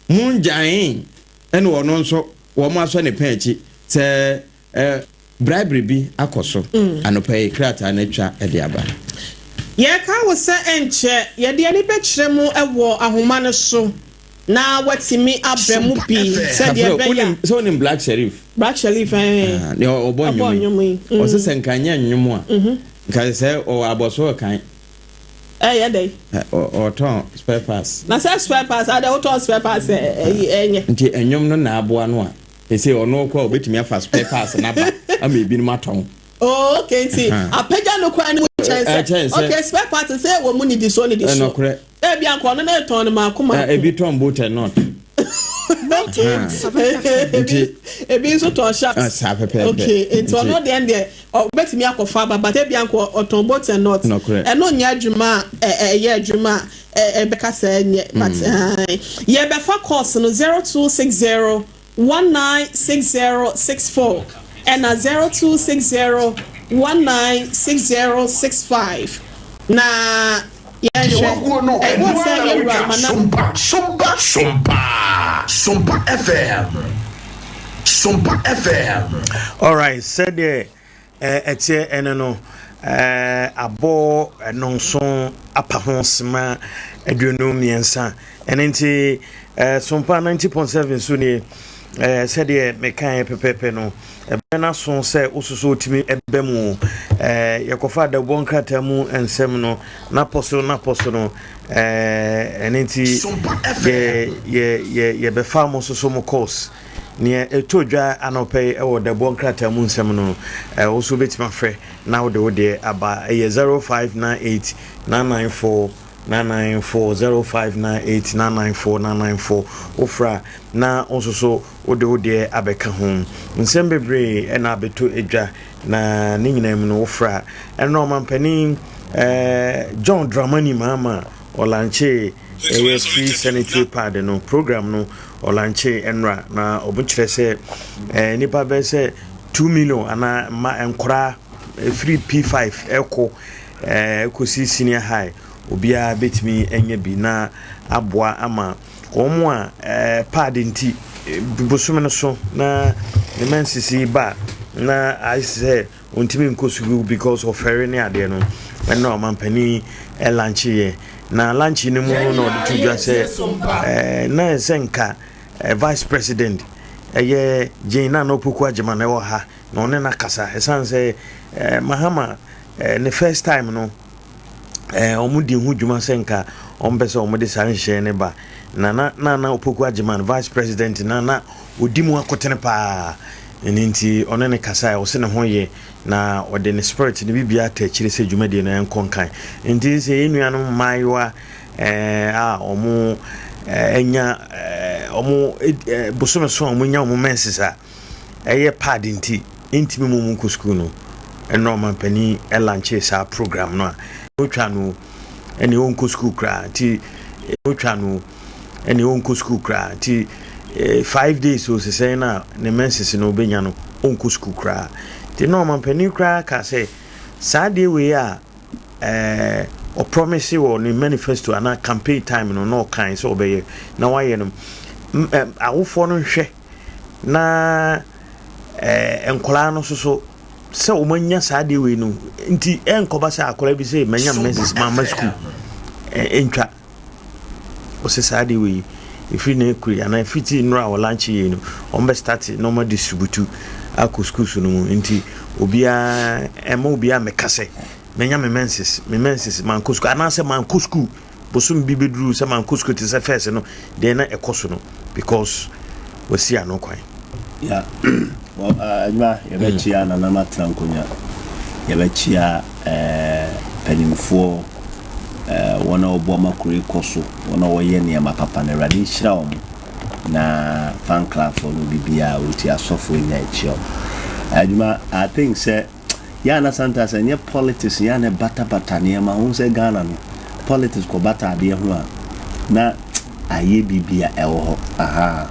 Moon Jae-in ne ɔno nso wɔasɔ ne pɛn akyi sɛ bribery bi akɔ so. Anɔpa yi, krataa no atwa de aba. Yɛreka wo sɛ ɛnkyɛ yɛde ani bɛkyerɛ mu wɔ ahoma no so na woatumi aba mu bi sɛdeɛ ɛbɛyɛ a. Sɛ wonim Black Sherif? Black Sherif ɛɛ. Deɛ ɔbɔ nnwom yi. Ɔse sɛ nka nyɛ nnwom a, nka sɛ ɔwɔ abɔso ɔkan. Ɛyɛ dɛn? Ɔtɔn spare parts. Na sɛ spare parts adɛ wotɔn spare parts ɛnyɛ. Nti nnwom no na aboa no a, ɛsei ɔno kɔ a obetumi afa spare parts no aba ama ebinom atɔn. Oh okay nti apagya no kɔ anim kyɛn sɛ okay spare parts sɛ ɛwɔ mu nidisoɔ nidisoɔ. Ɛnɔkorɛ. Ebi anka ɔno na ɛtɔn no maako maako. Ebi tɔn boot and nut. Nti ebi nso tɔn sharps. Saa pɛpɛɛpɛ. Okay nti ɔno deɛ deɛ ɔbɛtumi akɔfa aba but ebi anka ɔtɔn boot and nut. Nɔkorɛ. Ɛno nyɛ adwuma a ɛyɛ adwuma a ɛbɛka sɛ ɛnyɛ but yɛbɛfa course no 0260 196064 ɛna 0260 196065 na yɛnhwɛ ɛwɔ sɛ yɛwura mana. Sompa Sompa Sompa Sompa FM Sompa FM. Alright, sɛdeɛ ɛteɛ ɛne no, abɔ nnɔnson apa ho sima. 23. Ɛno nti eh, Sompa 90.7 so nie. Eh, sɛdeɛ mekaeɛ pɛpɛpɛ no, ɛberɛ no aso sɛ wososo wotumi ɛbɛ mu. Eh, yɛkɔfa adawubɔ nkrataa mu nsɛm no, napɔ so napɔ so no. Eh, ɛno nti yɛ, yɛ, yɛ, yɛbɛfa mo soso mo course. Nea ɛtɔ dwa anɔpɛ yi wɔ dawubɔ nkrataa mu nsɛm no, eh, wo so wobɛtumi afrɛ na wode wo deɛ aba. Ɛyɛ 0598 994 994 0598 994 994. Wofrɛ a na wo nso so wode wo deɛ abɛka ho. Nsɛm bebree na abɛtɔ dwa na ne nyinaa mu no wofrɛ a ɛno ɔmampanin eh, John Dramani Mahama ɔlankyee ɛyɛ free sanitary pad no program no ɔlankyee ɛnora na ɔmo kyerɛ sɛ eh, nipa bɛyɛ sɛ 2 million anaa mma nkoraa ɛfiri P5 ɛkɔ kɔsi senior high obiara bɛtumi anya bi na aboa ama wɔn a pad nti bosome no so na ne menses yi ba na ayɛ sɛ ɔntumi nkɔ sukuu because ɔfɛre ne adeɛ no ɛna ɔmampanin lankyeeɛ na lankye no mu no na ɔde to dwa sɛ na ɛsɛ nka vice president ɛyɛ Jane Nana Opoku Agyemang na ɛwɔ ha na ɔne no akasa ɛsiane sɛ eh, Mahama eh, ne first time no eh, wɔn di ho dwuma sɛ nka wɔn pɛ sɛ wɔn de saa nhyehyɛe no ba na na na na Opoku Agyeman vice president na na odi mu akotene paa ɛno nti ɔne ne kasa a ɔsɛ ne ho yɛ na ɔde ne spirit ne biribiara ata akyire sɛ dwumadie no ɛnkɔ nkan nti sɛ yɛn nuanom mmaayewa eh, a wɔn eh, anya eh, wɔn eh, bosome so a wɔn nya wɔn menses a ɛyɛ pad nti ntumi mu mu nkɔ sukuu no ɛna ɔmanpanin ɛlankyee saa program no a ɔtwa no ɛne ɔnkɔ sukuu koraa nti ɔtwa no ɛne ɔnkɔ sukuu koraa nti 5 days o sesɛn no a ne menses no ɔbɛnya no ɔnkɔ sukuu koraa nti na ɔmanpanin koraa ka sɛ saa adeɛ wei a ɛɛ ɔpromise wɔ ne manifesto anaa campaign time no na ɔkan sɛ ɔbɛyɛ na wayɛ no awofoɔ no nhwɛ na ɛɛ nkwadaa no nso so sɛ wɔn anya saa adeɛ wei no nti ɛnkɔba sɛ akwadaa bi sɛ manya menses mamma sukuu ɛntwa ɔsɛ saa adeɛ wei ɛfiri na ekuri anaa ɛfiri ti nnora a wɔlankye yei no wɔn bɛ start na wɔn adistributu akɔ schools no mu nti obiara ɛma obiara mɛka sɛ manya me menses me menses mankɔ sukuu anaasɛ mankɔ sukuu bosom bi bɛduru sɛ mankɔ sukuu te sɛ first no deɛ na ɛkɔ so no because wasi ano kwan. Yeah. Well, adwuma yɛbɛkyia mm. nanam atena nkonnwa yɛbɛkyia eh, mpanimfoɔ eh, wɔn a wɔboa ma kuro yi kɔ so wɔn a wɔyɛ nneɛma papa no awurade nhyira wɔn na fan clubfoɔ no biribiara wɔti asɔfoɔ nyinaa akyia wɔn adwuma i think sɛ Yɛ a na sometimes ɛnyɛ politics yɛ a na ɛbatabata nneɛma ho sɛ Ghana no politics kɔ bata adeɛ ho a na ayɛ biribi a ɛwɔ hɔ aha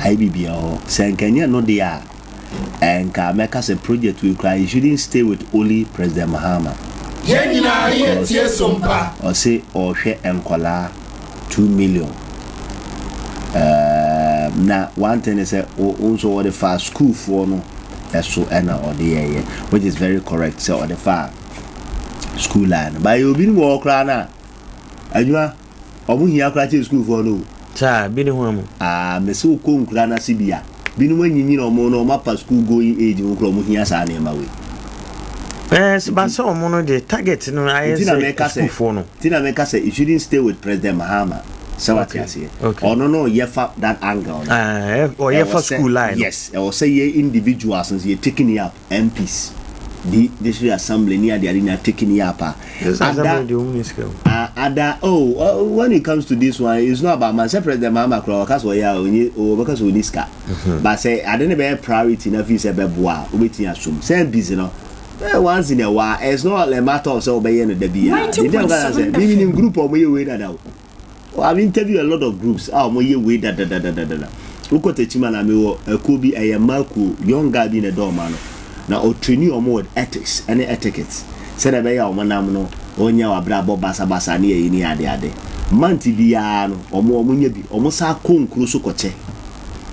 ayɛ biribi a ɛwɔ hɔ sɛ nka ɛnyɛ no deɛ a ɛnka mɛka sɛ project wei koraa you shouldn't stay with only President Mahama. Yɛn nyinaa yɛ tie sompa. Ɔse ɔhwɛ nkɔlaa 2 million na one thing is sɛ wo nso wɔde fa schoolfoɔ no ɛso ɛna ɔde yɛyɛ, which is very correct sɛ ɔde fa school line no, but obi no wɔ hɔ koraa na adwuma ɔmo hia koraa kyɛ schoolfoɔ no o. Saa bi ne ho amu. Aa mɛ sɛ okɔ nkura n'ase bi a binom anyinyin ɔmo no ɔmo apa school going age mu koraa ɔmo hia saa nneɛma wei. Ɛɛ ba sɛ ɔmo no de target no ayɛ sɛ sukuufoɔ no. Ti na mɛka sɛ it shouldn't stay with President Mahama sɛ wate aseɛ ɔno no yɛ fa that angle no. Ɔyɛ fa school line no. Yes, ɛwɔ sɛ yɛ individuals nso yɛ taking it up MPs di district assembly ni ade ade na taking it up a. Ada ada oh when it comes to this one it's not about man sɛ President Mahama kora ɔka sɛ ɔyɛ a onye ɔbɛka sɛ ɔni sika but sɛ ade ne bɛyɛ priority na fi sɛ bɛboa a wobɛtumi asom sɛ MPs no once in a while it's not a matter of sɛ wobɛyɛ no da biara de ntam ka sɛ mimi nim group a wɔyɛ wei dada o. I've interviewed a lot of groups a wɔyɛ wei dadadadadada. Wokɔ Techiman na mewɔ akuo bi ɛyɛ mmaa kuo young guy bi na ɛdɔ ɔma no na ɔtraini wɔn with ethics ɛne etiquette sɛdeɛ ɛbɛyɛ a wɔn nam no wɔnyɛ w'abrabɔ basabasa ne ayi ne ade ade month biara no wɔn wɔn nyɛ bi wɔn san kɔ nkuro so kɔkyɛ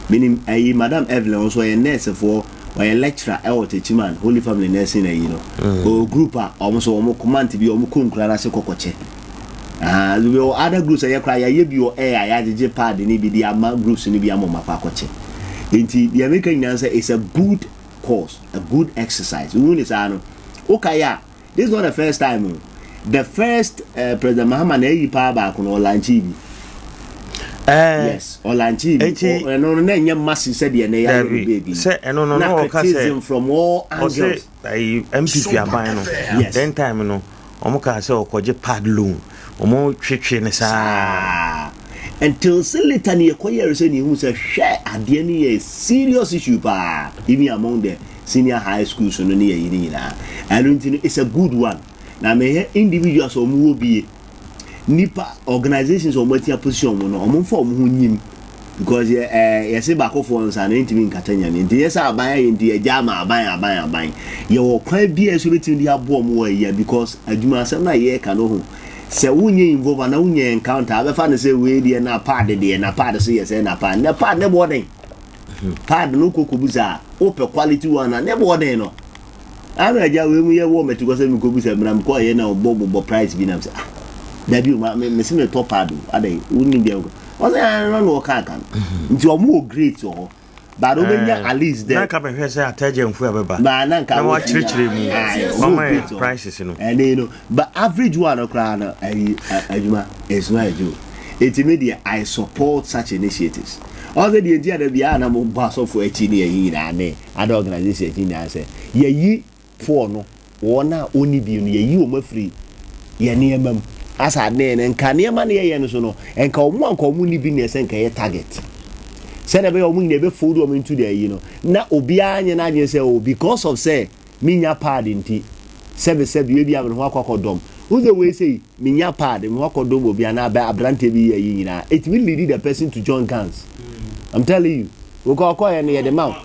menim ayi Madam Evelyn nso ɔyɛ nurse foɔ ɔyɛ lecturer ɛwɔ Techiman Holy Family Nursing ayi no ɔwɔ group a wɔn nso wɔn month bi wɔn kɔ nkuro no ase kɔkɔkyɛ. Ah, wɔ other groups a yɛkora yɛayɛ bi wɔ air a yɛagyegye pad ne bi de ama groups no bi ama ɔmo akɔ akɔkyɛ. Nti deɛ meka nyinaa sɛ it's a good cause, a good exercise. Wohu ne saa no, wokae a, this is not the first time o. The first uh, President Mahama na ayi paa baako no ɔlanche bi. Eh, yes, ɔlanche bi. Ɛno no na ɛnyɛ massive sɛdeɛ na ɛyɛ ayɛ no baabi. Sɛ ɛno no na ɔka sɛ criticism from all angles. Ɔsɛ ayi MPP aban no. Yes. Then time no. Wɔn kaa sɛ ɔkɔgye pad loan. Wɔn twetwe no saa. Until sɛ later no yɛkɔ yɛre sɛ ne yɛhu sɛ hwɛ adeɛ no yɛ serious issue paa even among the senior high schools no ne yɛyi no nyinaa. Ɛno nti no it's a good one. Na mehwɛ individuals a wɔn wɔ bie nipa organizations a wɔn atia position wɔn no wɔn mfa wɔn ho nyim because yɛ ɛɛ yɛse baakofoɔ nsa no ntumi nkata nyame nti yɛ sɛ aban ayɛ nti yɛgya ama aban aban aban yɛwɔ kwan bi a ɛso bɛtumi de aboɔ mo wɔ ayia because adwuma asɛm no a yɛreka no ho sɛ wonyɛ involve anaa wonyɛ encounter abɛfa no sɛ wei deɛ na pad deɛ na pad so yɛ sɛ na pad na pad ne boɔ den pad no kɔkɔ bu saa wopɛ quality one a ne boɔ den no Ana agya wei mu yɛ wɔ mɛti kɔ sɛ mekɔ bisa mi na mekɔ yɛ na ɔbɔ bɔbɔ price bi na sɛ ah dabi o ma me me se metɔ pad o adɛ wonni deɛ mekɔ ɔsɛ ah no na ɔka aka no mhm. nti ɔmo wɔ grades wɔ hɔ but wobɛnya eh, at least dɛ na nka mehwɛ sɛ atagya mfu a bɛba na na nka na wakyerɛkyerɛ mu wama yɛ prices no ɛne no but average one no koraa no ayi adwuma it's not a joke eti me deɛ I support such initiatives ɔsɛ deɛ nti a da biara na mo bɔ asɔfo akyi ne yɛyi nyinaa ne Other organisations nyinaa sɛ yɛyi poor no, wɔn a wɔnni bi no, yɛyi wɔn afiri yɛn nneɛma mu. Asa adeɛ no, nka nneɛma no yɛyɛ no so no, nka wɔn a nka wɔn nni bi na ɛsɛ nka ɛyɛ target. Sɛdeɛ ɛbɛyɛ wɔn nyinaa ɛbɛfold wɔn into the ayi no, na obiara nyɛ n'adwene sɛ oh because of sɛ menya pad nti, sɛbe sɛbe ebi a me ho akɔ akɔdɔm. Wohu sɛ wei sei, menya pad, me ho akɔdɔm obi anaa abɛ aberanteɛ bi yɛ ayi nyinaa, ɛtumi lead the person to join gangs. I'm telling you. Wokɔ ɔkɔɛ no yɛde ma wo.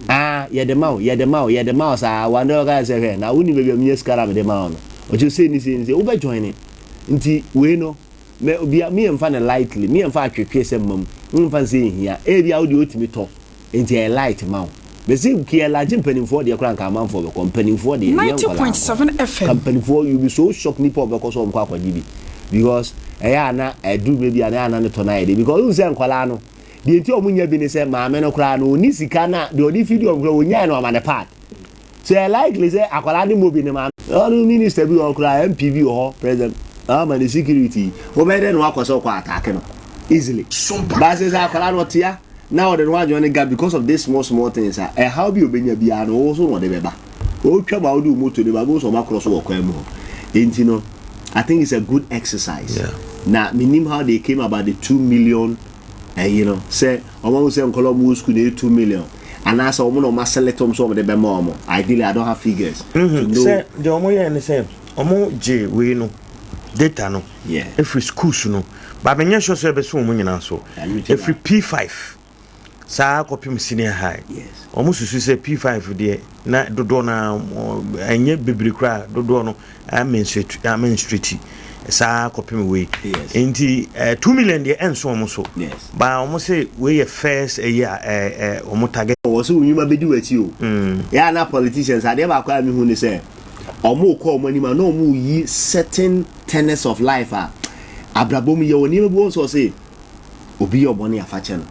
Ah, yɛde ma wo, yɛde ma wo, yɛde ma wo saa. One day ɔka sɛ hwɛ, na wonim baabi a menya sika na mede ma wo no. Ɔkyerɛ sei ne sei ne sei, wobɛ join ne. Nti wei no, me obia me yɛmfa no lightly, me yɛmfa atwetwe sɛ mma mu, me yɛmfa no sɛ ehia. Ebia wo deɛ wotumi tɔ, nti ɛyɛ light ma wo. Mese kii ɛlanche mpanimfoɔ deɛ koraa nka amanfoɔ bɛkɔ, mpanimfoɔ deɛ, ɛnyɛ nkwadaa nko. Ka mpanimfoɔ, you be so shocked nipa a ɔbɛkɔ sɛ ɔmkɔ akɔgye bi. Because ɛyɛ a na ɛduru mmerɛ bi a na ɛyɛ a na ne tɔ no ayɛ den. Because wohu sɛ nkwadaa no, Deɛ nti a wɔn nya bi ne sɛ maame no koraa no ɔnni sika na deɛ ɔde fidi wɔn koraa ɔnyae no ama ne pad. So ɛyɛ likely sɛ akwadaa no mmɔ bi ne maame. Ɔno minister bi wɔ hɔ koraa MP bi wɔ hɔ president ama ne security wobɛyɛ dɛ na wakɔ sɛ ɔkɔ attack no easily. But sɛ sɛ akwadaa no ɔtea na ɔde ne ho adwene ne ga because of this small small things a ɛhaw bi a ɔbɛnya biara no wo so na ɔde bɛba. Ɔtwa ma wode wo moto no ba bɛhu sɛ ɔma korɔ so wɔ kwan mu hɔ. Enti no I think it's a good exercise. Yeah. Na menim how they came about the 2 million ɛyi no sɛ wɔn ahu sɛ nkɔla wɔn wɔ sukuu na ɛyɛ 2 million anaasɛ wɔn na wɔn aselect wɔn sɛ wɔn de bɛma wɔn. Ideally I don't have figures to know. Sɛ deɛ wɔn yɛ ne sɛ wɔn gye wei no data no efiri schools no ba menyɛ sure sɛ ɛbɛso wɔn nyinaa so efiri P5 saa kɔpem senior high wɔn susu sɛ P5 deɛ na dodoɔ no ɛnyɛ bebree koraa dodoɔ no amenstrate saa kɔpem wei nti 2 million deɛ ɛnso wɔn so ba wɔn sɛ wei yɛ first ɛyi a ɛɛ wɔn target. Wɔ sɛ onyuma bɛdi w'akyi o. Yɛ a na politicians adeɛ baako a mehu ne sɛ ɔmo kɔ ɔmo anim a na ɔmo yi certain tenets of life a abrabɔ mu yɛ wɔ nneɛma bi wɔn sɛ ɔse obi yɛ ɔbɔne afa kyɛ no.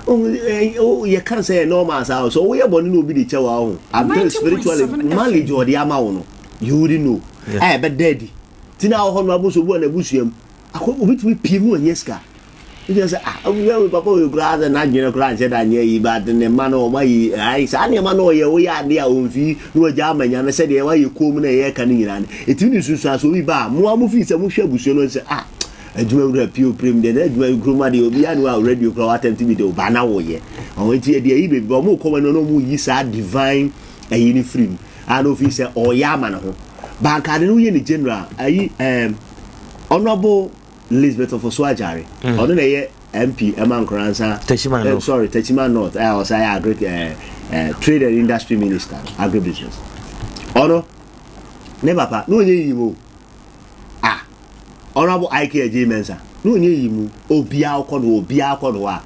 Yɛka sɛ yɛ normal saa so woyɛ bɔne na obi de kyɛ wɔ ho. I'm telling you spiritually knowledge ɔde ama wo no you wouldn't know. A ɛbɛda adi. Ti na wɔ hɔ no abosɔ obi wɔ n'abusua mu. Akɔ obi tumi pie mu ɔnyɛ sika. Nti sɛ ah obi papa wei koraa sɛ n'adwene koraa nhyɛ da nyɛ yi but ne mma no ɔma yi ayi saa nneɛma no ɔyɛ woyɛ adeɛ a ɔmfi na wagya ama nyame sɛdeɛ wayɛ koom na ɛyɛ ka no nyinaa no ɛtumi de nsunsuansoɔ bi ba a moa mo fii sɛ mohwɛ abusua no sɛ ah adwuma wura pio prem deɛ na adwuma kurom adeɛ obi ano a radio koraa watɛmte bi de ɔba na woyɛ ɔho nti ɛdeɛ ayi baabi ba ɔmo kɔma no na ɔmo yi saa divine ayi no firi mu a na ofii sɛ ɔyɛ ama ne ho bankade no woyɛ ne general ayi ɛɛm honorable Elizabeth Ofosu Ajare ɔno na ɛyɛ MP ɛma Nkoransa Techiman North. Sorry, Techiman North ɛ ɔsan yɛ agric ɛ ɛ trade and industry minister, agribusiness. Ɔno ne papa na ɔnyɛ yi mu ah Honourable IK Adjei Mensah na ɔnyɛ yi mu obiara kɔ no obiara kɔ no a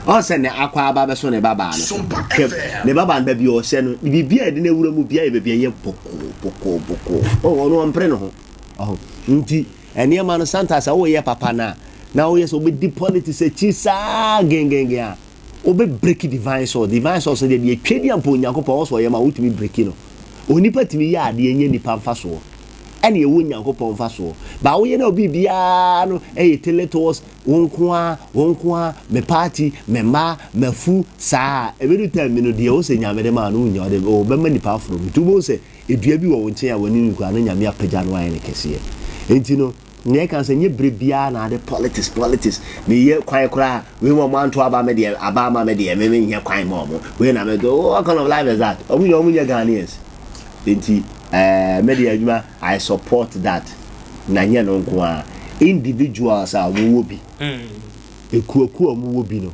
ɔsɛ ne akɔ aba bɛso ne babaa no so hwɛ ne babaa no baabi a ɔhyɛ no biribi a yɛde no awura mu biara yɛ baabi a ɛyɛ bɔkɔɔ bɔkɔɔ bɔkɔɔ ɔno ɔmpere ne ho ɔho nti. Nneɛma no sometimes sɛ woyɛ papa no a na woyɛ sɛ wobɛdi politics akyi saa gengengen a wobɛ break divine source. Divine source no deɛ deɛ twa di ampa Onyankopɔn wɔ sɛ ɔyɛ ma wotumi break no. Onipa tumi yɛ adeɛ nyɛ nipa mfasoɔ ɛna ɛwɔ Nyankopɔn mfasoɔ. Ba woyɛ na obi biara no ɛyɛ tailored towards wo nko ara, wo nko ara, me party, me mma, m'afu, saa a, ɛbɛdu time bi no deɛ wo sɛ Nyame de maa no wonnya, ɔde ɔbɛma nipa aforo mu. Nti wobɛhu sɛ dua bi wɔ wo nkyɛn a w'ani nwu koraa na Nyame apagya no ayɛ no kɛseɛ. Nti no, nea ɛka ne sɛ nyɛ berɛ biara na ade politics, politics, meyɛ kwan koraa a, wei ma ɔmo anto aba me deɛ, aba ama me deɛ, me menyɛ kwan ma ɔmo, wei na me, what kind of life is that? Ɔmo nyɛ, ɔmo nyɛ Ghanaians. Nti eh, me deɛ adwuma, I support that. Na nyɛ no nko ara, individuals a ɔmo wɔ bi, ekuokuo a ɔmo wɔ bi no,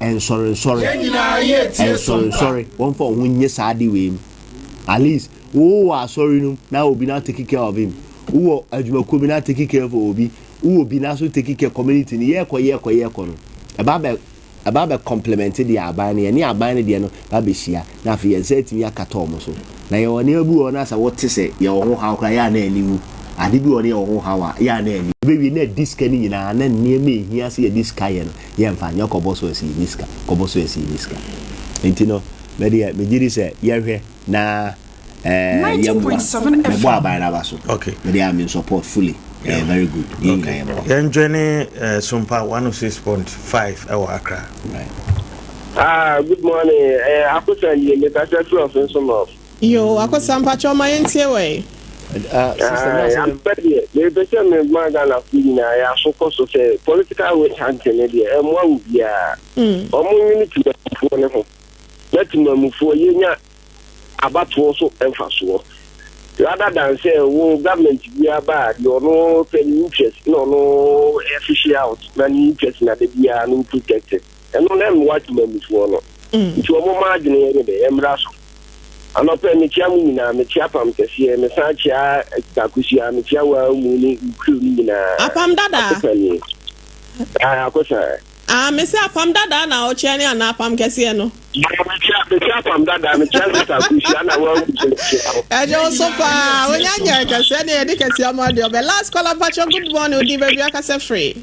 nsɔrensɔre, nsɔrensɔre, wɔmfa wɔn ho nyɛ saa ade wei mu. At least, wo wɔ asɔre no mu na obi na take care of him. Wo wɔ adwumakuo bi na take care of obi. Wo wɔ bi na so take care community no. Yɛkɔ yɛkɔ yɛkɔ no, ɛba bɛ ɛba abɛ complement deɛ aban no yɛ ne aban no deɛ no ba bɛhyia na afei yɛn nsa atumi akata wɔn so. Na yɛwɔ nneɛma bi wɔ hɔ no a sɛ wote sɛ yɛwɔ ho haw koraa yɛ a na ani wu. Ade bi wɔ hɔ no yɛwɔ ho haw a yɛ a na ani. Bɛwie na adi sika no nyinaa na nneɛma a ɛhia sɛ yɛde sika yɛ no yɛmfa nyɛ kɔbɔ so asi yɛnni sika, kɔbɔ so asi yɛnni sika. Nti no me deɛ megye di sɛ yɛnhwɛ na ɛɛ yɛmmoa. Mɛbɔ aban no aba so. Okay. Me deɛ I'm in support fully. Ɛyɛ very good. Yɛn nyinaa yɛmmoa. Yɛn joine eh, Sompa 106.5 ɛwɔ Accra. Right. Ah, good morning. Eh, Akosa nie, me kasa firi ɔfin so north. Yoo, Akosa mpakyɛw ma yɛntie wɔ ɛ. Ah, sister Ah, na sɛ ampa deɛ, mepɛ sɛ mema Ghanafo nyinaa yɛ aso kɔ so sɛ political witch hunting no deɛ, ɛmmoa wo biara. Wɔn nwene temamufoɔ no ho, na temamufoɔ yɛnya abatoɔ so mfasoɔ rather than sɛ wo government biara ba a deɛ ɔno pɛ ne interest na ɔno fish out na ne interest na da biara no protect ɛno na mmoa temamufoɔ no nti wɔn ma adwene yɛ dɛ ɛmmra so anɔpɛ mekyia mo nyinaa mekyia pam kɛseɛ mesan kyia akosua mekyia waa mu ne nkuro no nyinaa Apam dada. akosanie akosa Ah, mese apam dada na ɔkyia ne anaa apam kɛseɛ no? Mekyia mekyia apam dada mekyia sista Kusia na wawu nso mekyia wo. Ɛgye wo so paa wonya nyɛ kɛseɛ ne yɛde kɛseɛ ama deɛ ɔbɛ last caller mpakyɛ good morning odi baabi akasɛ firi.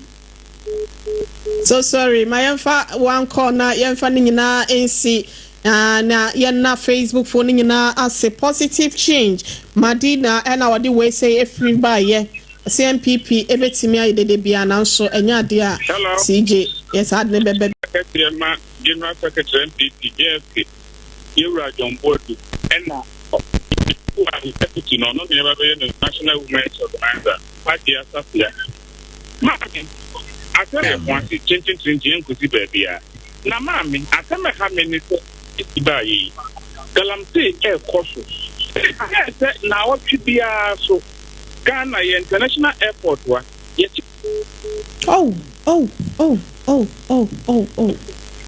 So sorry ma yɛmfa one call na yɛmfa ne nyinaa nsi na yɛnna Facebook foɔ no nyinaa ase positive change Madina ɛna wɔde wei sɛ efiri baayɛ. Ɔse NPP ɛbɛtumi ayɛ dede biaa nanso ɛnyɛ adeɛ a Hello. CJ yɛ saa ade no bɛba. Kɛseɛ ma General Secretary NPP, JFK, Yɛwura John Boadu ɛna ɔkuo a ne deputy no ɔno na yɛba bɛyɛ no National Women's Organizer, Hajia Safia. Maame, asɛm yɛ ho ase kyenkyenkyenkyen ɛnkosi baabiara. Na maame, asɛm ɛha me ne sɛ esi baayɛ yi, galamsey ɛrekɔ so. Ɛyɛ sɛ naawɔtwe biara so Ghana yɛ international airport wa yɛkye. Oh oh oh oh oh oh oh.